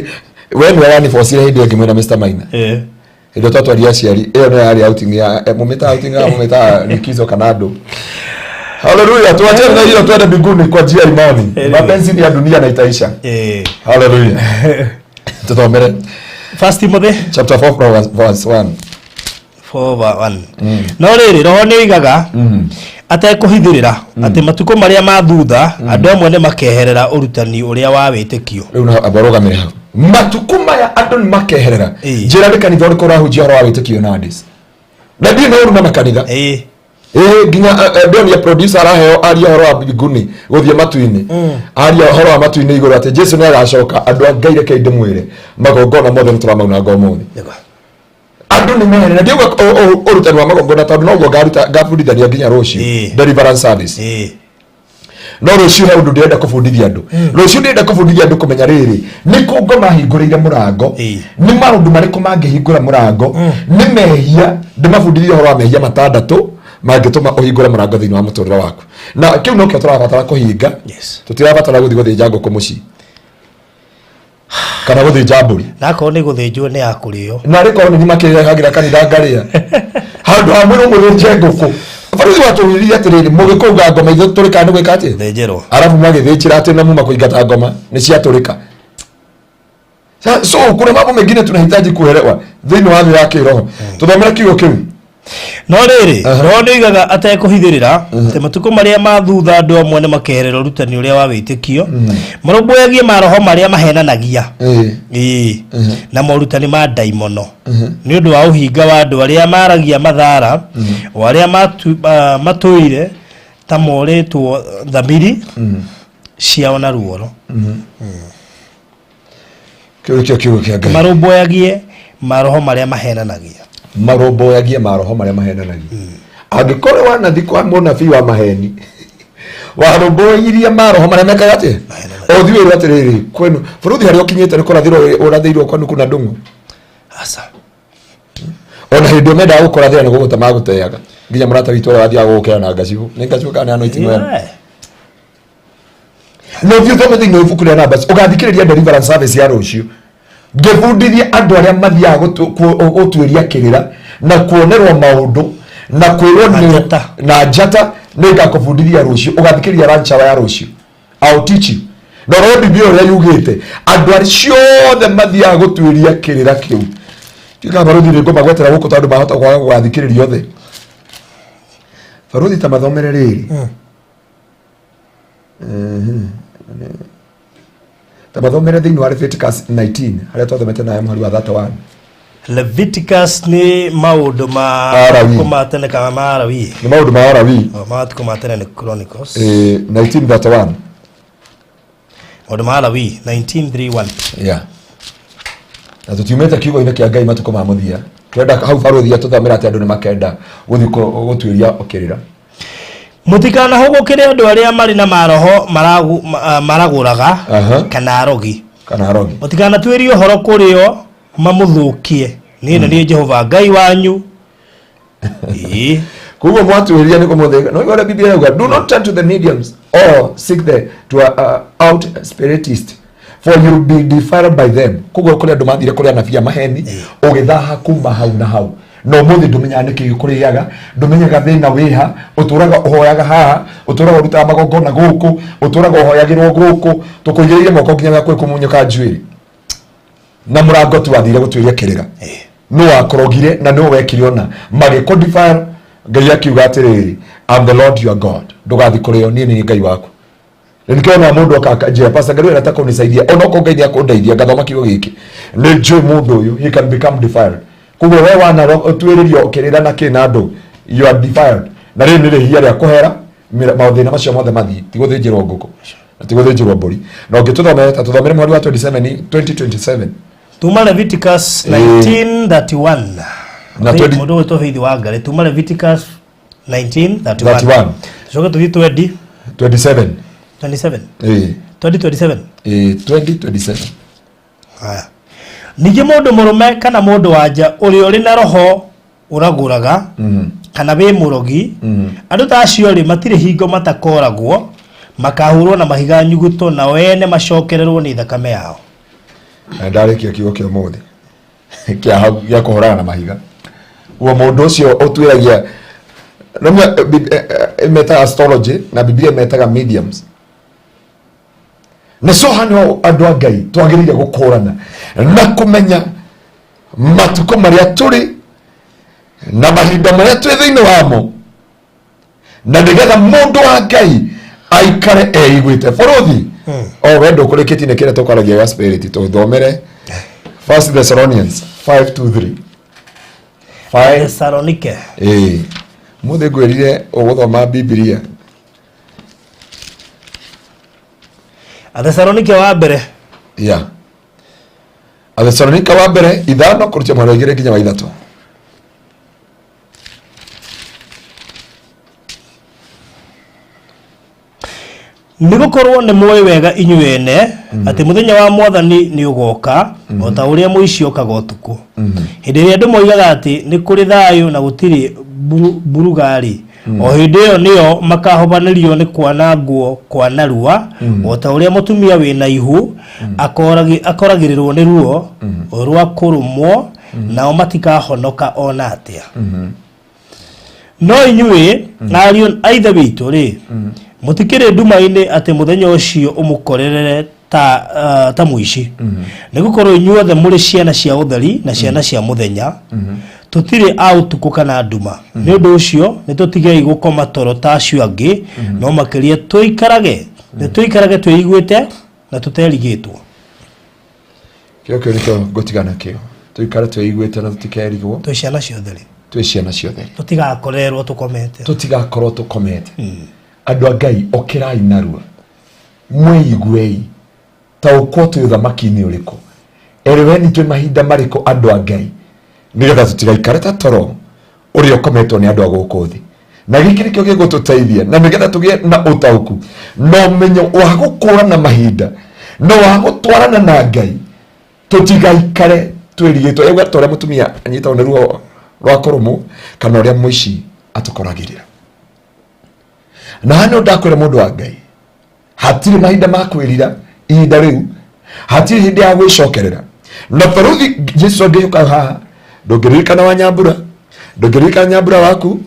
D: we nĩwe wanibocire hĩndĩ ĩyo ngĩmwĩra Mr Maina. Hĩndĩ ĩyo twatwaria aciari, ĩyo nĩyo yarĩ outing ya mũmĩtaga outing ya mũmĩtaga likizo kana andũ. Haleluya, tuachane na hiyo, twende mbinguni kwa njia ya imani.
E: Anyway.
D: Mapenzi ni ya dunia na itaisha. Haleluya, tuthomere.
E: First Timothy
D: chapter 4 from verse 1.
E: 4:1. No rĩrĩ, Roho nĩ oigaga atekũhithĩrĩra atĩ matukũ marĩa ma thutha andũ amwe nĩ makeherera ũrutani ũrĩa wa wĩtĩkio.
D: Rĩu no amba ũrũgamĩre hau. Matukũ maya andũ nĩ makeherera. Njĩra nĩ kanitha ũrĩkũ ũrahunjia ũhoro wa wĩtĩkio nowadays? Na ndiĩ na ũru na makanitha. Ĩĩ, nginya ndĩonia producer araheo aria ũhoro wa mbinguni gũthiĩ matu-inĩ, aria ũhoro wa matu-inĩ igũrũ atĩ Jesu nĩ agacoka. Andũ a Ngai, rekei ndĩmwĩre, magongona mothe nĩ tũramaunanga ũmũthĩ. Andũ nĩ meherera. Ndiuga ũrutani wa magongona, tondũ noguo ngaruta ngabundithania nginya rũciũ deliverance service. No rũciũ he ũndũ ndĩrenda kũbundithia andũ. Rũciũ ndĩrenda kũbundithia andũ kũmenya rĩrĩ, nĩ kũ ngoma hingũrĩire mũrango, nĩ maũndũ marĩkũ mangĩhingũra mũrango, nĩ mehia. Ndĩmabundithie ũhoro wa mehia matandatũ mangĩtũma ũhingũre mũrango thĩinĩ wa mũtũrĩre waku, na kĩu nokĩo tũrabatara kũhinga. Tũtirabatara gũthiĩ gũthĩnja ngũkũ mũciĩ kana gũthĩnja mbũri.
E: Nakorwo nĩ gũthĩnjwo, nĩ ya kũrĩo.
D: Na rĩ korwo nĩ makĩrehagĩra kanitha ngarĩa handũ ha mwĩrwo mũthĩnje ngũkũ. Borithi watũririe atĩrĩrĩ, mũgĩkũuga ngoma ithuĩ tũrĩka nĩ gwĩka atĩa?
E: Thĩnjĩrwo.
D: Arabu magĩthĩnjĩra atĩ na muma kũingata ngoma nĩ ciatũrĩka. So kuna mambo mengine tunahitaji kuelewa thĩinĩ wa thĩ ya kĩroho. Tũthomere kiugo kĩu.
E: No rĩrĩ, roho nĩ oigaga atekũhithĩrĩra atĩ matukũ marĩa ma thutha andũ amwe nĩ makeherera ũrutani ũrĩa wa wĩtĩkio, marũmbũyagie maroho marĩa mahenanagia, ĩĩ, na morutani ma ndaimono, nĩ ũndũ wa ũhinga wa andũ arĩa maragia mathara, o arĩa matũire ta morĩtwo thamiri ciao na ruoro.
D: Kĩu nĩkĩo kiugo kĩa Ngai.
E: Marũmbũyagie maroho marĩa mahenanagia.
D: Marũmbũyagie maroho marĩa mahenanagia. Angĩkorwo wanathi kwa mũnabii wa maheni, warũmbũyirie maroho marĩa mekaga atĩa? Ũthiĩ wĩrwo atĩrĩrĩ, kwenu bũrũthi harĩa ũkinyĩte nĩ kũrathĩrwo ũrathĩirwo kwenu kuna ndũng'ũ.
E: Aca.
D: Ona hĩndĩ ĩyo mendaga gũkũrathĩra nĩ gũgũte magũteaga, nginya mũrata witũ ũrĩa wathiaga gũgũkĩra na ngacibũ, nĩ ngacibũ kana nĩ anointing oil. Na ũthiĩ ũthome thĩinĩ wa ibuku rĩa Numbers. Ũgathikĩrĩria deliverance service ya rũciũ ngĩbundithia andũ arĩa mathiaga gũtuĩria kĩrĩra na kuonerwo maũndũ na kwĩrwo
E: Na njata.
D: Na njata. Nĩ ngakũbundithia rũciũ. Ũgathikĩrĩria lunch hour ya rũciũ, I'll teach you na ũrore Biblia ũrĩa yugĩte andũ acio othe mathiaga gũtuĩria kĩrĩra kĩu. Tiga baruthi rĩ ngũmagwetera gũkũ, tondũ mahota kwaga gũgathikĩrĩria othe. Baruthi, ta mathomere rĩrĩ. Ta mathomere thĩinĩ wa Leviticus 19 harĩa twathomete nawe mũhari wa 31.
E: Leviticus nĩ maũndũ ma
D: Alawi.
E: matukũ ma tene kana ma Alawi?
D: Nĩ maũndũ ma Alawi.
E: O, ma matukũ ma tene nĩ Chronicles.
D: 1931.
E: Maũndũ ma Alawi 1931.
D: Yeah. Na tũtiumĩte kiugo-inĩ kĩa Ngai, matukũ ma mũthia twenda hau baruthi atũthomera atĩ andũ nĩ makenda gũthiĩ gũtuĩria kĩrĩra.
E: Mũtikanahũgũkĩre andũ arĩa marĩ na maroho maragũraga kana arogi.
D: Kana arogi.
E: Mũtikanatuĩrie ũhoro kũrĩ o mamũthũkie. Niĩ na niĩ Jehova Ngai wanyu. Ĩĩ.
D: Koguo mwatuĩria nĩ kũmũthĩga no ũrĩa Biblia yauga, "Do not turn to the mediums or seek the to out spiritist, for you will be defiled by them." Koguo kũrĩ andũ mathire kũrĩ anabii a maheni, ũgĩthaha kuma hau na hau, na ũmũthĩ ndũmenyaga nĩkĩ gĩkũrĩaga, ndũmenyaga thĩna wĩha. Ũtũraga ũhoyaga haha, ũtũraga ũrutaga magongona gũkũ, ũtũraga ũhoyagĩrwo gũkũ, tũkũigĩrĩire moko nginya gakuhĩ kũmunyũka njuĩrĩ, na mũrango tu wathire gũtuĩria kĩrĩra nĩ wakorogire na nĩ wekire ona magĩkũ defile. Ngai akiuga atĩrĩrĩ, "I'm the Lord your God, ndũgathi kũrĩo, niĩ nĩ Ngai waku." Na nĩkĩo ona mũndũ akanjĩra, "Pastor Ngai anataka kunisaidia," ona okorwo Ngai nĩ akũndeithia, ngathoma kiugo gĩkĩ, nĩ njũĩ mũndũ ũyũ, he can become defiled. Koguo we wana tuĩrĩrio kĩrĩra na kĩ na andũ, you are defiled, na rĩrĩ nĩ rĩhia rĩa kũhera mathĩna macio mothe mathiĩ, ti gũthĩnjĩrwo ngũkũ na ti gũthĩnjĩrwo mbũri. Na ũngĩtũthomera, ta tũthomere mũhari wa 27, 2027.
E: Tuma Leviticus 1931.
D: Na 20.
E: Mũndũ ũgwĩtwo Faith wa Ngarĩ, tuma Leviticus 1931.
D: 31.
E: Tucoke tũthiĩ 20
D: 27.
E: 27.
D: Ĩĩ.
E: 2027.
D: Ĩĩ, 2027.
E: Haya. Ningĩ mũndũ mũrũme kana mũndũ wa nja ũrĩa ũrĩ na roho ũragũraga kana wĩ mũrogi, andũ ta acio rĩ, matirĩ hingo matakoragwo, makahũrwo na mahiga nyuguto, nao ene macokererwo nĩ thakame yao.
D: Na ndarĩkia kiugo kĩa ũmũthĩ kĩa hau gĩa kũhũrana na mahiga. Guo mũndũ ũcio ũtuĩragia metaga astrology, na Biblia metaga mediums. Na so hano andũ a Ngai twagĩrĩire gũkũrana na kũmenya matukũ marĩa tũrĩ na mahinda marĩa twĩ thĩinĩ wamo, na nĩgetha mũndũ wa Ngai aikare eiguĩte. Bũrũthi o we ndũkũrĩkĩtie nĩ kĩrĩa tũkwaragia gĩa spirit. Tũthomere First Thessalonians 5:23. 5.
E: Thessalonike.
D: Ĩĩ, Mũthĩ ngwĩrire ũgũthoma Bibilia.
E: Athesalonike wa mbere.
D: Ya Athesalonika wa mbere 5 kũrutia mweri wa 2 nginya wa 3.
E: Nĩ gũkorwo nĩ mũĩ wega inyuĩ ene atĩ mũthenya wa mwathani nĩ ũgoka o ta ũrĩa mũici okaga ũtukũ. Hĩndĩ ĩrĩa andũ moigaga atĩ nĩ kũrĩ thayũ na gũtirĩ mburuga-rĩ, o hĩndĩ ĩyo nĩyo makahobanĩrio nĩ kwanangwo kwa narua, o ta ũrĩa mũtumia wĩna ihu akoragĩrĩrwo nĩ ruo rwa kũrũmwo, nao matikahonoka ona atĩa. No inyuĩ ariũ a ithe witũ rĩ, mũtikĩrĩ nduma-inĩ atĩ mũthenya ũcio ũmũkorerere ta mũici. Nĩ gũkorwo inyuothe mũrĩ ciana cia ũtheri na ciana cia mũthenya, tũtirĩ a ũtukũ kana nduma. Nĩ ũndũ ũcio nĩ tũtigei gũkoma toro ta acio angĩ, no makĩria tũikarage nĩ tũikarage twĩiguĩte na tũterigĩtwo.
D: Kĩo kĩu nĩkĩo ngũtigana kĩo, tũikare twĩiguĩte na tũtikerigwo.
E: Twĩ ciana cia ũtheri.
D: Twĩ ciana cia ũtheri.
E: Tũtigakorerwo tũkomete.
D: Tũtigakorwo tũkomete. Andũ a Ngai, ũkĩrai narua, mwĩiguei, taũkwo twĩ ũthamaki-inĩ ũrĩkũ, ereweni twĩ mahinda marĩkũ andũ a Ngai, nĩgetha tũtigaikare ta toro ũrĩa ũkometwo nĩ andũ a gũkũ thĩ. Na gĩkĩ nĩkĩo gĩgũtũteithia, na nĩgetha tũgĩe na ũtaũku na ũmenyo wa gũkũrana mahinda na wa gũtwarana na Ngai, tũtigaikare twĩrigĩtwo ĩgwe ta ũrĩa mũtumia anyitagwo nĩ ruo rwa kũrũmwo kana ũrĩa mũici atũkoragĩrĩra. Na haha nĩho ndakwĩra mũndũ wa Ngai, hatirĩ mahinda ma kwĩrira ihinda rĩu, hatirĩ hĩndĩ ya gwĩcokerera. Na baruthi Jesu angĩũka haha, ndũngĩririkana wa Nyambura, ndũngĩririkana Nyambura waku,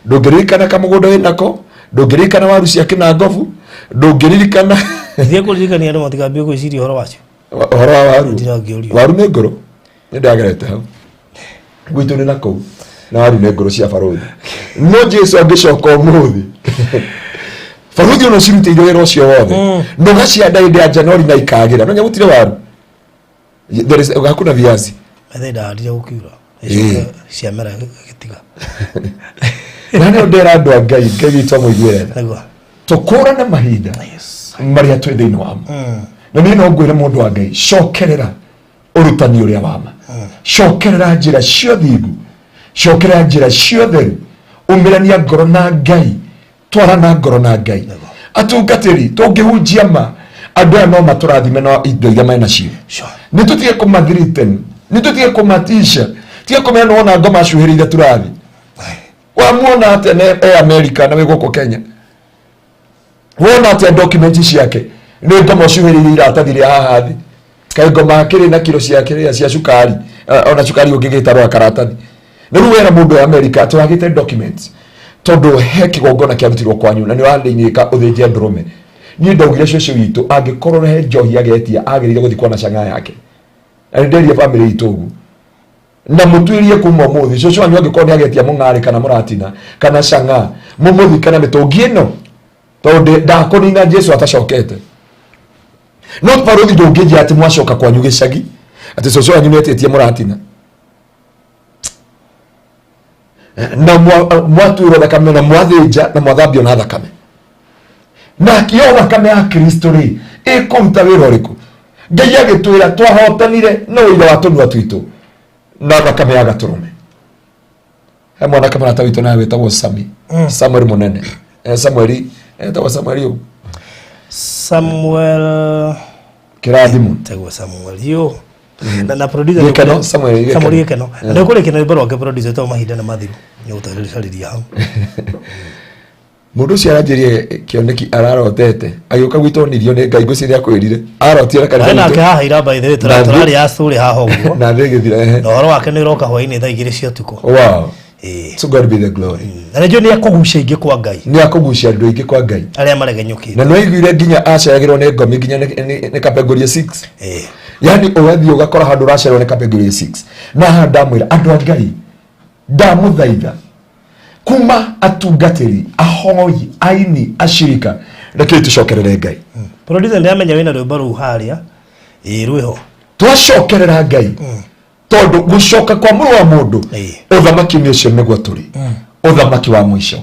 D: ndũngĩririkana kamũgũnda wĩnako, ndũngĩririkana waru cia kĩnangobu, ndũngĩririkana
E: Thiĩ kũririkania andũ matikambie gwĩciria ũhoro wacio.
D: Ũhoro wa waru.
E: Ndirangĩũrio.
D: Waru nĩ ngũrũ, nĩ ndagerete hau gwitũ nĩ nakũu, na waru nĩ ngũrũ cia baruthi. No Jesu angĩcoka ũmũthĩ, baruthi ona ũcirutĩire wĩra ũcio wothe na ũgacianda hĩndĩ ya Januari na ikagĩra, no nyamũ gũtirĩ waru. There is hakuna viazi.
E: Metha ndahandire gũkiura. Ĩcoke ciamera gĩtiga.
D: Na nĩo ndera andũ a Ngai, Ngai witũ amũiguĩre tha.
E: Nĩguo.
D: Tũkũrane mahinda marĩa twĩ thĩinĩ wamo. Na niĩ no ngwĩre mũndũ wa Ngai, cokerera ũrutani ũrĩa wa ma, cokerera njĩra cia ũthingu, cokerera njĩra cia ũtheru, umĩrania ngoro na Ngai, twarana ngoro na Ngai. Atungatĩri, tũngĩhunjia ma, andũ aya no matũrathime na indo iria mena nacio. Nĩ tũtige kũmathiriten, nĩ tũtige kũmatisha, tige kũmera nĩ wona ngoma acuhĩrĩire tũrathi. Wamuona atĩa ne e America na wĩ gũkũ Kenya? Wona atĩa document ciake nĩ ngoma ũcuhĩrĩire iratathi rĩa haha thĩ? Kaĩ ngoma akĩrĩ na kiro cia kĩrĩa cia cukari, ona cukari ũngĩgĩta rwa karatathi. Na rĩu wera mũndũ wa America atĩ wagĩte documents tondũ he kĩgongona kĩarutirwo kwanyu na nĩ ũrathĩinĩka ũthĩnje ndũrũme. Niĩ ndaugire cũcũ witũ angĩkorwo he njohi agetia agĩrĩire gũthiĩ kuona cang'aa yake. Na nĩ nderire bamĩrĩ itũ ũguo. Na mũtuĩrie kuma ũmũthĩ cũcũ wanyu angĩkorwo nĩ agetia mũng'arĩ kana mũratina kana cang'aa, mũmũthike na mĩtũngi ĩno, tondũ ndakũnina Jesu atacokete. No baruthi ndũngĩnjĩra atĩ mwacoka kwanyu gĩcagi atĩ cũcũ wanyu nĩetĩtie mũratina na mwatuĩrwo thakame na mwathĩnja na mwathambio na thakame. Na kĩo thakame ya Kristo rĩ ĩkũruta wĩra ũrĩkũ? Ngai agĩtwĩra twahotanire na ũira wa tũnua twitũ na thakame ya gatũrũme. He mwanake mũrata witũ nawe wĩtagwo Sami, Samuel mũnene. Samuel, etagwo Samuel ũũ?
E: Samuel
D: Kĩrathimo.
E: Tagwo Samuel yo. Na producer
D: Gĩkeno, Samuel Gĩkeno.
E: Samuel Gĩkeno. Na nĩ kũrĩkia na rwĩmbo rwake producer tondũ mahinda nĩ mathiru. Nĩ gũtarĩria hau.
D: Mũndũ ũcio aranjĩrie kĩoneki ararotete agĩũka gwitũ onirio nĩ Ngai, ngwĩciria akwĩrire arotire kanitha
E: Nawe nake
D: witũ.
E: haha ira by the way
D: Na
E: tũrarĩ ya story haha ũguo.
D: Na thĩ ĩgĩthira, ehe.
E: Na ũhoro wake nĩ ũroka hwaĩ-inĩ thaa 2 cia ũtukũ.
D: Wow.
E: Ĩĩ.
D: So God be the glory.
E: Na nĩnjũĩ nĩ ekũgucia aingĩ kwa Ngai.
D: Nĩ akũgucia andũ aingĩ kwa Ngai.
E: Arĩa maregenyũkĩte.
D: Na nĩ waiguire nginya aceragĩrwo nĩ ngomi nginya nĩ category 6.
E: Ĩĩ.
D: Yaani ũgathiĩ ũgakora handũ ũracererwo nĩ category 6. Na haha ndamwĩra andũ a Ngai, ndamũthaitha kuma atungatĩri, ahoi, aini, ashirika, rekei tũcokerere Ngai.
E: Producer ndĩramenya wĩna rwĩmbo rũu harĩa. Ĩĩ rwĩho.
D: Twacokerera Ngai. Tondũ gũcoka kwa mũrũ wa mũndũ ũthamaki-inĩ ũcio nĩguo tũrĩ. Ũthamaki wa mũico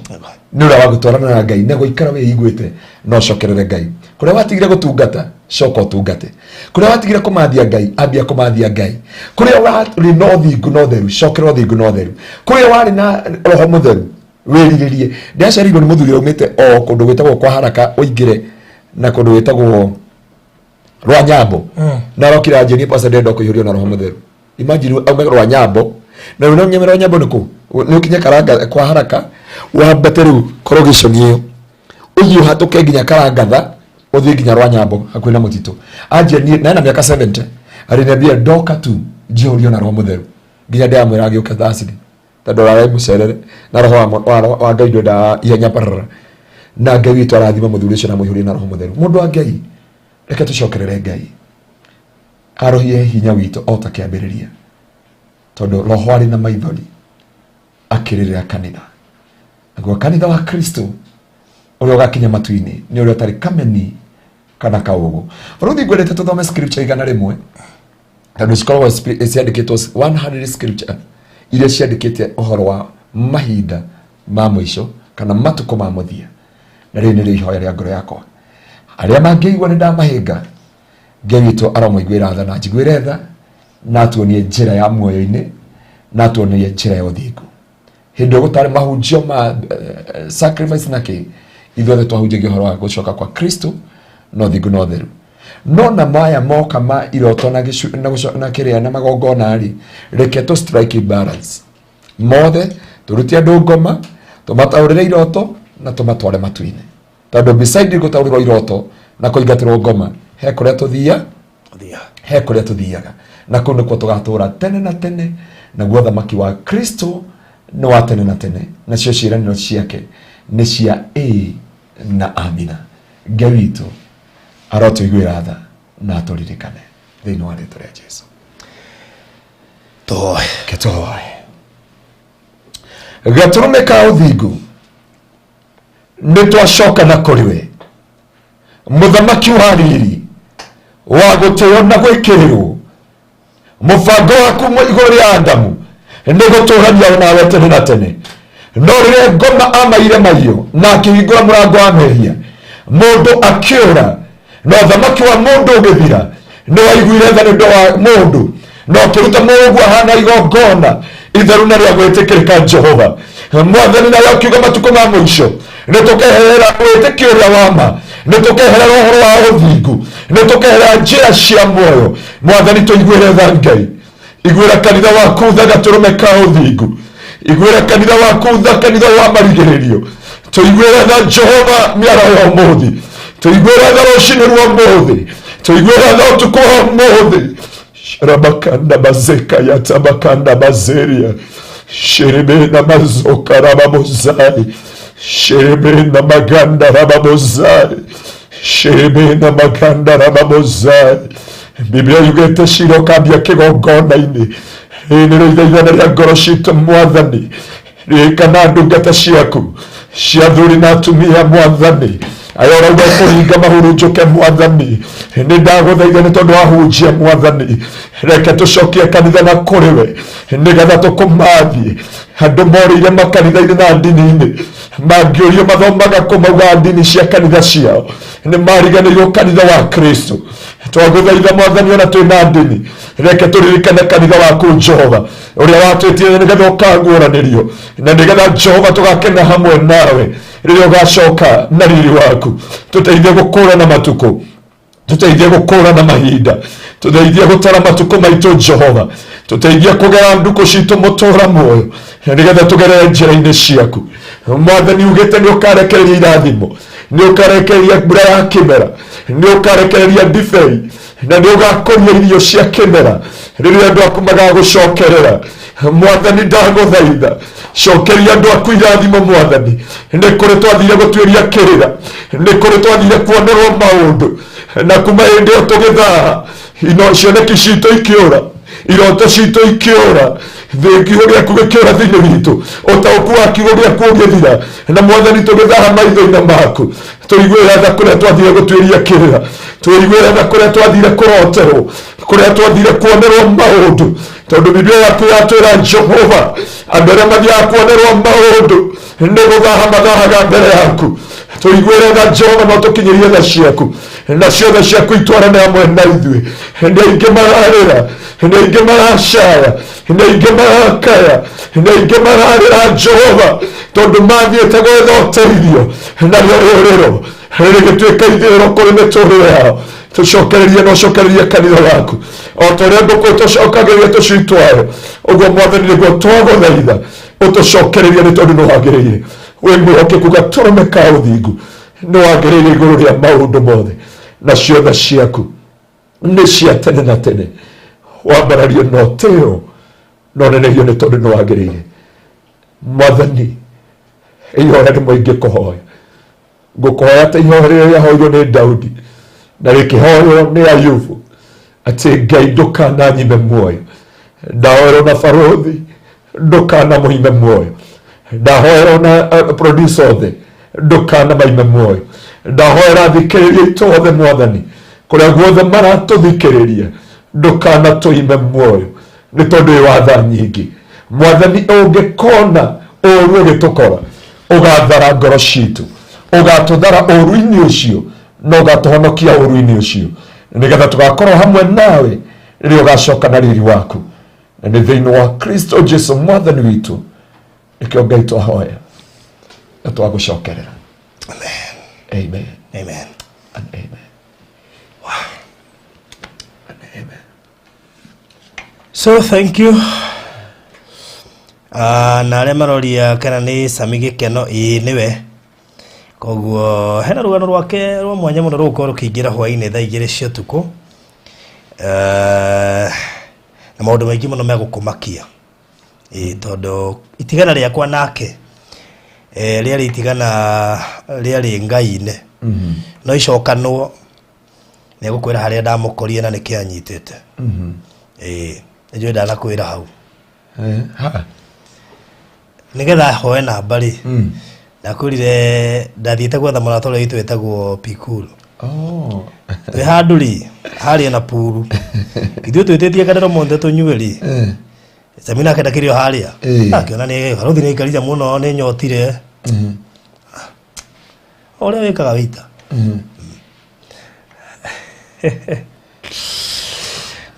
D: nĩ ũrĩa wa gũtwarana na Ngai na gũikara wĩiguĩte na ũcokerere Ngai. Kũrĩa watigire gũtungata, coka ũtungate. Kũrĩa watigire kũmathia Ngai, ambia kũmathia Ngai. Kũrĩa warĩ na ũthingu na ũtheru, cokera ũthingu na ũtheru. Kũrĩa warĩ na roho mũtheru, wĩrirĩrie. Ndĩracereirwo nĩ mũthuri aumĩte o kũndũ gwĩtagwo kwa Haraka, ũingĩre na kũndũ gwĩtagwo Rwanyambo, na arokire anjĩrie, "Pastor, ndĩrenda kũihũrio na roho mũtheru." Imagine, aume Rwanyambo, na rĩu no Rwanyambo nĩ kũ nĩ ũkinye Karanga kwa Haraka, wambate rĩu korogiconi ĩyo, ũthiĩ ũhatũke nginya Karangatha, ũthiĩ nginya Rwanyambo hakuhĩ na mũtitũ. Anjia niĩ na ena mĩaka 70, aliniambia ndoka tu njihũrio na roho mũtheru. Nginya ndĩramwĩra agĩũke Thursday, tondũ ararĩ mũcerere na roho wa Ngai ndwendaga ihenya parara. Na Ngai witũ arathima mũthuri ũcio na mũihũrie na roho mũtheru. Mũndũ wa Ngai, reke tũcokerere Ngai arohie hinya witũ o ta kĩambĩrĩria, tondũ roho arĩ na maithori akĩrĩrĩra kanitha. Naguo kanitha wa Kristo ũrĩa ũgakinya matu-inĩ nĩ ũrĩa ũtarĩ kameni kana kaũgũ. Rũthi, ngwendete tũthome scripture 100, tondũ cikoragwo ciandĩkĩtwo 100 scripture iria ciandĩkĩte ũhoro wa mahinda ma mũico kana matukũ ma mũthia. Na rĩrĩ nĩrĩo ihoya rĩa ngoro yakwa: arĩa mangĩigua nĩ ndamahĩnga, Ngai witũ aromũiguĩra tha na njiguĩre tha, na atuonie njĩra ya muoyo-inĩ, na atuonie njĩra ya ũthingu. Hĩndĩ ĩyo gũtarĩ mahunjio ma sacrifice na kĩ, ithuothe twahunjagia ũhoro wa gũcoka kwa Kristo na ũthingu na ũtheru. No na maya moka ma iroto na gĩcu, na, na kĩrĩa na magongona rĩ, reke tũ strike balance mothe, tũrute andũ ngoma, tũmataũrĩre iroto na tũmatware matu-inĩ, tondũ beside gũtaũrĩrwo iroto na kũingatĩrwo ngoma, he kũrĩa tũthia he kũrĩa tũthiaga, na kũu nĩkuo tũgatũra tene na tene. Naguo thamaki wa Kristo nĩ wa tene na tene, nacio ciĩranĩro ciake nĩ cia ĩĩ na amina. Ngai witũ arotũiguĩra tha na atũririkane thĩinĩ wa rĩtwa rĩa Jesu.
A: Tũhoe.
D: Reke tũhoe. Gatũrũme ka ũthingu, nĩ twacoka na kũrĩ we, mũthamaki wa riri wa gũtĩo na gwĩkĩrĩrwo. Mũbango waku igũrũ rĩa Adamu nĩ gũtũrania nawe tene na tene, no rĩrĩa ngoma amaire maiyo na akĩhingũra mũrango wa mehia, mũndũ akĩũra na ũthamaki wa mũndũ ũgĩthira. Nĩ waiguire tha nĩ ũndũ wa mũndũ na ũkĩruta mũrũguo ahana igongona itheru na rĩa gwĩtĩkĩrĩka. Jehova Mwathani, nawe ũkiuga matukũ ma mũico nĩ tũkeherera wĩtĩkio ũrĩa wa ma, nĩ tũkeherera ũhoro wa ũthingu, nĩ tũkeherera njĩra cia muoyo. Mwathani, tũiguĩre tha. Ngai, iguĩra kanitha waku tha, gatũrũme ka ũthingu. Iguĩra kanitha waku tha, kanitha wa marigĩrĩrio. Tũiguĩre tha, Jehova, mĩara ya ũmũthĩ. Tũiguĩre tha rũcinĩ rwa ũmũthĩ. Tũiguĩre tha ũtukũ wa ũmũthĩ. Rabakanda bazeka yatabakanda bazeria sherebena mazoka rababozai sherebena maganda rababozai sherebena maganda rababozai. Biblia yugĩte cira ũkambia kĩgongona-inĩ. Rĩrĩ nĩrĩo ithaithana rĩa ngoro citũ. Mwathani, ririkana ndungata ciaku cia athuri na atumia. Mwathani, aya ũrauga kũringa mahurunjũke. Mwathani, nĩ ndagũthaitha nĩ tondũ wahunjia. Mwathani, reke tũcokie kanitha na kũrĩ we, nĩgetha tũkũmathiĩ. Andũ morĩire makanitha-inĩ na ndini-inĩ, mangĩũrio mathomaga kũ, maugaga ndini cia kanitha ciao, nĩ mariganĩirwo kanitha wa Kristo. Twagũthaitha, Mwathani, ona twĩ na ndini, reke tũririkane kanitha waku, Jehova, ũrĩa watwĩtire, nĩgetha ũkaguũranĩrio na nĩgetha, Jehova, tũgakena hamwe nawe rĩrĩa ũgacoka na riri waku. Tũteithie gũkũrana matukũ, tũteithie gũkũrana mahinda, tũteithie gũtara matukũ maitũ. Jehova, tũteithie kũgera ndukũ citũ mũtũra muoyo, nĩgetha tũgerere njĩra-inĩ ciaku. Mwathani, ugĩte nĩ ũkarekereria irathimo, nĩ ũkarekereria mbura ya kĩmera, nĩ ũkarekereria ndibei, na nĩ ũgakũria irio cia kĩmera rĩrĩa andũ aku magagũcokerera. Mwathani, ndagũthaitha, cokeria andũ aku irathimo. Mwathani, nĩ kũrĩ twathire gũtuĩria kĩrĩra, nĩ kũrĩ twathire kuonerwo maũndũ, na kuma hĩndĩ ĩyo tũgĩthaha ino cioneki citũ ikĩũra, iroto citũ ikĩũra, thĩ kiugo gĩaku gĩkĩũra thĩinĩ witũ, ũtaũku wa kiugo gĩaku ũgĩthira, na Mwathani, tũgĩthaha maitho-inĩ maku. Tũiguĩra tha kũrĩa twathire gũtuĩria kĩrĩra, tũiguĩra tha kũrĩa twathire kũroterwo, kũrĩa twathire kuonerwo maũndũ. Tondũ Biblia yaku yatwĩra Jehova, andũ arĩa mathiaga kuonerwo maũndũ nĩ gũthaha mathahaga mbere yaku. Tũiguĩre tha Jehova na ũtũkinyĩrie tha ciaku, na ciothe ciaku itwarane hamwe na ithuĩ. Nĩ aingĩ mararĩra, nĩ aingĩ maracaya, nĩ aingĩ marakaya, nĩ aingĩ mararĩra Jehova, tondũ mathiĩte gwetha ũteithio narĩo rĩũrĩro rĩgĩtuĩka ithĩro kũrĩ mĩtũrĩre yao. Tũcokererie na ũcokererie kanitha waku o ta ũrĩa ngũkũ tũcokagĩrĩria tũcui twayo ũguo. Mwathani, nĩguo twagũthaitha ũtũcokererie, nĩ tondũ nĩ wagĩrĩire, wĩ mwĩhokeku, gatũrũme ka ũthingu, nĩ wagĩrĩire igũrũ rĩa maũndũ mothe, na ciothe ciaku nĩ cia tene na tene. Wambarario na ũtĩo na ũnenehio, nĩ tondũ nĩ wagĩrĩire. Mwathani, ihoya rĩmwe ingĩkũhoya, ngũkũhoya ta ihoya rĩrĩa rĩahoirwo nĩ Daudi na rĩkĩhoywo nĩ Ayubu, atĩ Ngai ndũkananyime muoyo. Ndahoerwo na barũthi, ndũkanamũime muoyo. Ndahoerwo na producer othe, ndũkanamaime muoyo. Ndahoera athikĩrĩria aitũ othe, Mwathani, kũrĩa guothe maratũthikĩrĩria, ndũkanatũime muoyo, nĩ tondũ wĩ wa tha nyingĩ. Mwathani, ũngĩkona ũru ũgĩtũkora, ũgathara ngoro citũ, ũgatũthara ũru-inĩ ũcio na ũgatũhonokia ũru-inĩ ũcio, nĩgetha tũgakorwo hamwe nawe rĩrĩa ũgacoka na riri waku. Na nĩ thĩinĩ wa Kristo Jesu Mwathani witũ nĩkĩo Ngai twahoya na twagũcokerera. Amen.
E: Amen.
D: And amen. And amen.
E: So thank you. Na arĩa maroria kana nĩ Sami Gĩkeno, ĩĩ nĩwe. Koguo hena rũgano rwake rwa mwanya mũno rũgũkorwo rũkĩingĩra hwainĩ thaa 2 cia ũtukũ. Na maũndũ maingĩ mũno megũkũmakia. Ĩĩ tondũ itigana rĩakwa nake rĩarĩ itigana rĩarĩ Ngai-inĩ. No icokanwo nĩ egũkwĩra harĩa ndamũkorire na nĩkĩ anyitĩte. Ĩĩ nĩnjũĩ ndanakwĩra hau.
D: Ha.
E: Nĩgetha hoe namba rĩ, ndakwĩrire ndathiĩte gwetha mũrata ũrĩa witũ wĩtagwo Pikuru.
D: Oh.
E: Twĩ handũ rĩ harĩa na puru, ithuĩ twĩtĩtie kanero monthe tũnyue rĩ, Samina akenda kĩrĩ o harĩa. Akĩona nĩ barũthi nĩ aikarire mũno, nĩ nyotire. O ũrĩa wĩkaga wĩita.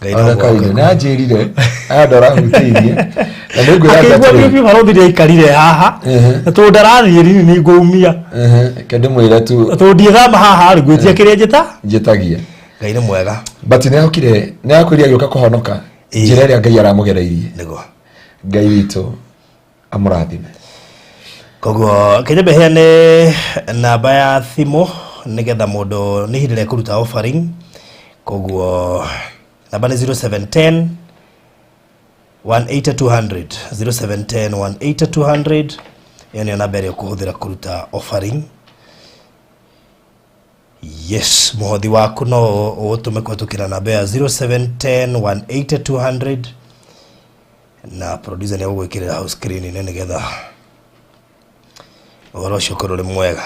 E: Ngai no
D: Ona kaine
E: mwaka.
D: nĩ anjĩrire aya ndorahutĩirie na nĩ ngwĩra
E: Akĩigua
D: atĩrĩrĩ.
E: biũ barũthi nĩ aikarire haha. Na tondũ ndarathiĩ rĩ, nĩ ngũumia.
D: Reke ndĩmwĩre tu.
E: Tondũ ndiĩthama haha rĩ, ngwĩtia kĩrĩa njĩta.
D: Njĩtagia.
E: Ngai nĩ mwega.
D: But nĩ okire, nĩ akwĩrire agĩũka kũhonoka njĩra ĩrĩa Ngai aramũgereirie.
E: Nĩguo.
D: Ngai witũ amũrathime.
E: Koguo kenya heane namba ya thimũ nĩgetha mũndũ, nĩ ihinda rĩa kũruta offering. Koguo namba nĩ 0710 180 200, 0710 180 200. Ĩyo nĩyo namba ĩrĩa ũkũhũthĩra kũruta offering. Yes, mũhothi waku no ũũtũme kũhetũkĩra namba ya 0710 180 200, na producer nĩ egũgwĩkĩrĩra hau screen-inĩ nĩgetha ũhoro ũcio ũkorwo ũrĩ mwega.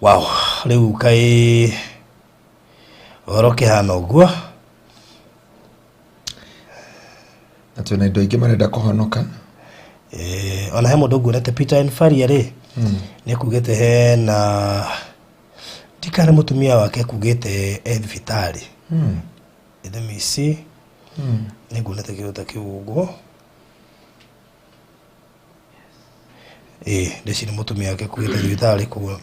E: Wow, rĩu kaĩ ũhoro ũkĩhana ũguo.
D: Na twĩna indo ingĩ marenda kũhonoka.
E: Ona he mũndũ nguonete, Peter and Faria rĩ, nĩ ekugĩte hena ndikana mũtumia wake ekugĩte e thibitarĩ. Let me see. Nĩ nguonete kĩndũ ta kĩu ũguo. Ĩĩ, ndĩciri mũtumia wake ekugĩte thibitarĩ, koguo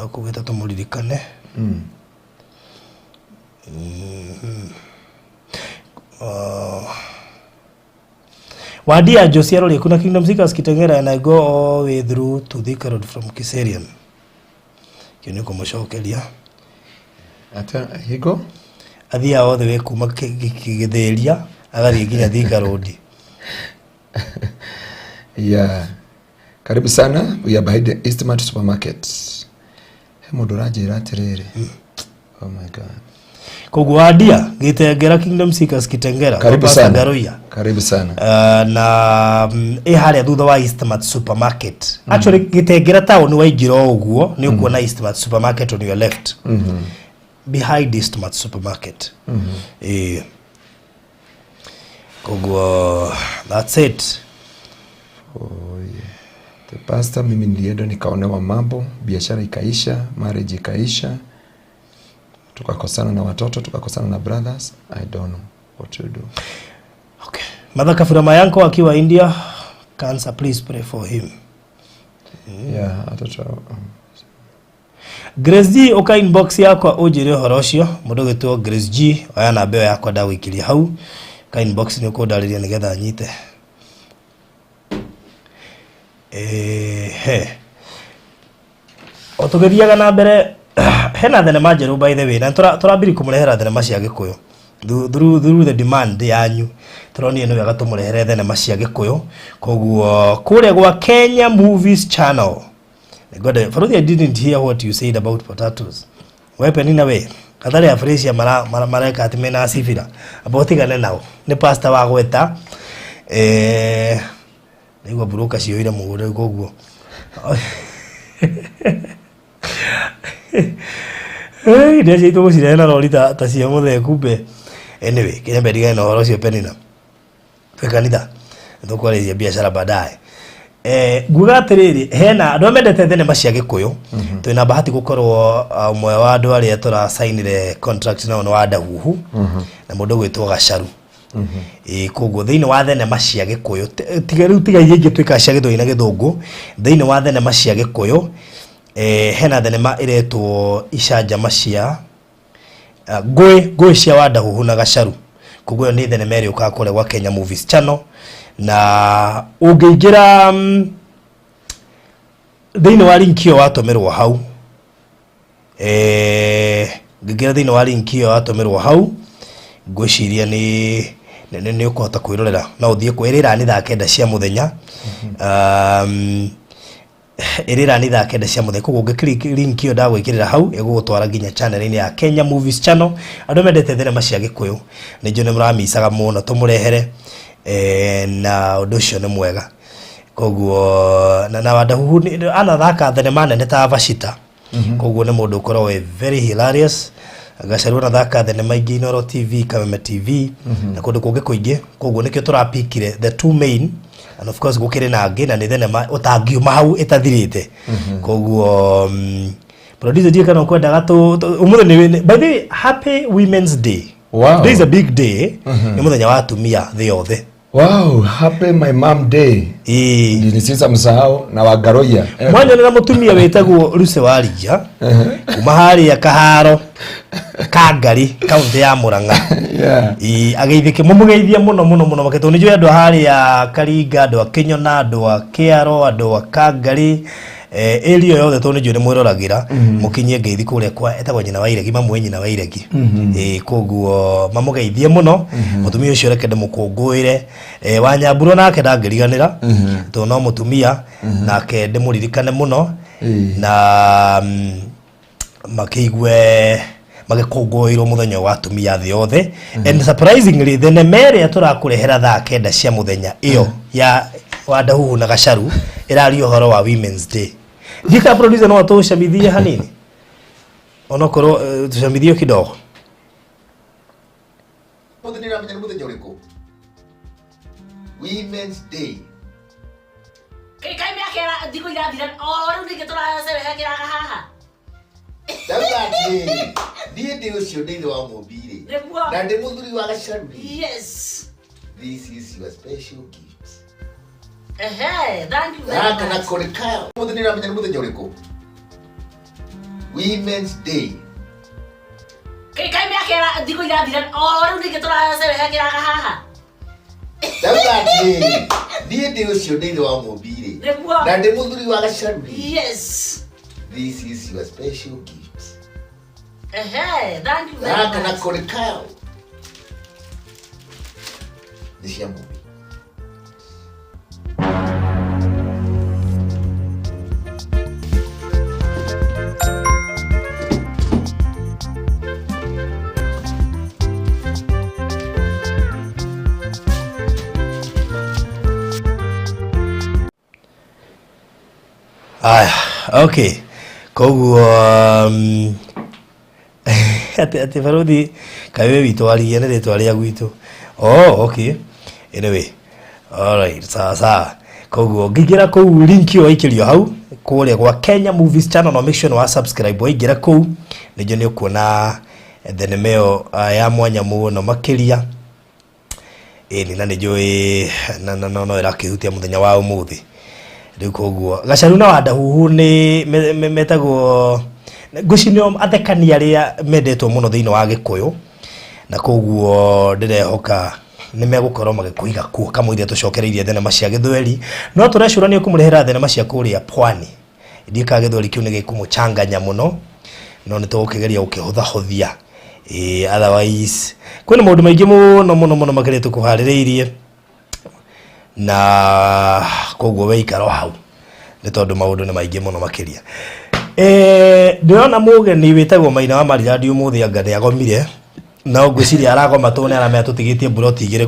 E: ekugĩte tũmũririkane. Wadia Josia Rori, kuna Kingdom Seekers Kitengera and I go all the way through to Thika Road from Kiserian. Kĩu nĩ kũmũcokeria.
D: Ate hingo?
E: Athiaga all the way kuma Gĩthĩria agathiĩ nginya Thika Road.
D: Yeah. Karibu sana. We are behind the Eastmart Supermarket. He mũndũ ũranjĩra atĩrĩrĩ. Oh my God.
E: Koguo Wadia Gĩtengera, Kingdom Seekers Kitengera,
D: Karibu
E: kwa Pastor
D: sana.
E: Garoia.
D: Karibu sana.
E: Na ĩ harĩa thutha wa Eastmart Supermarket. Actually Gĩtengera town waingĩra o ũguo nĩ ũkuona Eastmart Supermarket on your left. Behind Eastmart Supermarket. Ĩĩ, koguo that's it.
D: Oh, yeah. The pastor, mimi nilienda nikaonewa mambo, biashara ikaisha, marriage ikaisha, tukakosana na watoto, tukakosana na brothers. I don't know what to do.
E: Okay. Mother Kafura Mayanko akiwa India, cancer, please pray for him.
D: Yeah, watoto.
E: Grace G, ũka inbox yakwa ũnjĩre ũhoro ũcio. Mũndũ ũgĩtwo Grace G, oya namba ĩyo yakwa ndagũikĩria hau ka inbox, nĩ ũkũndarĩria nĩgetha nyite. Ehe, o tũgĩthiaga na mbere, hena thenema njerũ, by the way, na tũrambiri kũmũrehera thenema cia Gĩkũyũ through the demand yanyu. Tũronire nĩ wega tũmũrehere thenema cia Gĩkũyũ, koguo kũrĩa gwa Kenya Movies Channel. Ngwenda Faruthi, I didn't hear what you said about potatoes. We Penina, we kathari ya Fresia mara mareka ati mena sibira amba utigane nao, nĩ pastor wa gweta nĩgua mburuka ciyũire mũgũnda rĩu, koguo indo cia tũgũcirehe na rori ta cia mũthee kumbe. Anyway, kĩnyambe ndigane na ũhoro ũcio. Penina, twĩ kanitha, nĩtũkwarĩria biacara baadaye. Nguga atĩrĩrĩ, hena andũ arĩa mendete thenema cia Gĩkũyũ. Twĩna bahati gũkorwo ũmwe wa andũ arĩa tũracainire contract nao nĩ wa Ndahuhu na mũndũ ũgwĩtwo Gacaru. Ĩĩ, koguo thĩinĩ wa thenema cia Gĩkũyũ, tiga rĩu, tiga iria ingĩ twĩkaga cia Gĩthweri na Gĩthũngũ, thĩinĩ wa thenema cia Gĩkũyũ, hena thenema ĩretwo Icanjama cia ngũĩ cia Wandahuhu na Gacaru. Koguo ĩyo nĩ thenema ĩrĩa ũkaga kũrĩa gwa Kenya Movies Channel, na ũngĩingĩra thĩinĩ wa link ĩyo watũmĩrwo hau, ngĩingĩra thĩinĩ wa link ĩyo watũmĩrwo hau, ngwĩciria nĩ ũkũhota kwĩrorera. No ũthiĩ kwĩrĩra nĩ thaa 9 cia mũthenya, ĩrĩra nĩ thaa 9 cia mũthenya. Koguo ũngĩ link ĩyo ndagwĩkĩrĩra hau, ĩgũgũtwara nginya channel-inĩ ya Kenya Movies Channel. Andũ mendete thenema cia Gĩkũyũ, nĩ njũĩ nĩ mũramicaga mũno tũmũrehere, na ũndũ ũcio nĩ mwega. Koguo na Wandahuhu anathaka thenema nene ta Vashita, koguo nĩ mũndũ ũkoragwo wĩ very hilarious. Gacaru anathaka thenema ingĩ Inoro TV, Kameme TV na kũndũ kũngĩ kũingĩ. Koguo nĩkĩo tũrapikire the two main, and of course gũkĩrĩ na angĩ, na nĩ thenema ũtangiuma hau ĩtathirĩte. Koguo producer, ndiũĩ kana ũkwendaga ũmũthĩ by the way, happy Women's Day. Today is a big day, nĩ mũthenya wa atumia thĩ yothe.
D: Wow, happy my mom day.
E: Ĩĩ.
D: Nisisa msahau na Wagaroia.
E: Mwanyonera mũtumia wĩtagwo Lucy Warija kuma harĩa Kaharo Kangari, kaunti ya Murang'a. Ĩĩ, ageithĩke, mũmũgeithie mũno mũno mũno makĩtwo nĩ njũĩ andũ a harĩa Karinga, andũ a Kĩnyona, andũ a Kĩaro, andũ a Kangari, area yothe, tondũ nĩ njũĩ nĩ mwĩroragĩra. Mũkinyie ngeithi kũrĩa kwa etagwo nyina wa Iregi, mamwe nyina wa Iregi. Ĩĩ, koguo mamũgeithie mũno mũtumia ũcio. Reke ndĩmũkũngũĩre. Wanyamburo nake ndangĩriganĩra, tondũ no mũtumia nake ndĩmũririkane mũno. Na makĩigue magĩkũngũĩrwo mũthenya wa atumia thĩ yothe. And surprisingly, thenema ĩrĩa tũrakũrehera thaa 9 cia mũthenya, ĩyo ya Wandahuhu na Gacaru, ĩraria ũhoro wa Women's Day. Ndika producer no atũcamithie hanini, onokorwo tũcamithie kidogo.
F: Mũthenya ũramenya nĩ mũthenya ũrĩkũ? Women's Day.
G: Kaĩ mĩaka ĩra thikũ irathira o rĩu ningĩ tũracerehekeraga haha?
F: Ndauga atĩrĩrĩ, niĩ ndĩ ũcio ndĩ ithe wa mũmbi-rĩ,
G: Nĩguo.
F: na ndĩ mũthuri wa Gacaru-rĩ, this is your special gift.
G: Ehe, thank you very
F: Gaka
G: much.
F: nako nĩ kayo. Mũthenya ũramenya nĩ mũthenya ũrĩkũ? Women's Day.
G: Kaĩ mĩaka ĩra thikũ irathira o rĩu ningĩ tũracerehekeraga haha?
F: Ndauga atĩrĩrĩ, niĩ ndĩ ũcio ndĩ ithe wa mũmbi-rĩ,
G: Nĩguo.
F: na ndĩ mũthuri wa Gacaru-rĩ, this is your special gift.
G: Ehe, thank you very
F: Gaka
G: much.
F: nako nĩ kayo, nĩ cia mũmbi.
E: Aya, okay, koguo Atĩ barothi kaĩ wĩ witũ warigia nĩ rĩtwa rĩa gwitũ. Oh, okay, anyway, alright, sawa sawa. Koguo ngĩingĩra kũu, link ĩyo waikĩrio hau kũrĩa gwa Kenya Movies Channel, no make sure nĩ wa subscribe. Waingĩra kũu nĩnjũ nĩ ũkuona thenema ĩyo ya mwanya mũno makĩria. Ĩni, na nĩ njũĩ na no ĩrakĩhutia mũthenya wa ũmũthĩ rĩu. Koguo Gacaru na Wandahuhu nĩ metagwo ngwĩciria nĩo athekani arĩa mendetwo mũno thĩinĩ wa Gĩkũyũ, na koguo ndĩrehoka nĩ megũkorwo magĩkũiga kuo kamũira tũcokereirie thenema cia gĩthweri. No tũrecũrania kũmũrehera thenema cia kũrĩa pwani. Ndiũĩ kana gĩthweri kĩu nĩ gĩkũmũchanganya mũno, no nĩ tũgũkĩgeria gũkĩhũthahũthia. Ĩĩ, otherwise kwĩna maũndũ maingĩ mũno mũno mũno makĩria tũkũharĩrĩirie, na koguo we ikara o hau nĩ tondũ maũndũ nĩ maingĩ mũno makĩria. Ndĩrona mũgeni wĩtagwo Maina wa Marirandi ũmũthĩ anga nĩ agomire, no ngwĩciria aragoma tondũ nĩ aramenya tũtigĩtie mburoti 2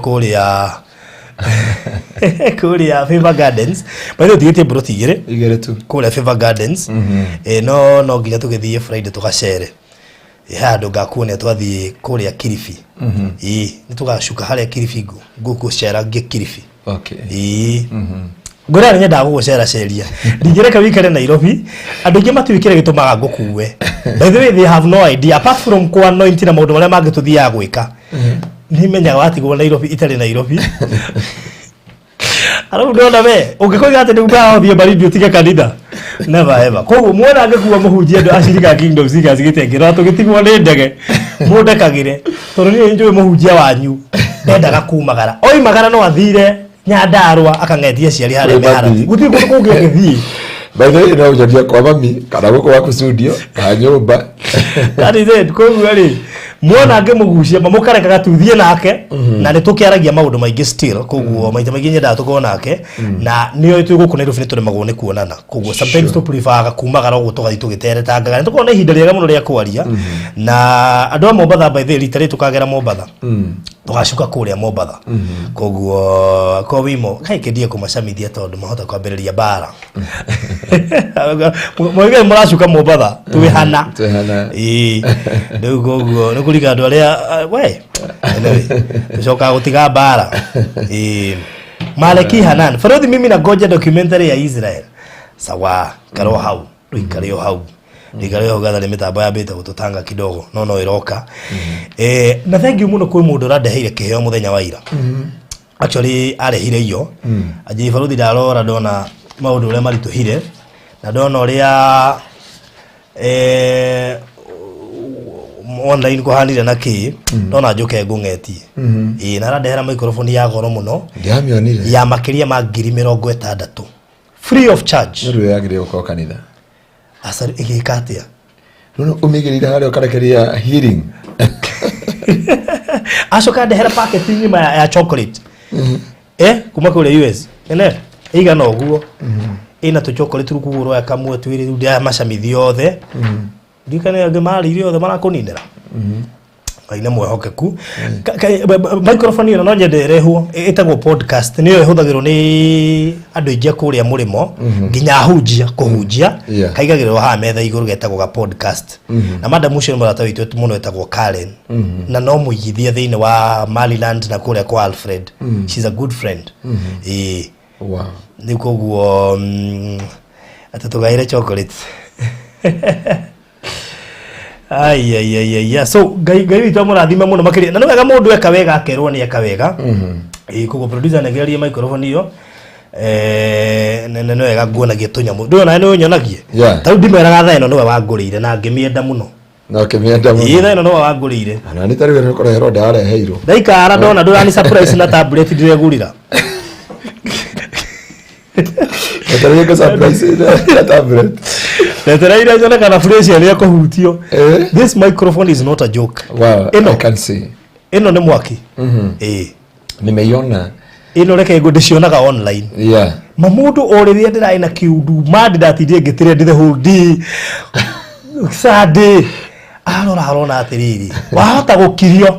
E: kũrĩa Favor Gardens. By the way, tũtigĩtie mburoti 2.
D: 2 tu.
E: Kũrĩa Favor Gardens. No nginya tũgĩthiĩ Friday tũgacere. He handũ ngakuonia twathiĩ kũrĩa Kilifi. Ĩĩ, nĩ tũgacuka harĩa Kilifi, ngũkũcera ngĩ Kilifi. Ĩĩ, ngwĩra nĩ nyendaga gũgũceraceria, ndingĩreka wĩikare Nairobi. Andũ aingĩ matiũĩ kĩrĩa gĩtũmaga ngũkue. By the way, they have no idea, apart from kũ anoint na maũndũ marĩa mangĩ tũthiaga gwĩka. Nĩ menyaga watigwo Nairobi itarĩ Nairobi. Arabu ndona we ũngĩkoiga atĩ nĩ ũgathiĩ baridi ũtige kanitha, never ever. Koguo muona ngĩkua mũhunjia, andũ acirika Kingdom Seekers gĩtengero tũgĩtigwo nĩ ndege, mũndekagĩre tondũ niĩ njũĩ mũhunjia wanyu ndendaga kumagara. Oimagara no athire Nyandarua akang'etie aciari harĩa
D: Kwĩ
E: mĩharatĩ.
D: mami.
E: Gũtirĩ kũndũ kũngĩ angĩthiĩ.
D: By the way, no ũnjonie kwa mami kana gũkũ gwaku studio kana nyũmba.
E: That is it. Koguo rĩ, muona ngĩmũgucia mũkarekaga tuthiĩ nake, na nĩ tũkĩaragia maũndũ maingĩ still. Koguo maita maingĩ nyendaga tũkorwo nake, na nĩoĩ twĩ gũkũ Nairobi nĩ tũremagwo nĩ kuonana. Koguo sometimes tũ preferaga kumagara ũguo tũgathiĩ tũgĩteretangaga. Nĩ tũkoragwo na ihinda rĩega mũno rĩa kwaria na andũ a Mombatha. By the way, rita rĩrĩ tũkagera Mombatha, tũgacuka kũrĩa Mombatha. Koguo ko wimo kaĩ kĩndie kũmacamithia tondũ mahota kwambĩrĩria mbara moige mũracuka Mombatha twĩ hana.
D: Twĩ hana.
E: Ĩĩ, rĩu koguo nĩ kũringa andũ arĩa we anyway, tũcokaga gũtiga mbara. Ĩĩ, Maleki Hanan Farodhi, mimi nangoja documentary ya Israel. Sawa, karwo hau rũikare o hau, rũikare o hau. Gatha nĩ mĩtambo yambĩte gũtũtanga kidogo, no ĩroka. Na thank you mũno kwĩ mũndũ ũrandeheire kĩheo mũthenya wa ira. Actually arehire iyo anjĩri baruthi. Ndarora ndona maũndũ ũrĩa maritũhire na ndona ũrĩa online kũhanire na kĩ, ndona njũke ngũng'etie. Ĩĩ, na arandehera microphone ya goro mũno.
D: Ndiramĩonire.
E: Ya makĩria ma 60,000, free of charge.
D: Nĩ rĩu yagĩrĩire gũkorwo kanitha.
E: Aca, ĩgĩka atĩa?
D: Rĩu ũmĩigĩrĩire harĩa ũkarekeria healing.
E: Acoka ndehera packet ng'ima ya chocolate kuma kũrĩa US ene ĩigana ũguo, ĩna tũ chocolate rĩu kũgũrwo ya kamwe twĩrĩ. Rĩu ndĩramacamithia othe, ndirikane angĩ marĩire othe marakũninĩra. Ngai nĩ mwehokeku. Microphone ĩno no nyende ĩrehwo, ĩtagwo podcast, nĩyo ĩhũthagĩrwo nĩ andũ aingĩ a kũrĩa mũrĩmo nginya ahunjia kũhunjia. Kaigagĩrĩrwo haha metha igũrũ, getagwo ga podcast. Na madam ũcio nĩ mũrata witũ mũno, etagwo Karen, na no mũigithia thĩinĩ wa Maryland na kũrĩa kwa Alfred. She's a good friend. Ĩĩ. Rĩu koguo atĩ tũgaĩre chocolate. Ai ai ai ai ai. So Ngai witũ amũrathime mũno makĩria, na nĩ wega mũndũ eka wega akerwo nĩ eka wega. Ĩĩ, koguo producer negererie microphone ĩyo. Nĩ wega nguonagie tũnyamũ ndũĩ ona nĩ ũnyonagie. Ta rĩu ndimeraga thaa ĩno nĩwe wangũrĩire na ngĩmĩenda mũno.
D: Na ũkĩmĩenda
E: Ĩĩ,
D: mũno.
E: thaa ĩno nĩwe wangũrĩire.
D: Ona nĩ tarĩu nĩ kũreherwo ndareheirwo.
E: Ndaikara ndona ndũrani surprise na tablet ndĩregũrĩra.
D: Tarĩu ngũ surprise na tablet.
E: Ndetereire nyone kana fresh nĩ ekũhutio. This microphone is not a joke.
D: Wow,
E: Ĩno.
D: I can see.
E: Ĩno nĩ mwaki. Ĩĩ.
D: Nimeiona.
E: Ĩno reke ngũ ndĩcionaga online. Ma mũndũ o rĩrĩa ndĩrarĩ na kĩundu mandi ndatindire ngĩtrend the whole day Sunday, arora arona atĩrĩrĩ, wahota gũkirio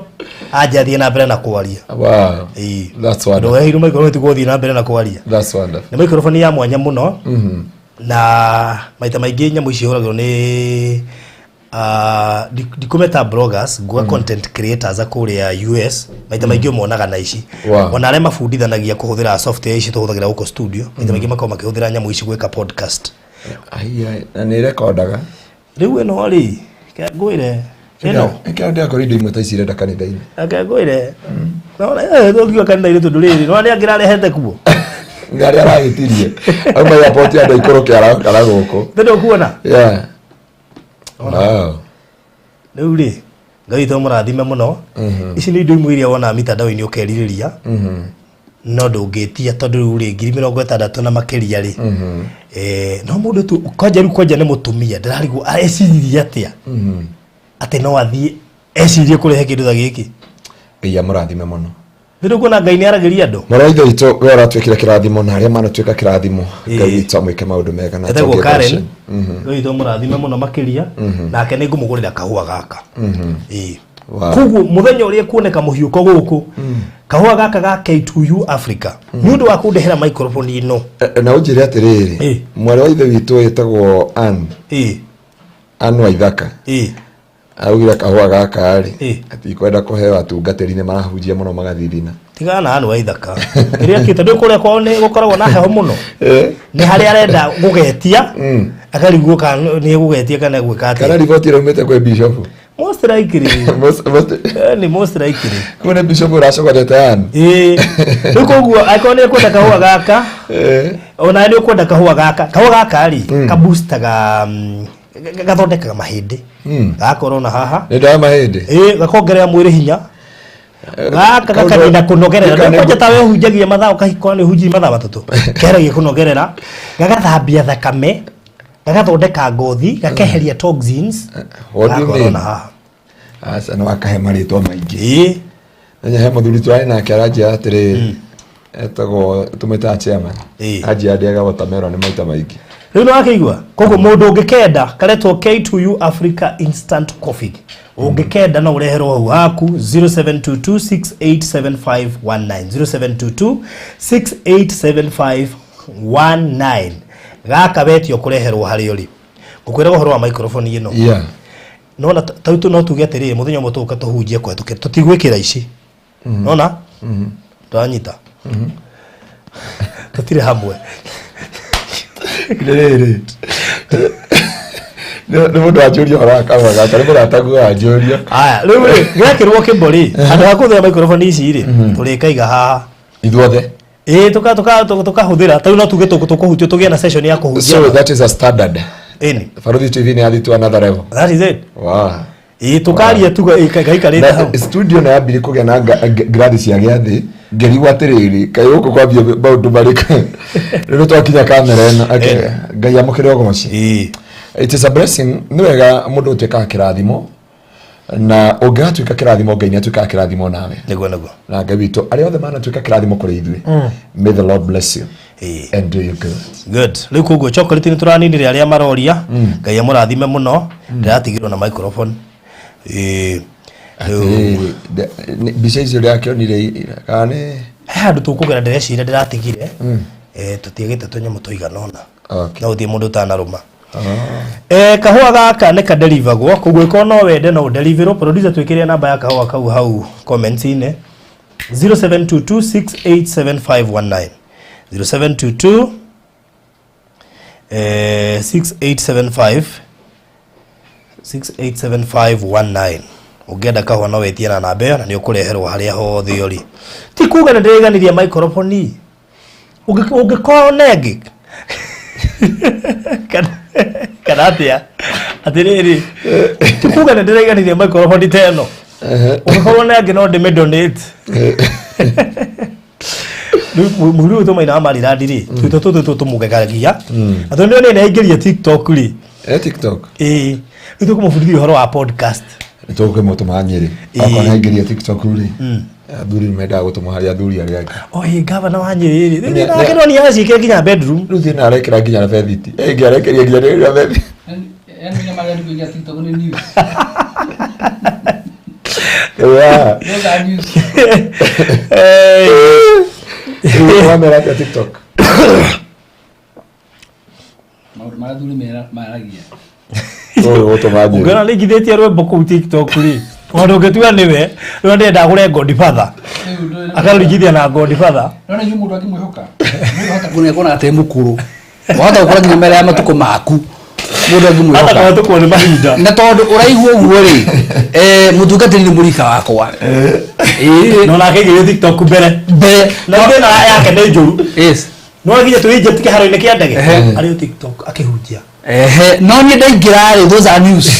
E: anja thiĩ na mbere na kwaria.
D: Wow. That's wonderful.
E: Ndũheirwo microphone tiguo ũthiĩ na mbere na kwaria.
D: That's wonderful.
E: Nĩ microphone ya mwanya mũno, na maita maingĩ nyamũ ici ihũragĩrwo nĩ Ndikũmeta bloggers, nguga content creators a kũrĩa US maita maingĩ ũmonaga na ici. Ona arĩa mabundithanagia kũhũthĩra software ici tũhũthagĩra gũkũ studio, maita maingĩ makoragwo makĩhũthĩra nyamũ ici gwĩka podcast.
D: Aiya, na nĩ rekondaga.
E: Rĩu ĩno rĩ, reke ngwĩre ĩno.
D: Ĩkĩo ndĩrakora indo imwe ta ici irenda kanitha-inĩ.
E: Reke ngwĩre. Nona tũngiuga kanitha-inĩ tondũ rĩrĩ, nĩwona nĩ angĩ ararehete kuo.
D: Nĩ arĩa aragĩtirie. Auma airport andũ aikũrũke arakara gũkũ.
E: Tondũ ũkuona?
D: Yeah. Wow.
E: Rĩu rĩ, Ngai witũ amũrathime mũno. Ici nĩ indo imwe iria wonaga mitandao-inĩ ũkerirĩria, no ndũngĩtia tondũ rĩu rĩ, 60,000 na makĩria rĩ, no mũndũ tu kwanja rĩu kwanja nĩ mũtumia, ndĩrarigwo areciririe atĩa atĩ no athiĩ ecirie kũrehe kĩndũ ta gĩkĩ.
D: Ngai amũrathime mũno.
E: Nĩ ndũkuona Ngai nĩ aragĩria andũ.
D: Mũrũ wa Ithe witũ, we ũratuĩkire kĩrathimo na arĩa manatuĩka kĩrathimo, Ngai witũ amwĩke maũndũ mega na
E: Etagwo
D: atongie
E: Karen.
D: mbeca.
E: Ngai witũ amũrathime mũno makĩria, nake nĩ ngũmũgũrĩra kahũa gaka. Ĩĩ.
D: Wow.
E: Koguo mũthenya ũrĩa kuoneka mũhiũko gũkũ, kahũa gaka ga K2U Africa, nĩ ũndũ wa kũndehera microphone ĩno.
D: Na ũnjĩre atĩrĩrĩ, mwarĩ wa Ithe witũ wĩtagwo Ann. Ann Waithaka. Augire kahũa gaka rĩ, atikwenda kũheo atungatĩri nĩ marahunjia mũno magathithina.
E: Tigana na Ann Waithaka. Kĩrĩa kĩ tondũ kũrĩa kwao nĩ gũkoragwo na heho mũno. Nĩ harĩa arenda gũgetia, akarigwo kana nĩ egũgetia kana egwĩka atĩa.
D: Kana riboti ĩraumĩte kwĩ bishop.
E: Most likely. Ni most likely.
D: Kũu nĩ bishop ũracogorete Ann.
E: Ĩĩ. Rĩu koguo angĩkorwo nĩ ũkwenda kahũa gaka, ona nĩ ũkwenda kahũa gaka, kahũa gaka rĩ, kaboostaga, gathondekaga mahĩndĩ. Gakorwo na haha.
D: Nĩ ndawa mahĩndĩ?
E: Ĩĩ, gakongerera mwĩrĩ hinya. Gaka gakanina kũnogerera.
D: Gaka nĩ
E: Kwanja ta we ũhunjagia mathaa ũkahikwo nĩ ũhunjirie mathaa matatũ. Keheragia kũnogerera, gagathambia thakame, gagathondeka ngothi, gakeheria toxins.
D: What do you
E: Gakorwo
D: mean?
E: na haha.
D: Aca no akahe marĩtwa maingĩ.
E: Ĩĩ.
D: Nenya he mũthuri twarĩ nake aranjĩra atĩrĩrĩ, etagwo tũmwĩtaga chairman. Anjĩra ndĩaga watermelon maita maingĩ.
E: Rĩu nĩ wakĩigua? Koguo mũndũ ũngĩkenda karetwo K2U Africa Instant Coffee. Ũngĩkenda no ũreherwo hau haku 0722687519, 0722687519. Gaka wetio kũreherwo harĩa ũrĩ. Ngũkwĩra ũhoro wa microphone ĩno. Nona ta rĩu no tuge atĩrĩrĩ, mũthenya ũmwe tũgũka tũhunjie kũhetũkĩra, tũtigwĩkĩra ici. Nona? Tũranyita. Tũtirĩ hamwe.
D: Rĩrĩ. Nĩ mũndũ wanjũria ũhoro wa kahũa gaka, nĩ mũrataguo wanjũria.
E: Aya, rĩu rĩ, gekĩrwo kĩmbo rĩ, handũ ha kũhũthĩra microphone ici rĩ, tũrĩkaiga haha.
D: Ithuothe.
E: Ĩĩ, tũkahũthĩra. Ta rĩu no tuge tũkũhunjia, tũgĩe na session ya kũhunjia.
D: So that is a standard.
E: Ĩni.
D: Baruthi TV nĩ yathiĩ to another level.
E: That is it.
D: Wow.
E: Ĩĩ, tũkaria tuga gaikarĩte
D: Na
E: hau.
D: studio na yambire kũgĩa na ngirathi cia gĩathĩ, ngĩrigwo atĩrĩrĩ, kaĩ gũkũ kwambia maũndũ marĩkũ? Rĩu twakinya kamera ĩno, okay, Ngai amũkĩre ũgoci. It is a blessing, nĩ wega mũndũ gũtuĩkaga kĩrathimo, na ũngĩgatuĩka kĩrathimo, Ngai nĩ atuĩkaga kĩrathimo nawe.
E: Nĩguo, nĩguo.
D: Na Ngai witũ, arĩa othe manatuĩka kĩrathimo kũrĩ ithuĩ, may the Lord bless you and do you good.
E: Good. Rĩu koguo chocolate nĩ tũraninire arĩa maroria, Ngai amũrathime mũno, ndĩratigirwo na microphone. Ĩĩ.
D: Atĩrĩrĩ, mbica icio ndĩrakĩonire kana nĩ
E: He handũ tũkũgera ndĩreciria ndĩratigire, tũtiagĩte tũnyamũ tũigana ũna. No ũthiĩ mũndũ ũtanarũma. Kahũa gaka nĩ kaderivagwo, koguo ĩkorwo no wende no ũdeliverwo. Producer twĩkĩre namba ya kahũa kau hau comments-inĩ. 0722687519. 0722, 6875, 687519. Ũngĩenda kahũa no wĩtie na namba ĩyo na nĩ ũkũreherwo harĩa hothe ũrĩ. Ti kuga nĩ ndĩraiganirie microphone. Ũngĩkorwo na ĩngĩ. Kana atĩa? Atĩrĩrĩ, ti kuga nĩ ndĩraiganirie microphone ta ĩno. Ũngĩkorwo na ĩngĩ no ndĩmĩ donate. Rĩu mũhuri ũyũ tũmaina wa Maryland rĩ, twĩtwo tũtũ tũtũ tũmũgegagia. Na tondũ nĩ nĩ TikTok rĩ.
D: TikTok?
E: Ĩĩ. Rĩu tũkũmũbundithia ũhoro wa podcast.
D: Nĩ tũkũmũtũma Nyĩrĩ. Okorwo nĩ aingĩria TikTok rĩ, athuri nĩ mendaga gũtũmwo harĩ athuri arĩa angĩ.
E: O ĩ gavana wa Nyĩrĩ rĩ,
D: Nĩ-
E: nake no nĩ araciĩkĩra nginya bedroom.
D: Rĩu thĩna arekĩra nginya na bethiti. Ĩngĩ arekĩria nginya na bethiti.
H: Yaani mimi mara kuingia TikTok ni news.
D: Yeah.
H: Those are news.
D: Rĩu wamera atĩa TikTok?
H: Maũndũ marĩa athuri maragia.
D: Ũyũ ũtũma njĩre.
E: Ũngĩona nĩingithĩtie rwĩmbo kũu TikTok rĩ, ona ũngĩtua nĩwe, rĩu ndĩrenda agũre Godfather. Akarũringithia na Godfather.
H: Nona inyuĩ mũndũ angĩmwĩhoka. Mũndũ ahota
I: kuona kuona atĩ mũkũrũ wahota gũkũra nginya mbere ya matukũ maku mũndũ
E: Hata
I: angĩmwĩhoka
E: kũhetũkwo nĩ mahinda.
I: na tondũ ũraigua ũguo rĩ mũtungatĩri nĩ mũrika wakwa Ĩĩ.
E: Na onake aigĩrĩire TikTok mbere.
I: Mbere.
E: Na thĩna yake nĩ njũru.
I: Yes.
E: No nginya tũinjeti kĩharo-inĩ kĩa ndege.
I: Ehe.
E: Arĩ o TikTok akĩhunjia.
I: Ehe, no niĩ ndaingĩra rĩ those are news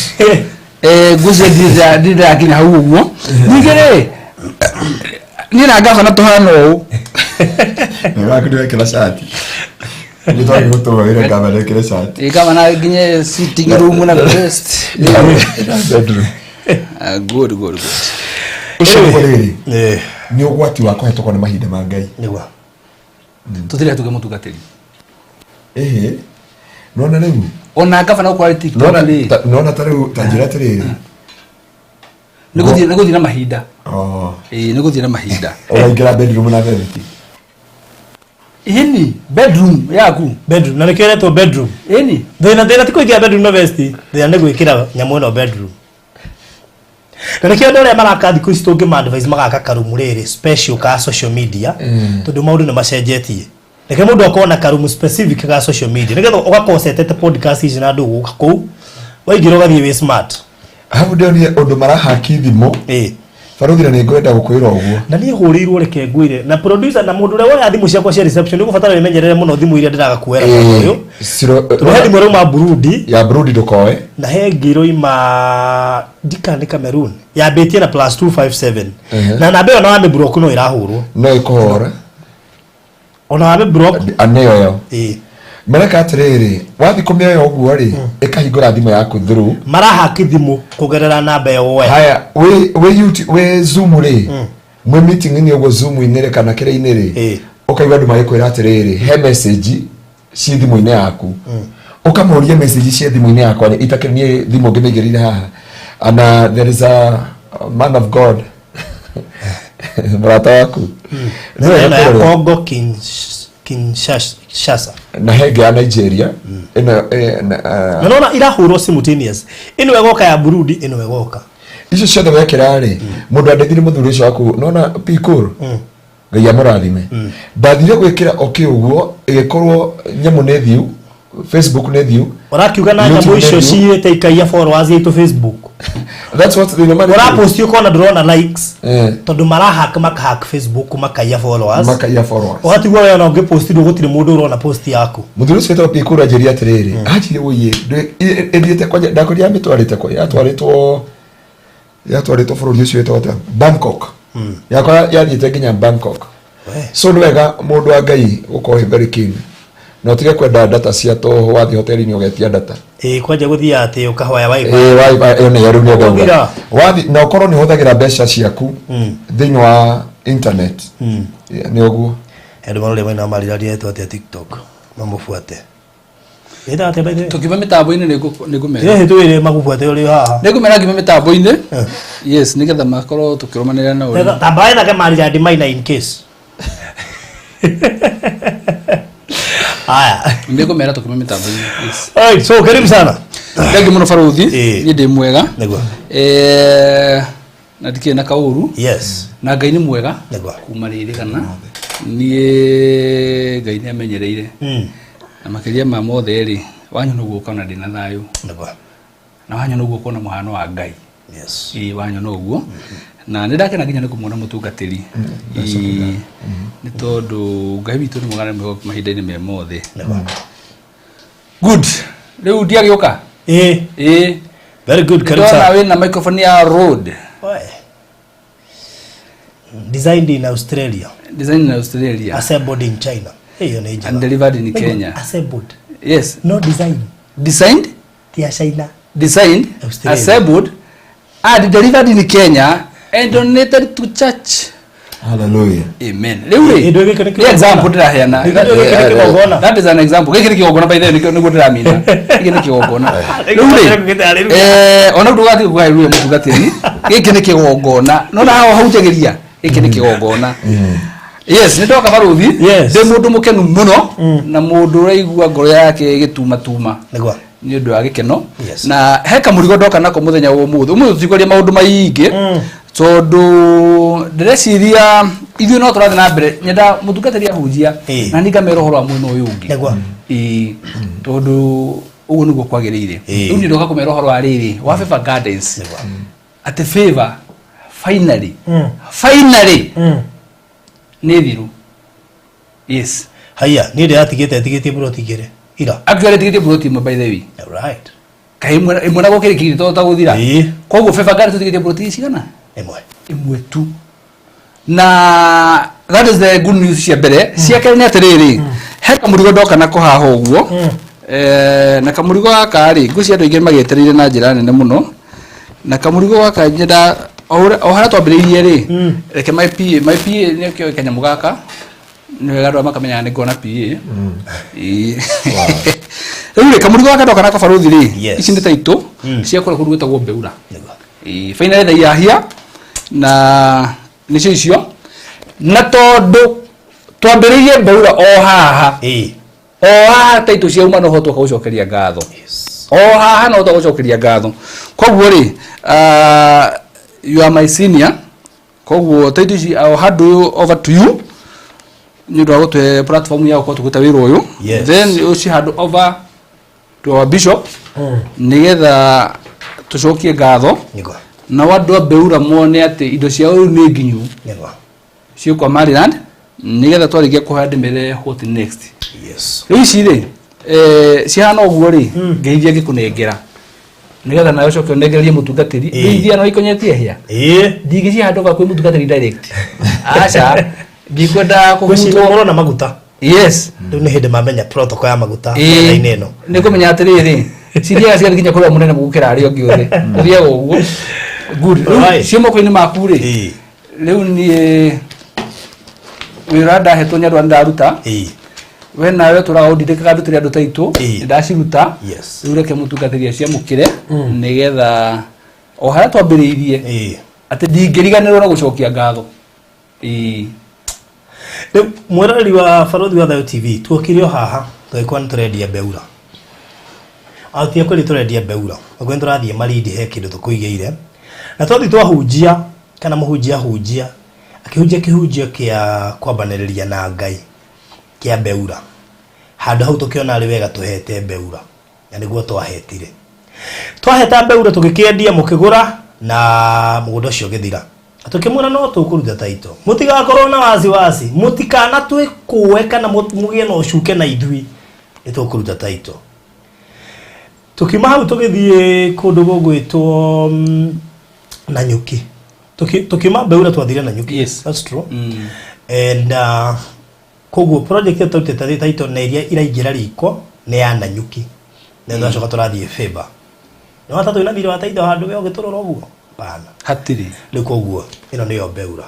I: ngwĩciria ndirĩ ndĩrakinya hau ũguo ningĩ rĩ niĩ na ngabana tũhana ũũ
D: Nĩ waku ndĩrekĩra cati. Nĩ twagĩ gũtũma wĩra ngaba ndekĩre cati.
I: Ĩ, gavana nginye sitting room na best
D: Bedroom.
I: Good good good.
D: Ũcio nĩguo rĩrĩ.
E: Eh.
D: Nĩ ũgwati wa kũhetũkwo nĩ mahinda ma Ngai.
E: Nĩguo.
I: Tũtirĩ hatuke mũtungatĩri.
D: Ĩhĩ. Nona rĩu.
I: Ona gavana gũkorwo arĩ TikTok
D: Nona
I: rĩ
D: nona ta rĩu ta njĩra atĩrĩrĩ.
I: nĩ gũthiĩ na mahinda.
D: Oh.
I: Ĩĩ nĩ gũthiĩ na mahinda.
D: Ũraingĩra bedroom na vesti.
I: Ĩni bedroom yaku.
E: Bedroom na nĩkĩo ĩretwo bedroom.
I: Ĩni.
E: Thĩna ti kũingĩra bedroom na vesti, thĩna nĩ gwĩkĩra nyamũ ĩno bedroom. Na nĩkĩo andũ arĩa maraka thikũ ici tũngĩma advice magaka karumu rĩrĩ special ka social media tondũ maũndũ nĩ macenjetie. Reke mũndũ akorwo na karumu specific ga social media nĩgetha ũgakorwo ũcetete podcast ici na andũ gũka kũu waingĩra ũgathiĩ wĩ smart.
D: Hau ndĩronire ũndũ marahaki thimũ. Barũthi na nĩngwenda gũkwĩra ũguo.
E: Na niĩ hũrĩirwo reke ngwĩre na producer na mũndũ ũrĩa woya thimũ ciakwa cia reception nĩgũbatara wĩmenyerere mũno thimũ iria ndĩraga kuoera mwaka ũyũ. Tondũ he thimũ ĩrauma Burundi
D: ya Burundi ndũkoe
E: na he ĩngĩ ĩroima ndika nĩ Cameroon yambĩtie na plus 257 na namba ĩyo na wamĩ block no ĩrahũrwo
D: no ĩkũhũra
E: ona wamĩ block
D: anĩyo yo
E: ĩĩ
D: mareka atĩrĩrĩ wathiĩ kũmĩoya ũguo rĩ ĩkahingũra thimũ yaku through
E: marahaki thimũ kũgerera namba ĩyo woya
D: haya wĩ wĩ YouTube wĩ Zoom rĩ mwĩ meeting-inĩ ũguo Zoom-inĩ rĩ kana kĩrĩa-inĩ rĩ ũkaigua andũ magĩkwĩra atĩrĩrĩ he message ci thimũ-inĩ yaku ũkamũria message cia thimũ-inĩ yakwa rĩ itakĩrĩ niĩ thimũ ngĩmĩigĩrĩire haha ana there is a man of God mũrata waku Nĩ wega
E: ĩno ya
D: kũrora.
E: Congo Kinshasa
D: na henge ya Nigeria ĩno
E: na nona irahũrwo simultaneous ĩno ĩgoka ya Burundi ĩno ĩgoka
D: icio ciothe wekĩra rĩ mũndũ andĩthire mũthuri ũcio waku nona pikũr ngai amũrathime ndathire gwĩkĩra okĩ ũguo ĩgĩkorwo nyamũ nĩ thiu Facebook nĩ thiu
E: ũrakiuga na
D: YouTube
E: nyamũ
D: nĩ
E: icio
D: thiu.
E: ciyĩte ikaiya followers itũ Facebook
D: That's what the money.
E: Ũraposti ũkona ndũrona likes tondũ marahack makahack Facebook makaiya followers
D: makaiya followers
E: ũgatigwo we ona ũngĩposti gũtirĩ mũndũ ũrona post yaku
D: mũthuri ũcio wĩtagwo pikũr anjĩrire atĩrĩrĩ anjĩrire wũiĩ ĩthiĩte kwanja ndakorire yamĩtwarĩte kwa yatwarĩtwo yatwarĩtwo bũrũri ũcio wĩtagwo atĩa Bangkok yakwa yathiĩte nginya Bangkok so nĩ wega mũndũ wa Ngai gũkorwo wĩ very keen na ũtige kwenda data cia tũhũ wathiĩ hoteli-inĩ ũgetia data
E: ĩĩ kwanja gũthiaga atĩ ũkahoya wifi
D: Ĩĩ, wifi ĩyo nĩyo rĩu nĩyo ndauga.
E: Ũgũthira.
D: Wathi na ũkorwo nĩ ũhũthagĩra mbeca ciaku thĩinĩ wa internet Yeah, nĩ ũguo
E: andũ marore maina mariraria etwo atĩa TikTok mamũbuate ĩta atĩa by the way
H: Tũkiuma mĩtambo-inĩ nĩngũmera.
E: ĩhĩ twĩre magũbuate ũrĩ haha
H: Nĩngũmera ngiuma mĩtambo-inĩ. Yes, nĩgetha makorwo tũkĩrũmanĩrĩra na ũrĩa.
E: tamba ethake marirandi maina in case haya
H: Nĩngũmera tũkiuma mĩtambo-inĩ. Yes.
E: Alright, so karibu sana.
H: Thank you mũno baruthi. Niĩ ndĩ mwega.
E: Nĩguo.
H: Na ndikĩrĩ na kaũru.
E: Yes.
H: Na Ngai nĩ mwega.
E: Nĩguo.
H: Kuma rĩrĩ kana niĩ Ngai nĩ amenyereire. Na makĩria ma mothe rĩ, wanyona ũguo ũkona ndĩna thayũ.
E: Nĩguo.
H: Na wanyona ũguo ũkona mũhano wa Ngai.
E: Yes.
H: Ĩĩ wanyona ũguo. Na nĩ ndakena nginya nĩ kũmuona mũtungatĩri. Ĩĩ, nĩ tondũ Ngai witũ nĩ mwega na nĩ mwĩhokeku mahinda-inĩ me mothe. Good. Rĩu ndiagĩũka?
E: Ĩĩ.
H: Ĩĩ.
E: Very good, karibu
H: Ndona
E: sana.
H: wĩna microphone ya Rode.
E: Oe. Designed in Australia.
H: Designed in Australia.
E: Assembled in China. Hiyo nĩ njega.
H: And delivered in
E: Nĩguo,
H: Kenya.
E: Assembled.
H: Yes.
E: No design.
H: Designed?
E: Ti ya China.
H: Designed,
E: Australia.
H: assembled, and delivered in Kenya and donated to church.
D: Hallelujah.
H: Amen. Rĩu rĩ,
E: Kĩndũ gĩkĩ nĩ
H: nĩ example ndĩraheana.
E: Kĩndũ gĩkĩ nĩ kĩgongona.
H: That is an example. Gĩkĩ nĩ kĩgongona by the way, nĩkĩo nĩguo ndĩramina. Gĩkĩ nĩ kĩgongona. Rĩu rĩ, ona ndũgatiga kũgaĩrwo mũtungatĩri. Gĩkĩ nĩ kĩgongona. Nona haha hahunjagĩria. Gĩkĩ nĩ kĩgongona. Yes, nĩ ndoka baruthi.
E: Yes.
H: Ndĩ mũndũ mũkenu mũno na mũndũ ũraigua ngoro yake ĩgĩtumatuma.
E: Nĩguo.
H: Nĩ ũndũ wa gĩkeno.
E: Yes.
H: Na he kamũrigo ndoka nako mũthenya wa ũmũthĩ. Ũmũthĩ tũtikwaria maũndũ maingĩ tondũ ndĩreciria ithuĩ no tũrathiĩ na mbere nyenda mũtungatĩri ahunjia
E: Ĩĩ.
H: na niĩ ngamera ũhoro wa mwena ũyũ ũngĩ.
E: Nĩguo.
H: Ĩĩ, tondũ ũguo nĩguo kwagĩrĩire.
E: Ĩĩ.
H: Rĩu niĩ ndoka kũmera ũhoro wa rĩrĩ wa Favor Gardens.
E: Nĩguo.
H: Atĩ Favor finally finally nĩ thiru. Yes.
E: Haya, niĩ ndĩratigĩte tigĩtie buroti igĩrĩ ira.
H: Actually tigĩtie buroti ĩmwe by the way.
E: Right.
H: Kaĩ ĩmwe ĩmwe na gũkĩrĩ kĩrĩ to gũthira.
E: Ĩĩ.
H: Koguo Favor Gardens tũtigĩtie buroti cigana?
E: Ĩmwe.
H: Ĩmwe tu. Na that is the good news cia mbere. Cia kerĩ nĩ atĩrĩrĩ, he kamũrigo ndoka nako haha ũguo. Na kamũrigo gaka rĩ, ngwĩciria andũ aingĩ magĩetereire na njĩra nene mũno. Na kamũrigo gaka nyenda o harĩa twambĩrĩirie rĩ, reke my PA, my PA nĩ kĩoĩ kanyamũ gaka. Nĩ wega andũ makamenyaga nĩ ngona PA. Ĩĩ. Rĩu rĩ, kamũrigo gaka ndoka nako barũthi rĩ,
E: Yes.
H: ici nĩ taitũ cia kũrĩa kũndũ gwĩtagwo Mbeura.
E: Nĩguo.
H: Ĩĩ, finally they are here na nĩcio icio na tondũ twambĩrĩirie Mbeura o haha
E: Ĩĩ.
H: o haha taitũ ciauma no ho twoka gũcokeria ngatho.
E: Yes.
H: O haha no twoka gũcokeria ngatho. Koguo rĩ, you are my senior, koguo taitũ ici I'll hand over to you nĩ ũndũ wa gũtũhe platform ya gũkorwo tũkĩruta wĩra ũyũ.
E: Yes.
H: Then ũci hand over to our bishop nĩgetha tũcokie ngatho
E: Nĩguo.
H: nao andũ a Mbeura mone atĩ indo ciao rĩu nĩ nginyu
E: Nĩguo.
H: ciĩ kwa Maryland nĩgetha twarĩkia kũhoya ndĩmere what next.
E: Yes.
H: Rĩu ici rĩ, cihana ũguo rĩ, ngeithia ngĩkũnengera nĩgetha nawe ũcoke ũnengererie mũtungatĩri.
E: Ĩĩ.
H: Ngeithia no ikonyetie hĩa.
E: Ĩĩ.
H: Ndingĩcihanda over kwĩ mũtungatĩri direct. Aca, ndikwenda
E: Ngwĩciria
H: kũhutwo.
E: mũrona maguta.
H: Yes.
E: Rĩu nĩ hĩndĩ mamenya protocol ya maguta
H: Ĩĩ.
E: metha-inĩ ĩno.
H: Nĩ kũmenya atĩrĩrĩ, cithiaga cigathiĩ nginya kũrĩa mũnene gũkĩra arĩa angĩ othe. Ũthiaga ũguo. Good. Rĩu
E: Right.
H: ciĩ moko-inĩ maku rĩ,
E: Ĩĩ.
H: rĩu niĩ wĩra ndahetwo nĩ andũ arĩa ndaruta.
E: Ĩĩ.
H: We nawe tũraga ũndindĩkaga ndutĩre andũ taitũ.
E: Ĩĩ.
H: Ndaciruta.
E: Yes.
H: Rĩu reke mũtungatĩri aciamũkĩre nĩgetha o harĩa twambĩrĩirie
E: Ĩĩ.
H: atĩ ndingĩriganĩrwo na gũcokia ngatho. Ĩĩ.
E: Rĩu mwĩroreri wa Barũthi wa Thayũ TV tuokire o haha tũgĩkorwo nĩ tũrendia Mbeura. Atia kweli tũrendia Mbeura. Ũguo nĩ tũrathiĩ Malindi he kĩndũ tũkũigĩire. Na twathiĩ twahunjia kana mũhunjia ahunjia akĩhunjia kĩhunjio kĩa kwambanĩrĩria na Ngai kĩa Mbeura. Handũ hau tũkĩona arĩ wega tũhete Mbeura. Na nĩguo twahetire. Twaheta Mbeura tũgĩkĩendia mũkĩgũra na mũgũnda ũcio ũgĩthira. Tũkĩmwĩra no tũkũruta taito. Mũtigakorwo na wasiwasi, mũtikana twĩkũe kana mũgĩe na ũcuke na ithuĩ. Nĩ tũkũruta taito. Tũkiuma hau tũgĩthiĩ kũndũ gũgwĩtwo Nanyuki. Tũkiuma Mbeura twathire Nanyuki.
H: Yes.
E: That's true. And koguo project ĩyo twarutĩte taito na iria iraingĩra riko nĩ ya Nanyuki. Na twacoka tũrathiĩ Favor. Nĩ wata twĩna thirĩ wa taito handũ we ũgĩtũrora ũguo? Hapana.
H: Hatirĩ.
E: Rĩu koguo ĩno nĩyo Mbeura.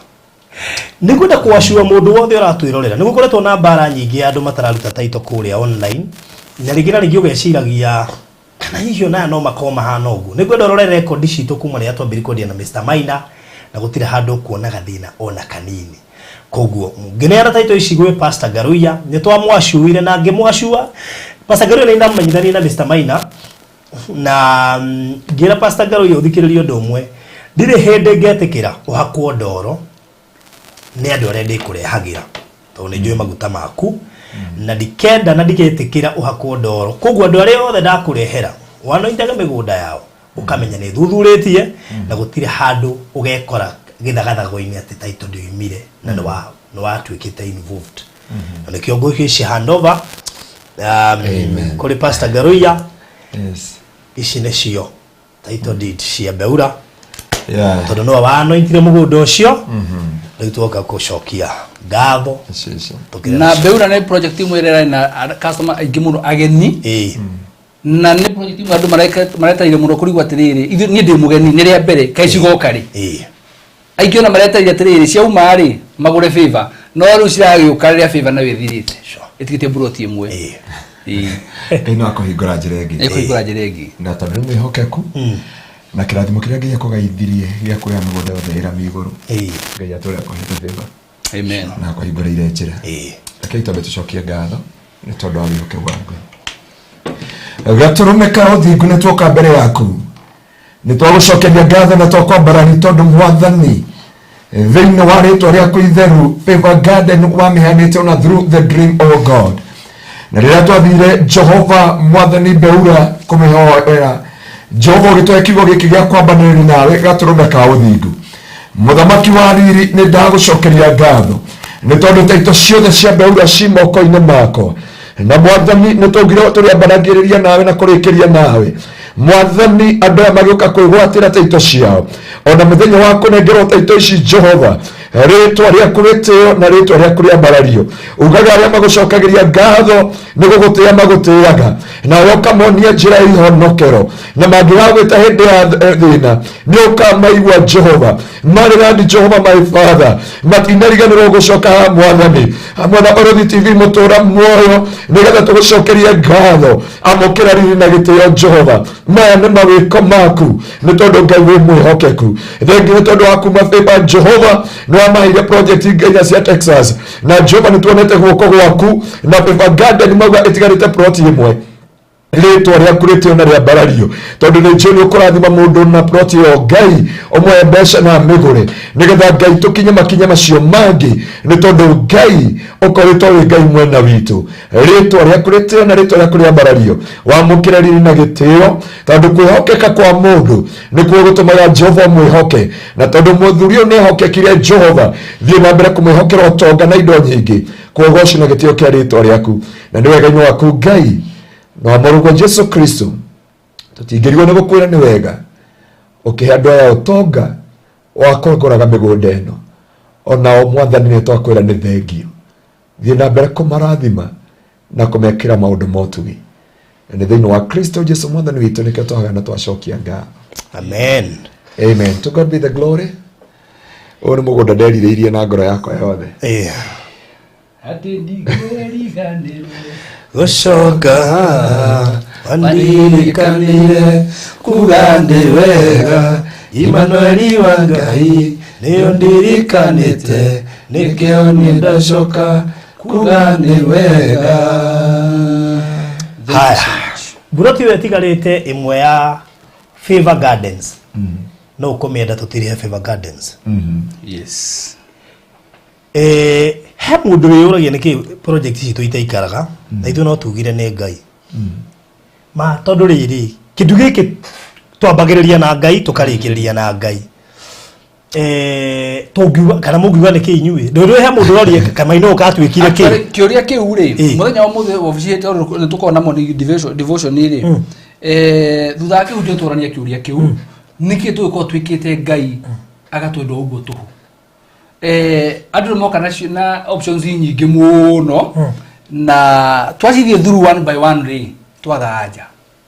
E: Nĩ ngwenda kũacua mũndũ wothe ũratwĩrorera. Nĩ gũkoretwo na mbara nyingĩ ya andũ matararuta taito kũrĩa online. Na rĩngĩ na rĩngĩ ũgeciragia kana hihi ona aya no makorwo mahana ũguo. Nĩ ngwenda ũrore rekondi citũ kuma rĩrĩa twambĩrĩirie kwendia na Mr. Maina na gũtirĩ handũ ũkuonaga thĩna ona kanini. Koguo ngĩneana taito ici gwĩ Pastor Ngaruiya nĩ twamwacuire na ngĩmwacua. Pastor Ngaruiya nĩ ndamũmenyithanirie na Mr. Maina na ngĩra Pastor Ngaruiya ũthikĩrĩrie ũndũ ũmwe. Ndirĩ hĩndĩ ngetĩkĩra ũhakwo ndoro nĩ andũ arĩa ndĩkũrehagĩra tondũ nĩ njũĩ maguta maku na ndikenda na ndigetĩkĩra ũhakwo ndoro. Koguo andũ arĩa othe ndakũrehera wanoindaga mĩgũnda yao ũkamenya nĩ thuthurĩtie na gũtirĩ handũ ũgekora gĩthagathago-inĩ atĩ taito ndĩoimire na nĩ watuĩkĩte involved. Na nĩkĩo ngũici handover kũrĩ Pastor Ngaruiya.
D: Yes.
E: Ici nĩcio title deed cia Mbeura.
D: Yeah.
E: Tondũ nĩwe wanointire mũgũnda ũcio. Rĩu twoka gũcokia ngatho.
D: Ici.
H: Na Mbeura nĩ project ĩmwe ĩrĩa ĩrarĩ na customer aingĩ mũno ageni. Na nĩ project ĩmwe andũ maretereire mũno kũrigwo atĩrĩrĩ, ithuĩ niĩ ndĩ mũgeni nĩ rĩa mbere kaĩ cigoka rĩ. Aingĩ ona maretereire atĩrĩrĩ ciauma rĩ magũre Favor, no rĩu ciragĩũka rĩrĩa Favor nayo ĩthirĩte. Ĩtigĩte mburoti ĩmwe.
D: Ĩĩ no akũhingũra njĩra ĩngĩ.
H: Ĩkũhingũra njĩra ĩngĩ.
D: Na tondũ nĩ mwĩhokeku na kĩrathimo kĩrĩa Ngai akũgaithirie gĩa kuoya mĩgũnda yothe ĩrami igũrũ. Ngai atũre akũhete Favor.
H: Amen.
D: Na akũhingũrĩire njĩra. Rekei twambe tũcokie ngatho nĩ tondũ wa wĩhokeku wa Ngai. Gatũrũme ka ũthingu nĩ tuoka mbere yaku, nĩ twagũcokeria ngatho na twakwambarari tondũ Mwathani thĩinĩ wa rĩtwa rĩaku itheru Favor Garden wamĩheanĩte ona through the dream, o God. Na rĩrĩa twathire Jehova Mwathani Beura kũmĩhoera, Jehova ũgĩtũhe kiugo gĩkĩ gĩa kwambanĩrĩria nawe gatũrũme ka ũthingu. Mũthamaki wa riri, nĩ ndagũcokeria ngatho nĩ tondũ taito ciothe cia Beura ci moko-inĩ makwa. Na Mwathani nĩ twaugire tũrĩambanagĩrĩria nawe na kũrĩkĩria nawe. Mwathani, andũ aya magĩũka kwĩgwatĩra taito ciao ona mũthenya wa kũnengerwo taito ici, Jehova, rĩtwa rĩaku rĩtĩo na rĩtwa rĩaku rĩambarario. Ugaga arĩa magũcokagĩria ngatho nĩ gũgũtĩĩa magũtĩaga, nawe ũkamonia njĩra ya ihonokero, na mangĩgagwĩta hĩndĩ ya thĩna nĩ ũkamaigua. Jehova marĩrandi, Jehova my Father, matinariganĩrwo gũcoka haha Mwathani hamwe na Orothi TV mũtũra muoyo nĩgetha tũgũcokerie ngatho. Amũkĩra riri na gĩtĩo, Jehova. Maya nĩ mawĩko maku nĩ tondũ Ngai wĩ mwĩhokeku. Thengi nĩ tondũ wa kuma Favor, Jehova nĩ wamaheire project nginya cia Texas, na Jehova nĩ tuonete guoko gwaku na Favor Garden mauga ĩtigarĩte plot ĩmwe. Rĩtwa rĩaku rĩtĩo na rĩambarario tondũ nĩ njũĩ nĩ ũkũrathima mũndũ na plot ĩyo, Ngai ũmũhe mbeca na mĩgũre nĩgetha Ngai tũkinye makinya macio mangĩ, nĩ tondũ Ngai ũkoretwo wĩ Ngai mwena witũ. Rĩtwa rĩaku rĩtĩo na rĩtwa rĩaku rĩambarario. Wamũkĩra riri na gĩtĩo tondũ kwĩhokeka kwa mũndũ nĩkuo gũtũmaga Jehova mwĩhoke, na tondũ mũthuri ũyũ nĩehokekire, Jehova thiĩ na mbere kũmwĩhokera ũtonga na indo nyingĩ. Kwogoci na gĩtĩo kĩa rĩtwa rĩaku na nĩ wega-inĩ waku Ngai na wa mũrũguo Jesu Kristo. Tũtingĩrigwo nĩ gũkwĩra nĩ wega ũkĩhe andũ aya ũtonga wa kũgũraga mĩgũnda ĩno. Onao Mwathani nĩ twakwĩra nĩ thengio, thiĩ na mbere kũmarathima na kũmekĩra maũndũ ma ũtugi, na nĩ thĩinĩ wa Kristo Jesu Mwathani witũ nĩkĩo twahoya na twacokia ngatho.
E: Amen.
D: Amen. To God be the glory. Ũyũ nĩ mũgũnda nderirĩirie na ngoro yakwa yothe.
H: Atĩ ndingĩriganĩrwo
E: gũcoka wandirikanire kuga ndĩ wega. Imanueli wa Ngai nĩyo ndirikanĩte, nĩkĩo niĩ ndacoka kuga nĩ wega. Haya, mburoti ĩyo ĩtigarĩte ĩmwe ya Favor Gardens no ũkũmĩenda tũtirihe Favor Gardens.
H: Yes.
E: He mũndũ wĩyũragia nĩkĩ project citũ itaikaraga, na ithuĩ no tugire nĩ Ngai ma, tondũ rĩrĩ kĩndũ gĩkĩ twambagĩrĩria na Ngai tũkarĩkĩrĩria na Ngai. Tũngiuga kana mũngiuga nĩkĩ inyuĩ ndũĩ he mũndũ ũrorie kamainũ gatuĩkire kĩ?
H: Actually, kĩũria kĩu rĩ, mũthenya wa mũthĩ wabici tondũ nĩ tũkoragwo na morning devotion rĩ, thutha wa kĩhunjio tũrania kĩũria kĩu, nĩkĩ tũgĩkorwo twĩkĩte Ngai agatwenda o ũguo tũhũ. Andũ nĩ moka na options nyingĩ mũno, na twacithiĩ through one by one rĩ, twaga anja,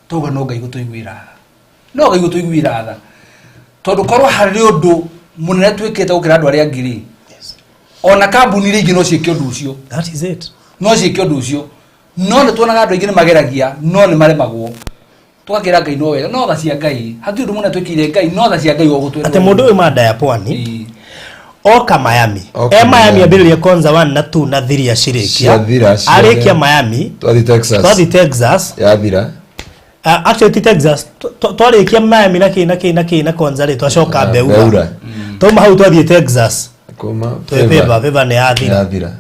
H: twauga no Ngai gũtũiguĩra tha, no Ngai gũtũiguĩra tha, tondũ korwo harĩ ũndũ mũnene twĩkĩte gũkĩra andũ arĩa angĩ rĩ, ona kambuni iria ingĩ no ciĩke ũndũ ũcio.
E: That is it.
H: No ciĩke ũndũ ũcio, no nĩ tuonaga andũ aingĩ nĩ mageragia no nĩ maremagwo. Tũgakĩra Ngai no wega, no tha cia Ngai, hatirĩ ũndũ mũnene twĩkĩire Ngai, no tha cia Ngai o gũtwenda.
E: Atĩ mũndũ ũyũ manda ya pwani oka Miami,
D: Oka
E: e Miami,
D: Miami.
E: ambĩrĩria Konza 1 na 2 na 3 acirĩkia.
D: Ciathira ciothe.
E: Arĩkia Miami,
D: twathi Texas.
E: Twathi Texas.
D: Yathira.
E: Actually ti Texas. Twarĩkia Miami na kĩ na kĩ na kĩ na Konza rĩ, twacoka Beura.
D: Beura.
E: Twauma hau twathiĩ Texas.
D: Kuma
E: twĩ Favor, Favor nĩ yathira.
D: Yathira.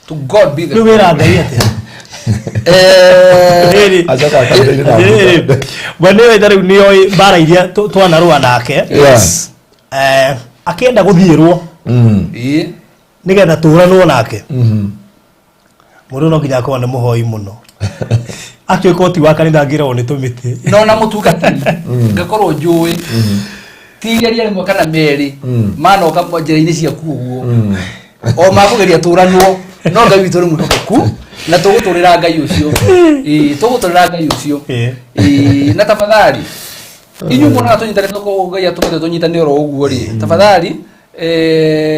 H: To God be the
E: Rĩu wĩra Ngai atĩa? Rĩrĩ,
D: Acoka akambĩrĩria na
E: rĩrĩ, we nĩwe ta rĩu nĩoĩ mbara iria twanarũa nake.
D: Yes.
E: Akĩenda gũthiĩrwo nĩgetha tũranwo nake, mũndũ no nginya akorwo nĩ mũhoi mũno, atuĩka ũti wa kanitha angĩragwo nĩ tũmĩtĩ.
H: No na mũtungatĩri ngakorwo njũĩ ti igeria rĩmwe kana merĩ manoka njĩra-inĩ ciaku ũguo o makũgeria tũranwo, no Ngai witũ nĩ mwĩhokeku na tũgũtũrĩra Ngai ũcio. Ĩĩ, tũgũtũrĩra Ngai ũcio. Ĩĩ, na tafadhali inyuĩ muonaga tũnyitane tũkorwo Ngai atũmĩte tũnyitane oro ũguo rĩ, tafadhali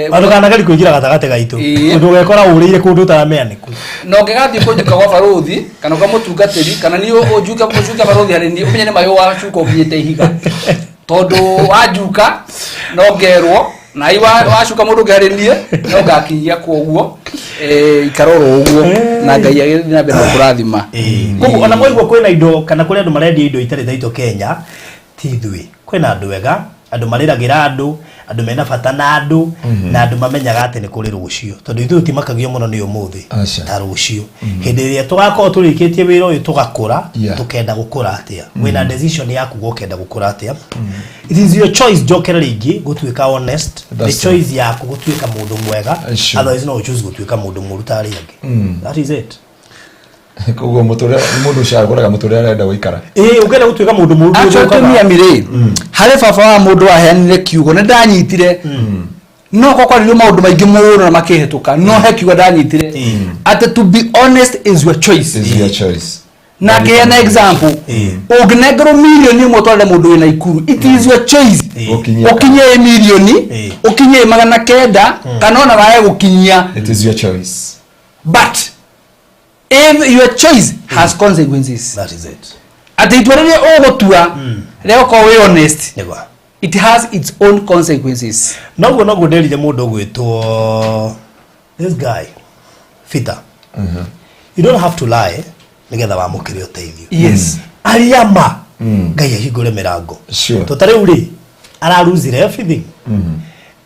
E: Ndũkanageri kũingĩra gatagatĩ gaitũ, ũndũ ũgekora ũrĩire kũndũ ũtaramenya nĩkũ.
H: Na ũngĩgathiĩ kũnjuka gwa barũthi kana kwa mũtungatĩri kana niĩ ũnjuke, ũcuke barũthi harĩ niĩ, ũmenye nĩ maĩ wacuka ũkinyĩte ihiga, tondũ wanjuka no ngerwo. Na iwa wacuka mũndũ ũngĩ harĩ niĩ no ngakinyia kuo ikara oro ũguo na Ngai agĩthiĩ na mbere na kũrathima.
E: Koguo ona mwaigua kwĩna indo kana kũrĩ andũ marendia indo itarĩ thaitũ Kenya, ti ithuĩ. Kwĩna andũ ega, andũ marĩragĩra andũ, andũ mena bata na andũ, na andũ mamenyaga atĩ nĩ kũrĩ rũciũ. Tondũ ithuĩ tũtimakagio mũno nĩ ũmũthĩ
D: Aca.
E: ta rũciũ. Hĩndĩ ĩrĩa tũgakorwo tũrĩkĩtie wĩra ũyũ tũgakũra, tũkenda gũkũra atĩa. Wĩna decision yaku ũkenda gũkũra atĩa. It is your choice njokere rĩngĩ gũtuĩka honest. Nĩ
D: That's true.
E: choice yaku gũtuĩka mũndũ mwega. Otherwise no ũchoose gũtuĩka mũndũ mũru ta arĩa angĩ. That is it.
D: Koguo mũtũrĩre mũndũ ũcagũraga mũtũrĩre arenda gũikara.
E: Ĩĩ, ũngĩenda gũtuĩka mũndũ mũru
H: Actually
E: nĩũthũkaga.
H: tumia rĩ, harĩ baba wa mũndũ waheanire kiugo nĩ ndanyitire, no kwa kwaririo maũndũ maingĩ mũno na makĩhĩtũka, no he kiugo ndanyitire atĩ to be honest is your choice.
D: Is your choice.
H: Na akĩheana example, ũngĩnengerwo mirioni ĩmwe ũtwarĩre mũndũ wĩna ikuru, it is your choice
D: Gũkinyia
H: ũkinyie ĩ mirioni, ũkinyie ĩ 900, kana ona wae gũkinyia.
D: It is your choice.
H: But if your choice has consequences.
E: That is it.
H: Atĩ itua rĩrĩa ũgũtua rĩa gũkorwo wĩ honest,
E: Nĩguo.
H: it has its own consequences.
E: Noguo nderire mũndũ ũgwĩtwo this guy Peter. You don't have to lie nĩgetha wamũkĩre ũteithio.
H: Yes.
E: Aria ma Ngai ahingũre mĩrango.
D: Sure.
E: To ta rĩu rĩ araruzire everything.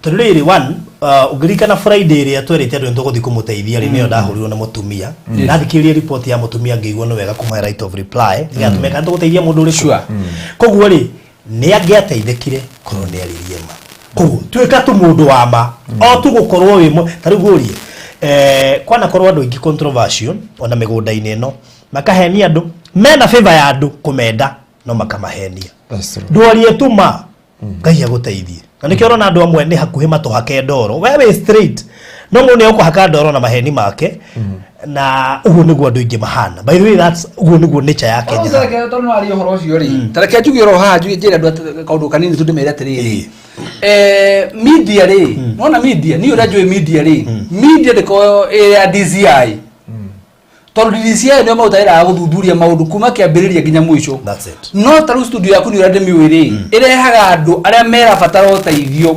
E: Tondũ rĩrĩ one, ũngĩririkana Friday ĩrĩa twerĩte andũ nĩtũgũthiĩ kũmũteithia rĩ, nĩyo ndahũrirwo nĩ mũtumia. Ndathikĩrĩria report ya mũtumia ngĩigua nĩ wega kũmũhe right of reply nĩgetha tũmenye kana tũgũteithia mũndũ ũrĩkũ.
H: Sure.
E: Koguo rĩ nĩ angĩateithĩkire korwo nĩ aririe ma. Koguo tuĩka tu mũndũ wa ma, o tu gũkorwo wĩ ta rĩu ngũrie, kwanakorwo andũ aingĩ controversial ona mĩgũnda-inĩ ĩno makahenia andũ mena favor ya andũ kũmenda no makamahenia.
D: That's true.
E: Ndwarie tu ma Ngai agũteithie. Na nĩkĩo ũrona andũ amwe nĩ hakuhĩ matũhake ndoro. We wĩ straight no mũndũ nĩ egũkũhaka ndoro na maheni make, na ũguo nĩguo andũ aingĩ mahana. By the way, that's ũguo nĩguo nature ya Kenya.
H: Tareke tondũ nĩ waria ũhoro ũcio rĩ, tareke njuge oro haha njuge njĩre andũ kaũndũ kanini tu ndĩmere atĩrĩrĩ, media rĩ, nona media niĩ ũrĩa njũĩ media rĩ, media ndĩkoragwo ĩ ya DCI, tondũ DCI nĩo marutaga gũthuthuria maũndũ kuma kĩambĩrĩria nginya mũico.
E: That's it.
H: No ta rĩu studio yaku nĩ ũrĩa ndĩmĩũĩ rĩ, ĩrehaga andũ arĩa merabatara ũteithio,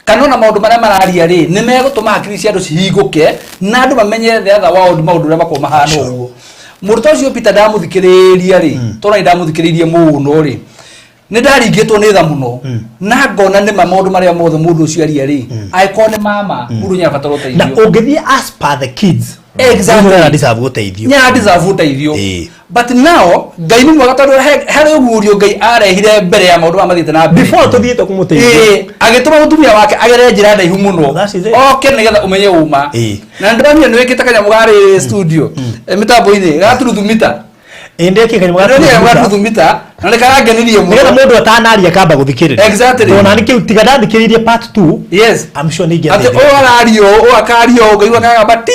H: kana ona maũndũ marĩa mararia rĩ nĩ megũtũma hakiri cia andũ cihingũke na andũ mamenye the other world, maũndũ ũrĩa makoragwo mahana ũguo. Mũndũ ta ũcio Peter ndamũthikĩrĩria rĩ, tondũ nĩ ndamũthikĩrĩirie mũno rĩ, nĩ ndaringĩtwo nĩ tha mũno na ngona nĩ ma maũndũ marĩa mothe mũndũ ũcio aria rĩ, angĩkorwo nĩ mama mũndũ nĩ arabatara
E: Na
H: ũteithio.
E: ũngĩthiĩ as per the kids,
H: Exactly.
E: nĩ deserve gũteithio.
H: Nĩ aradeserve ũteithio. But now Ngai nĩ mwega tondũ harĩ ũguũrio Ngai arehire mbere ya maũndũ maya mathiĩte na mbere.
E: Before tũthiĩte kũmũteithia.
H: Agĩtũma mũtumia wake agerere njĩra ndaihu mũno.
E: That is it.
H: Oke nĩgetha ũmenye ũma. Na ndĩronire nĩ wĩkĩte kanyamũ garĩ studio, mĩtambo-inĩ ga truth meter.
E: Ĩ, ndekĩte kanyamũ ga
H: Ndĩronire
E: truth
H: ga
E: meter.
H: truth meter na nĩ karangenirie mũno.
E: Nĩgetha mũndũ atanaria kamba gũthikĩrĩria.
H: Exactly.
E: Tondũ nani kĩu tiga ndathikĩrĩirie part 2.
H: Yes.
E: I'm sure nĩ
H: Atĩ
E: ingĩateithĩka.
H: ũyũ araria ũũ, ũyũ akaria ũũ, ngaigua kagamba ti.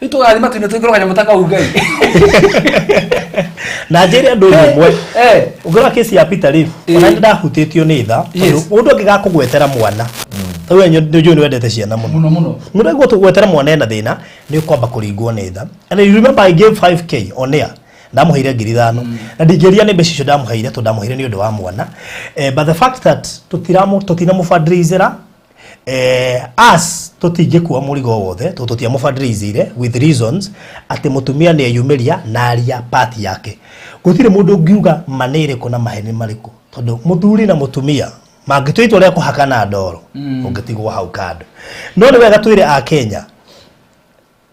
H: Rĩu tũgathiĩ matu-inĩ tũikũrũka kanyamũ ta kau Ngai.
E: Na njĩre andũ ũndũ ũmwe. Ũngĩrora kesi ya Peter rĩ, ona nĩ ndahutĩtio nĩ tha, tondũ mũndũ angĩgakũgwetera mwana, ta we nĩ njũĩ nĩ wendete ciana mũno.
H: Mũno mũno.
E: Mũndũ angĩgũgwetera mwana ena thĩna, nĩ ũkwamba kũringwo nĩ tha. And you remember I gave 5K on air. Ndamũheire 5,000. Na ndingĩria nĩ mbeca icio ndamũheire tondũ ndamũheire nĩ ũndũ wa mwana. But the fact that tũtinamũfundraisera, us tũtingĩkua mũrigo wothe tondũ tũtiamũfundraisire with reasons atĩ mũtumia nĩ eyumĩria na aria part yake. Gũtirĩ mũndũ ũngiuga ma nĩ ĩrĩkũ na maheni marĩkũ tondũ mũthuri na mũtumia mangĩtua itua rĩa kũhakana ndoro, ũngĩtigwo hau kando. No nĩ wega twĩre Akenya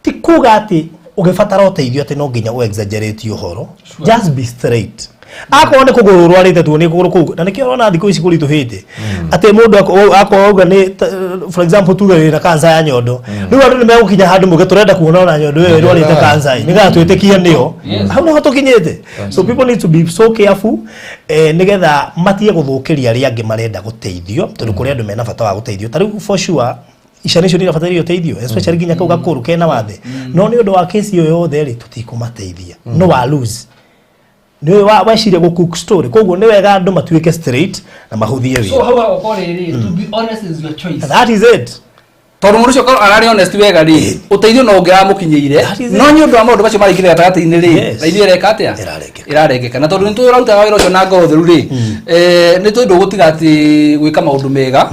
E: ti kuga atĩ ũgĩbatara ũteithio atĩ no nginya ũ exaggerate ũhoro. Just be straight. Akorwo nĩ kũgũrũ ũrwarĩte tuonie kũgũrũ kũu, na nĩkĩo ũrona thikũ ici kũritũhĩte atĩ mũndũ akorwo auga nĩ for example tuge wĩna cancer ya nyondo, rĩu andũ nĩ megũkinya handũ muge tũrenda kuona ona nyondo ĩyo ĩrwarĩte cancer ĩ, nĩgetha twĩtĩkie nĩyo. Hau nĩho tũkinyĩte. So people need to be so careful, nĩgetha matige gũthũkĩria arĩa angĩ marenda gũteithio, tondũ kũrĩ andũ mena bata wa gũteithio. Ta rĩu for sure ciana icio nĩ irabatara ũteithio, especially nginya kau gakũrũ kena wathe. No nĩ ũndũ wa kesi ĩyo yothe rĩ, tũtikũmateithia. No wa lose. Nĩ wa weciria gũ cook story. Koguo nĩ wega andũ matuĩke straight na mahũthie
H: So
E: wĩra.
H: hau hagũkorwo rĩrĩ, to be honest is your choice.
E: That is it.
H: Tondũ mũndũ ũcio korwo ararĩ honest wega rĩ, ũteithio no ũngĩramũkinyĩire, no nĩ ũndũ wa maũndũ macio maraingĩra gatagatĩ-inĩ rĩ, na ithuĩ ĩreka atĩa? Ĩrarengeka. Na tondũ nĩ tũrarutaga wĩra ũcio na ngoro theru rĩ, nĩ tũĩ ndũgũtiga atĩ gwĩka maũndũ mega.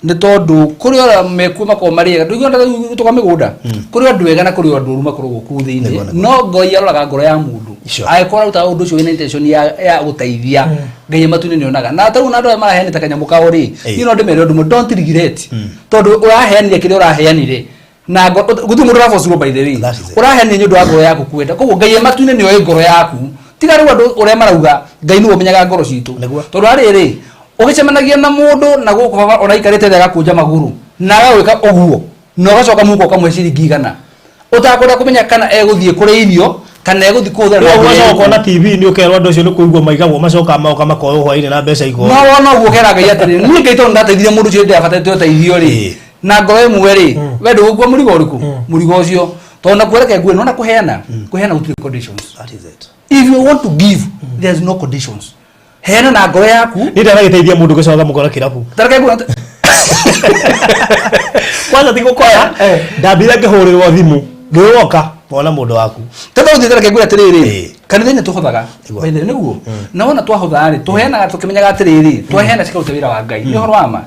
H: Nĩ tondũ kũrĩ arĩa mekuo makoragwo marĩ ega, ndũiguaga tũka mĩgũnda, kũrĩ andũ ega na kũrĩ andũ oru makoragwo kũu thĩinĩ, no Ngai aroraga ngoro ya mũndũ. Angĩkorwo arutaga ũndũ ũcio wĩna intention ya gũteithia, Ngai matu-inĩ nĩonaga. Na tarĩu na andũ aya maraheanĩte kanyamũ kao rĩ, niĩ no ndĩmere ũndũ ũmwe, don't regret, tondũ ũraheanire kĩrĩa ũraheanire na gũtirĩ mũndũ ũrabocirwo, by the way. Ũraheanire nĩ ũndũ wa ngoro yaku kwenda, koguo Ngai e matu-inĩ nĩoĩ ngoro yaku. Tiga rĩu andũ ũrĩa marauga, Ngai nĩwe ũmenyaga ngoro citũ. Tondũ arĩrĩ ũgĩcemanagia na mũndũ na gũkũ baba ona aikarĩte thĩ agakũnja magũrũ na agagwĩka ũguo, na ũgacoka mũhuko ũkamũhe ciringi 100 ũtakwenda kũmenya kana egũthiĩ kũrĩa irio kana egũthiĩ kũhũthĩra na
E: Rĩu
H: njĩra
E: ũgacoka
H: ĩrĩkũ.
E: ũkona TV nĩ ũkerwo andũ acio nĩ kũigua maigagwo, macokaga magoka makoywo hwainĩ na mbeca ikoywo.
H: No wona ũguo ũkera Ngai atĩrĩ, niĩ Ngai tondũ ndateithirie mũndũ ũcio hĩndĩ ĩrĩa abatarĩte ũteithio rĩ, na ngoro ĩmwe rĩ, we ndũgũkua mũrigo ũrĩkũ, mũrigo ũcio, tondũ nakuo reke ngue nona kũheana, kũheana gũtirĩ conditions.
E: That is it.
H: If you want to give, there's no conditions. Heana na ngoro yaku.
E: Niĩ ndanagĩteithia mũndũ gũcoka mũkora kĩrabu.
H: Tareke ngue
E: Kwanza ti gũkora, ndambire ngĩhũrĩrwo thimũ ngĩwoka wona mũndũ waku.
H: Tata ũthiĩte, reke ngwĩre atĩrĩrĩ, kanitha-inĩ tũhothaga by the way, nĩguo na wona twahotha rĩ, tũheanaga tũkĩmenyaga atĩrĩrĩ, twaheana cikaruta wĩra wa Ngai. Nĩ ũhoro wa ma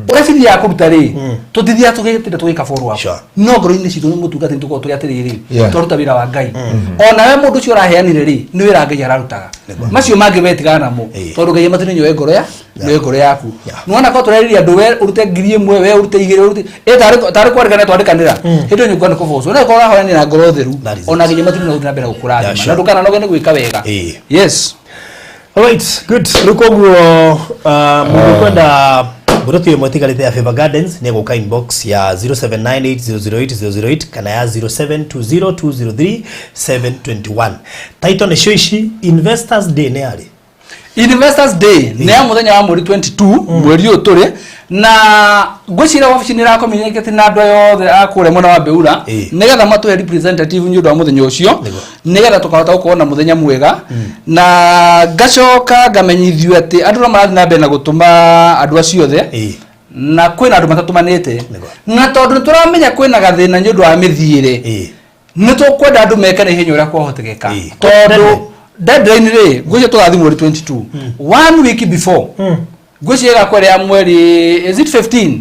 H: ũrĩa cithiaga kũruta rĩ, tũtithiaga tũgĩtinda tũgĩka follow up, no ngoro-inĩ citũ nĩ mũtungatĩri tũkorwo tũrĩ atĩrĩrĩ, twaruta wĩra wa Ngai. Onawe mũndũ ũcio ũraheanire rĩ, nĩ wĩra Ngai ararutaga, macio mangĩ we tigana namo, tondũ Ngai matinĩ nyoe ngoro ya nĩoĩ ngoro yaku. Nĩwona korwo tũrerĩria andũ, we ũrute 1000, we ũrute 2, ũrute ĩ tarĩ kwandĩkanĩra twandĩkanĩra, hĩndĩ ĩyo nyũkwa nĩ kũbocwo, no ĩkorwo ũrahoyanĩra na ngoro theru, ona nginya matinĩ no gũthiĩ na mbere gũkũrathima, na ndũkananoge nĩ gwĩka wega. Yes.
E: Alright, good. Rĩu koguo mũndũ ũkwenda mburoti ĩmwe ĩtigarĩte ya Favor Gardens nĩ egũka inbox ya 0798008008 kana ya 0720203721. Title nĩcio ici. Investors Day nĩ yarĩ?
H: Investors Day nĩ ya mũthenya wa mweri 22 mweri ũyũ tũrĩ, na ngwĩciria wabici nĩ ĩracommunicate na andũ aya othe a kũrĩa mwena wa Mbeura, nĩgetha matũhe representative nĩ ũndũ wa mũthenya ũcio, nĩgetha tũkahota gũkorwo na mũthenya mwega. Na ngacoka ngamenyithio atĩ andũ no marathiĩ na mbere na gũtũma andũ acio othe, na kwĩna andũ matatũmanĩte, na tondũ nĩ tũramenya kwĩna gathĩna nĩ ũndũ wa mĩthiĩre, nĩ tũkwenda andũ meke na ihenya ũrĩa kwahotekeka, tondũ deadline rĩ, ngwĩciria tũgathiĩ mweri 22, one week before, ngwĩciria ĩgakorwo ya mweri, is it 15?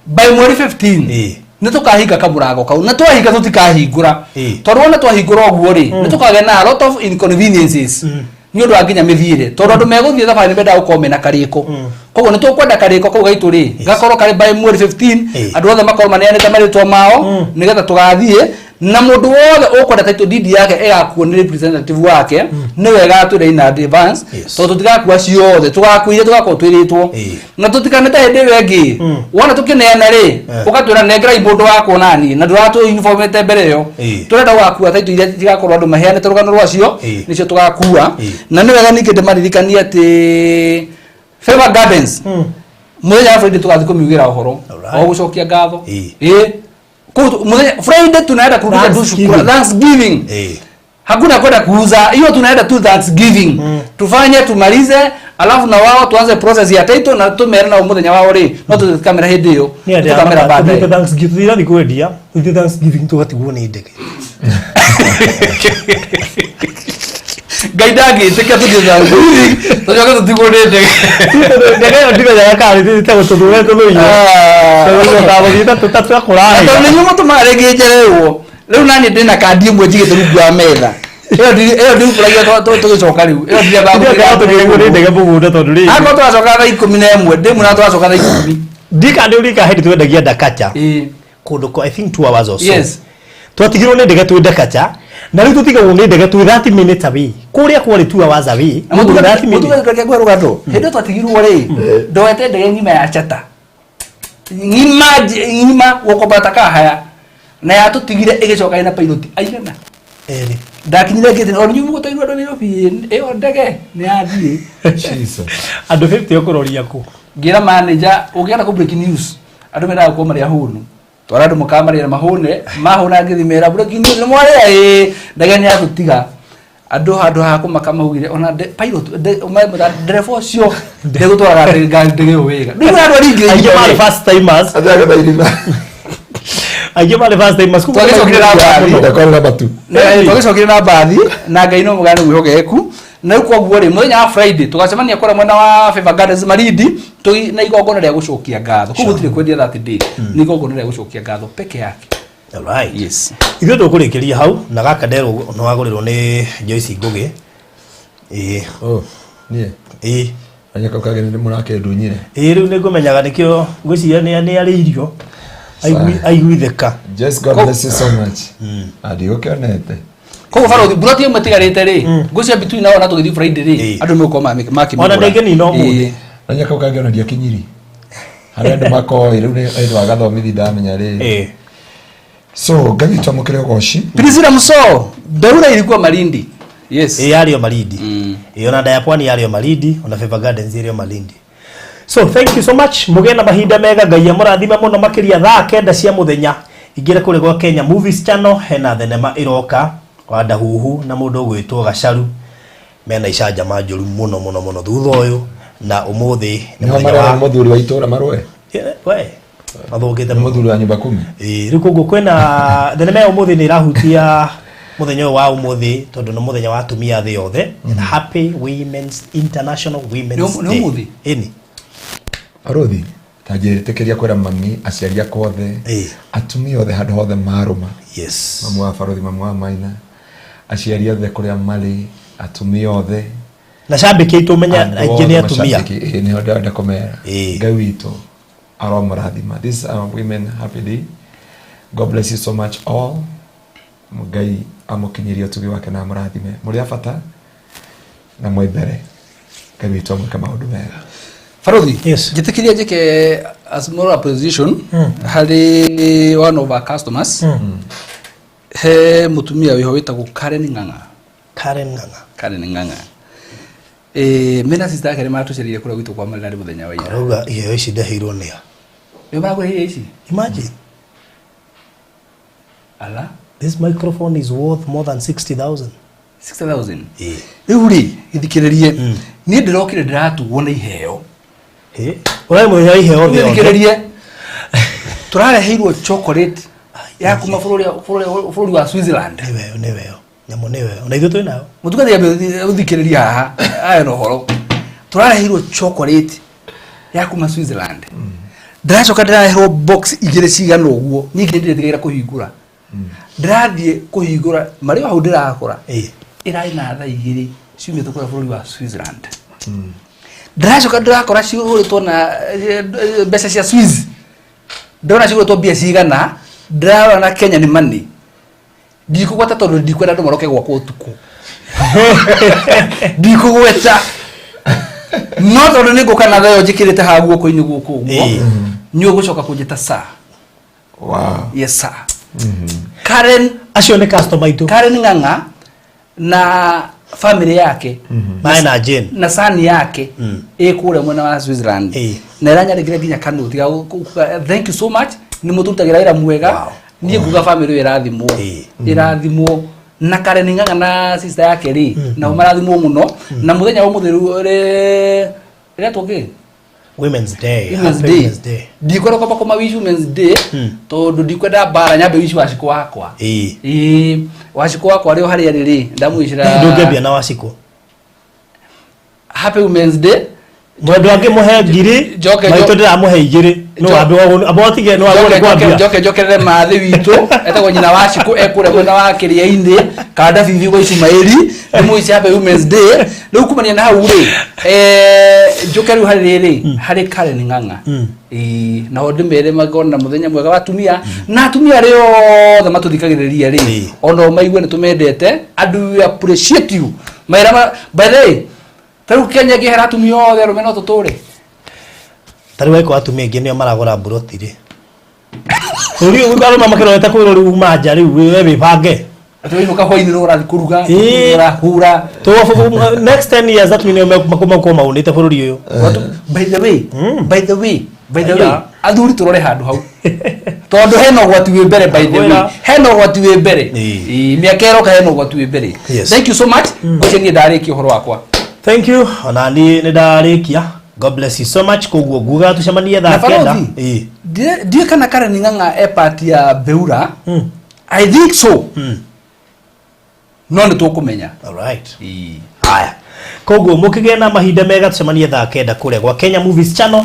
H: By mweri 15 nĩ tũkahinga kamũrango kau, na twahinga tũtikahingũra, tondũ wona twahingũra ũguo rĩ, nĩ tũkagĩa na a lot of inconveniences nĩ ũndũ wa nginya mĩthiĩre, tondũ andũ megũthiĩ thabarĩ nĩ mendaga gũkorwo mena karĩko. Koguo nĩ tũkwenda karĩko kau gaitũ rĩ, gakorwo karĩ by mweri 15, andũ othe makorwo maneanĩte marĩtwa mao, nĩgetha tũgathiĩ na mũndũ wothe ũkwenda title deed yake ĩgakuo nĩ representative wake, nĩ wega atwĩre in advance, tondũ tũtigakua ciothe, tũgakua iria tũgakorwo twĩrĩtwo, na tũtikanĩte hĩndĩ ĩyo ĩngĩ wona tũkĩneana rĩ, ũgatwĩra nengerai mũndũ wakwa nani na ndũratũ informĩte mbere ĩyo. Tũrenda gũgakua title iria cigakorwo andũ maheanĩte rũgano rwacio, nĩcio tũgakua. Na nĩ wega ningĩ ndĩmaririkanie atĩ Favor Gardens mũthenya wa Friday tũgathiĩ kũmiugĩra ũhoro o gũcokia ngatho. Ĩ kũu mũthenya Friday tunaenda kurudisha tu shukrani, Thanksgiving. Hakuna kwenda kuuza hiyo, tunaenda tu Thanksgiving, tufanye tumalize, alafu na wao tuanze process ya title na tumere na muthenya wao ri no tutikamera hindi iyo, tukamera baadaye.
E: Thanksgiving tũtirathi kwendia, tũthiĩ Thanksgiving tũgatigwo nĩ ndege.
H: Ngai ndangĩtĩkia tũthiĩ Thanksgiving tũcoke tũtigwo nĩ ndege.
E: Ndege ĩyo ndimenyaga kana nĩ gũtũthũra tũthũire, tũgũthiĩ ta
H: Na tondũ nĩ inyuĩ mũtũmaga rĩngĩ njererwo rĩu, nani ndĩna kandi ĩmwe njigĩte rungu wa metha, ĩyo ĩyo ndiumbũragia tũgĩcoka rĩu, ĩyo
E: tũgĩgwo nĩ ndege mũgũnda tondũ rĩrĩ
H: akorwo tũracoka thaa 11 ndĩmwĩra tũracoka thaa 10.
E: Ndika ndĩ hĩndĩ twendagia Ndakacha kũndũ kwa, I think, 2 hours or so, twatigirwo nĩ ndege twĩ Ndakacha, na rĩu tũtigagwo nĩ ndege twĩ 30 minutes away, kũrĩa kwarĩ 2 hours away. 30 minutes.
H: Mũtũgatũreke ngwe rũgano, hĩndĩ ĩyo twatigirwo rĩ, ndoete ndege ng'ima ya chata ng'ima ng'ima gũkombata kahaya, na yatũtigire ĩgĩcoka ĩna pilot aigana?
E: Erĩ.
H: Ndakinyire ngĩte o inyuĩ mũgũtwairwo andũ Nairobi, ĩyo ndege nĩ yathiĩ.
E: Andũ 50 ũkũroria kũ?
H: Ngĩra manager, ũngĩenda kũ break news, andũ mendaga gũkorwo marĩ ahũnu, twara andũ mũkamarĩa mahũne, mahũna ngĩthi mera breaking news nĩ mwarĩa, ĩ ndege nĩ yatũtiga. Andũ handũ ha kũmaka maugire ona pilot ndereba ũcio ndegũtwaraga ndege ĩyo wega. Rĩu andũ aringĩrĩirio.
E: Aingĩ marĩ first timers, aingĩ marĩ first timers.
H: Twagĩcokire na mbathi.
D: Ndakorera matu.
H: Twagĩcokire na mbathi, na Ngai no mũgane mwĩhokeku. Na rĩu koguo rĩ mũthenya wa Friday tũgacemania kũrĩa mwena wa Favor Gardens Malindi tũi na igongona rĩa gũcokia ngatho. Koguo gũtirĩ kwendia that day, nĩ igongona rĩa gũcokia ngatho peke yake.
E: Alright.
H: Yes.
E: Ithuĩ tũkũrĩkĩria hau na gaka nderwo nĩ wagũrĩrwo nĩ Joyce Ngũgĩ. Ĩĩ.
D: Oh, niĩ.
E: Ĩĩ.
D: Anya kau kageni nĩ mũrakendunyire.
E: Ĩĩ rĩu nĩ ngũmenyaga nĩkĩo ngwĩciria nĩ nĩ arĩ irio. Aiguithĩka.
D: Just God bless you so much. Ndigũkĩonete.
H: Koguo barothi buroti ĩmwe ĩtigarĩte rĩ, ngũcia between now na tũgĩthiĩ Friday rĩ, andũ nĩ gũkorwo makĩmĩgũra.
E: Ona ndĩngĩnina ũmũthĩ.
D: Anya kau kangĩ ona ndiakinyiri. Harĩa andũ makoĩ rĩu nĩ andũ agathomithi ndamenya rĩ. So Ngai witũ amũkĩre ũgoci.
H: Priscilla Muso, Beura ilikuwa Malindi. Yes.
E: Ĩĩ yarĩ o Malindi. Ĩĩ ona Ndaya Pwani yarĩ o Malindi, ona Favor Gardens ĩrĩ o Malindi. So thank you so much. Mũgĩe na mahinda mega, Ngai amũrathime mũno makĩria thaa 9 cia mũthenya. Ingĩre kũrĩ gwa Kenya Movies Channel hena thenema ĩroka wa Ndahuhu na mũndũ ũgwĩtwo Gacaru mena icanjama njũru mũno mũno mũno thutha ũyũ na ũmũthĩ nĩ
D: Nĩho
E: mũthenya
D: marĩa
E: wa
D: mũthuri wa itũra marũe.
E: We mathũkĩte
D: Nĩ mũthuri wa nyũmba kumi.
E: Ĩĩ rĩu koguo kwĩna thenema ya ũmũthĩ nĩ ĩrahutia mũthenya ũyũ wa ũmũthĩ tondũ nĩ mũthenya wa atumia thĩ yothe. Happy Women's International Women's
H: Nĩ
E: Day.
H: ũmũthĩ?
E: Ĩni.
D: Barothi ta njĩtĩkĩria kwĩra mami aciari akwa othe atumia othe handũ hothe marũma.
E: Yes.
D: Mamu wa barothi, mamu wa maina, aciari othe kũrĩa marĩ, atumia othe
E: na cambĩki aitũ menya
D: Andũ
E: aingĩ nĩ
D: othe
E: atumia.
D: macambĩki, ĩĩ, nĩho ndĩrenda kũmera. Ngai witũ aromũrathima. This is our women happy day. God bless you so much all. Ngai amũkinyĩrie ũtugi wake na amũrathime. Mũrĩ a bata na mwĩ mbere. Ngai witũ amwĩke maũndũ mega.
H: Barothi, yes. Njĩtĩkĩria njĩke a small appreciation harĩ one of our customers. He mũtumia wĩho wĩtagwo Karen Ng'ang'a.
E: Karen Ng'ang'a.
H: Karen Ng'ang'a. Mena sister yake nĩ maratũcereire kũrĩa gwitũ kwa Marinari mũthenya wa ira.
E: Arauga iheo ici ndeheirwo nĩa.
H: Nĩ marakũreheire ici?
E: Imagine.
H: Ala.
E: This microphone is worth more than 60,000.
H: 60,000. Rĩu rĩ, gĩthikĩrĩrie. Niĩ ndĩrokire ndĩratuo na iheo.
E: Ũrarĩ mũthenya wa iheo thĩ yothe.
H: Gĩthikĩrĩrie. Tũrareheirwo chocolate ya kuma bũrũri wa Switzerland.
E: Nĩweyo nĩweyo. Nyamũ nĩweyo. Ona ithuĩ twĩ nayo.
H: Mũtungatĩri ambe ũthikĩrĩrie haha aya na ũhoro. Tũrareheirwo chocolate ya kuma Switzerland. Ndĩracoka ndĩrareherwo box igĩrĩ cigana ũguo. Niĩ nginya ndĩretigĩra kũhingũra. Ndĩrathiĩ kũhingũra marĩ o hau ndĩrakora. Ĩrarĩ na thaa igĩrĩ ciumĩte kũrĩa bũrũri wa Switzerland. Ndĩracoka ndĩrakora cigũrĩtwo na mbeca cia Swiss. Ndĩrona cigũrĩtwo mbia cigana, ndĩrarora na Kenya nĩ money. Ndikũgweta tondũ ndikwenda andũ maroke gwakwa ũtukũ. Ndikũgweta. No tondũ nĩ ngũka na thayo njĩkĩrĩte haha guoko-inĩ gũkũ ũguo, nĩ ũgũcoka kũnjĩta sir.
D: Wow.
H: Yes sir. Karen
E: acio nĩ customer aitũ.
H: Karen Ng'ang'a na family yake
E: Mae na Jane.
H: na sani yake ĩ kũrĩa mwena wa Switzerland na ĩranyandĩkĩra nginya kanoti ga thank you so much nĩ mũtũrutagĩra wĩra mwega niĩ nguga family ĩyo ĩrathimwo ĩrathimwo na Karen Ng'ang'a na sister yake rĩ nao marathimwo mũno na mũthenya wa ũmũthĩ rĩu ĩretwo kĩ
E: Women's Day.
H: Women's
E: Happy
H: Day.
E: Women's Day.
H: Ndikwenda kwamba kũma wish Women's Day tondũ ndikwenda mbara nyambe wish Wacikũ wakwa. Ĩĩ Wacikũ wakwa rĩ o harĩa arĩ rĩ ndamwicĩra
E: Ndũngĩambia na Wacikũ.
H: Happy Women's Day.
E: Mwendwa angĩmũhe ngiri
H: Njoke-
E: maitũ ndĩramũhe igĩrĩ no wambe amba ũtige no wambe
H: Njoke-
E: kwambia.
H: njoke njokerere mathĩ witũ etagwo nyina wa Cikũ ekũrĩa mwena wa kĩrĩa-inĩ kanda bibi gwa Ishumaeli ndĩmũice Happy Women's Day rĩu kumania na hau rĩ njoke rĩu harĩ rĩrĩ harĩ Karen Ng'ang'a. Ĩĩ nao ndĩmere magona mũthenya mwega wa atumia na atumia arĩa othe matũthikagĩrĩria rĩ ona maigue nĩ tũmendete and we appreciate you mawĩra ma by the way ta rĩu Kenya ĩngĩhera atumia othe arũme no tũtũre.
E: Ta rĩu angĩkorwo atumia aingĩ nĩo maragũra mburoti rĩ bũrũri ũyũ arũme makĩrorete kwĩrwo rĩu uma nja rĩu we wĩbange.
H: Atĩ wainũka hwainĩ nĩ ũrathiĩ kũruga kũhura.
E: Next 10 years atumia nĩo makorwo maunĩte bũrũri ũyũ.
H: By the way, by the way, by the way, athuri tũrore handũ hau tondũ hena ũgwati wĩ mbere by the way, hena ũgwati wĩ mbere. Ĩĩ, mĩaka ĩroka hena ũgwati wĩ mbere. Thank you so much. Ngwĩciria niĩ ndarĩkia ũhoro wakwa.
E: Thank you. Ona niĩ nĩ ndarĩkia. God bless you so much. Koguo nguga tucemanie thaa
H: Na
E: 9.
H: barothi, ndiũĩ kana Karen Ng'ang'a e part ya Beura. I think so. No nĩ tũkũmenya.
E: All right. Haya. Koguo mũkĩgĩe na mahinda mega, tũcemanie thaa 9 kũrĩa gwa Kenya Movies Channel.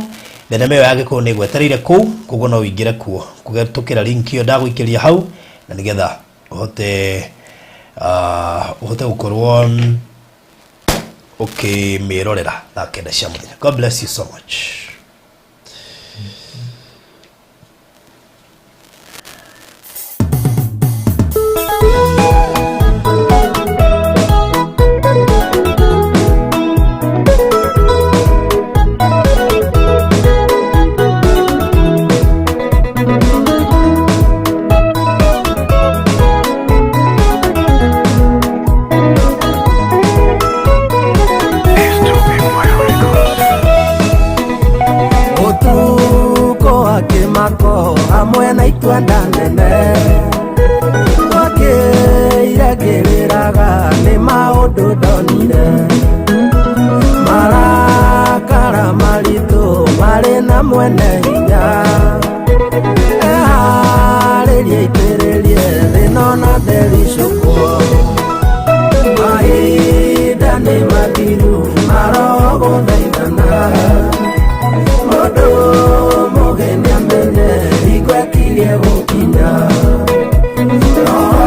E: Thenema ĩyo ya Gĩkũyũ nĩ ĩgwetereire kũu, koguo no ũingĩre kuo kũhetũkĩra link ĩyo ndagũikĩria hau, na nĩgetha ũhote ũhote gũkorwo ũkĩmĩrorera thaa 9 cia mũthenya. God bless you so much.
J: Ũtukũ wa kĩmako hamwe na itua nene, twakĩire ngĩrĩraga nĩ maũndũ ndonire, marakara maritũ marĩ na mwene hinya, eharĩrie itĩrĩrie thĩna ona ndericũkwo, mahinda nĩ mathiru maroho gũthaithana, mũndũ mũgeni amenye hingo ĩkirie gũkinya, roho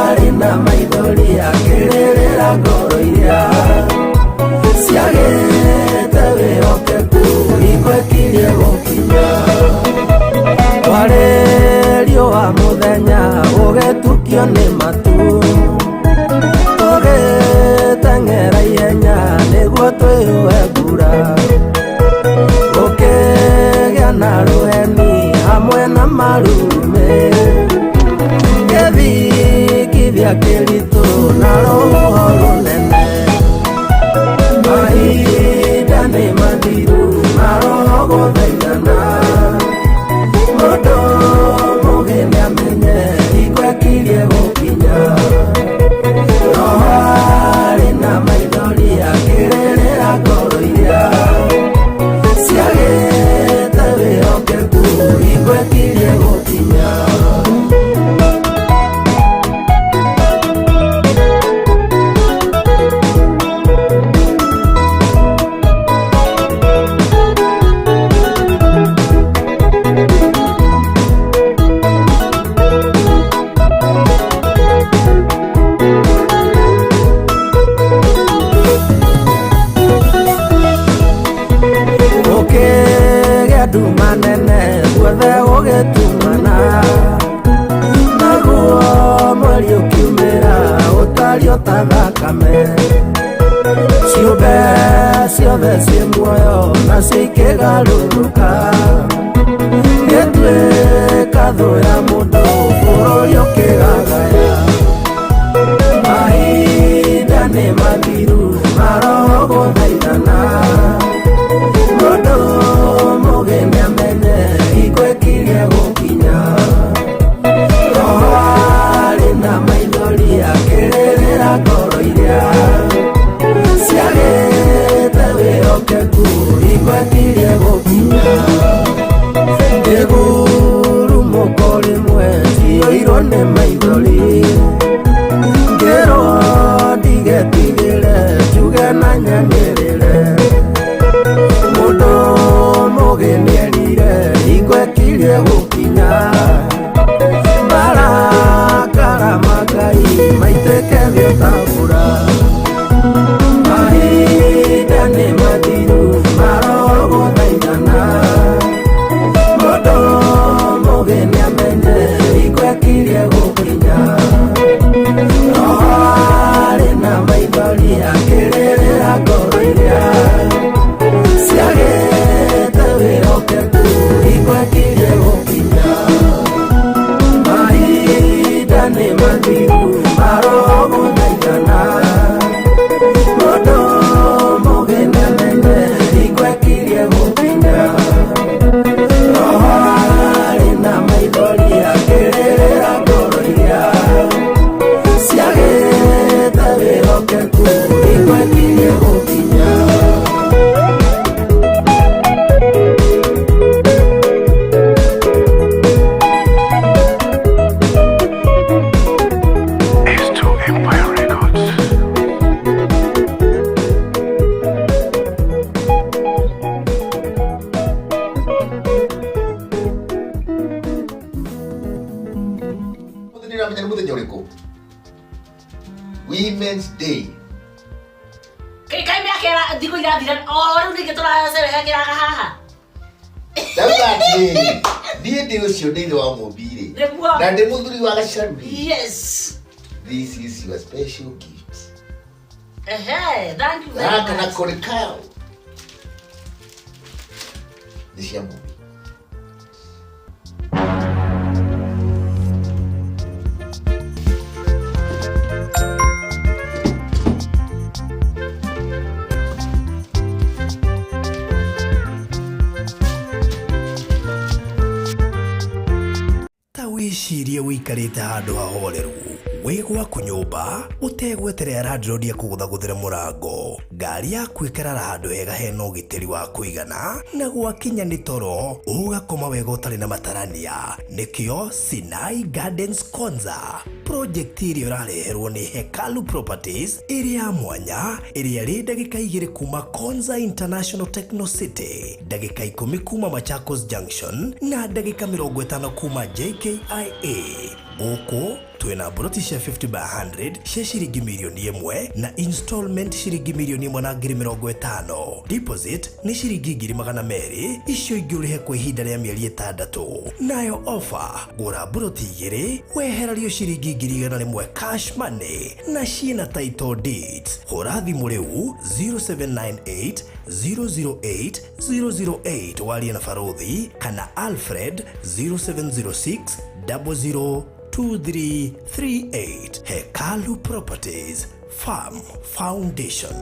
J: arĩ na maithori akĩrĩrĩra ngoro iria ciagĩte wĩhokeku, hingo ĩkirie gũkinya, kwarĩ riũa mũthenya ũgĩtukio nĩ matu, tũgĩteng'era ihenya nĩguo twĩyũe mbura, gũkĩgĩa na rũheni hamwe na marurumĩ, gĩthingithia kĩritũ na rũhuho rũnene, mahinda nĩ mathiru maroho gũthaithana, mũndũ mũgĩ nĩamenye hingo ĩkirie gũkinya, roho arĩ na maithori akĩrĩrĩra ngoro iria ciagĩte wĩhokeku, hingo ĩkirie gũkinya. Gũkĩgĩa nduma nene guothe gũgĩtumana, naguo mweri ũkiumĩra ũtariĩ o ta thakame, ciũmbe ciothe ciĩ muoyo nacio ikĩgarũrũka, gĩtuĩka thũ ya mũndũ bũrũri ũkĩgagaya, mahinda nĩ mathiru maroho gũthaithana, mũndũ mũgĩ nĩamenye hingo ĩkirie gũkinya, roho arĩ na maithori akĩrĩrĩra ngoro iria ciagĩte wĩhokeku, hingo ĩkirie gũkinya, ngĩgurumũko rĩmwe ciyũirwo nĩ
G: Thikũ irathira o rĩu ningĩ tũracerehekeraga haha.
F: Ndauga atĩrĩrĩ, niĩ ndĩ ũcio ndĩ ithe wa mũmbi-rĩ,
G: Nĩguo.
F: na ndĩ mũthuri wa gacaru-rĩ,
G: Yes.
F: this is your special gift.
G: Ehe, thank you very
F: Gaka
G: much.
F: nako nĩ kao nĩ cia mũmbi.
A: Ta wĩcirie wĩikarĩte handũ hahoreru wĩ gwaku nyũmba ũtegweterera landlord akũgũthagũthĩre mũrango, ngari yaku ĩkarara handũ hega hena ũgitĩri wa kũigana, na gwakinya nĩ toro ũgakoma wega ũtarĩ na matarania. Nĩkĩo Sinai Gardens Konza project ĩrĩa ũrareherwo nĩ Hekalu Properties ĩrĩ ya mwanya, ĩrĩa ĩrĩ ndagĩka 2 kuma Konza International Techno City, ndagĩka 10 kuma Machakos Junction na ndagĩka 50 kuma JKIA. Gũkũ twĩna mburoti cia 50 by 100 cia ciringi mirioni 1 na installment ciringi mirioni 1 na ngiri 50. Deposit nĩ ciringi ngiri 200, icio ingĩ ũrĩhe kwa ihinda rĩa mĩeri 6. Nayo offer, gũra mburoti 2 weherario ciringi ngiri 100 cash money na ciĩna title deeds. Hũra thimũ rĩu 0798 008 008 warie na Barothi kana Alfred 0706 00 2338. Hekalu Properties Farm Foundation.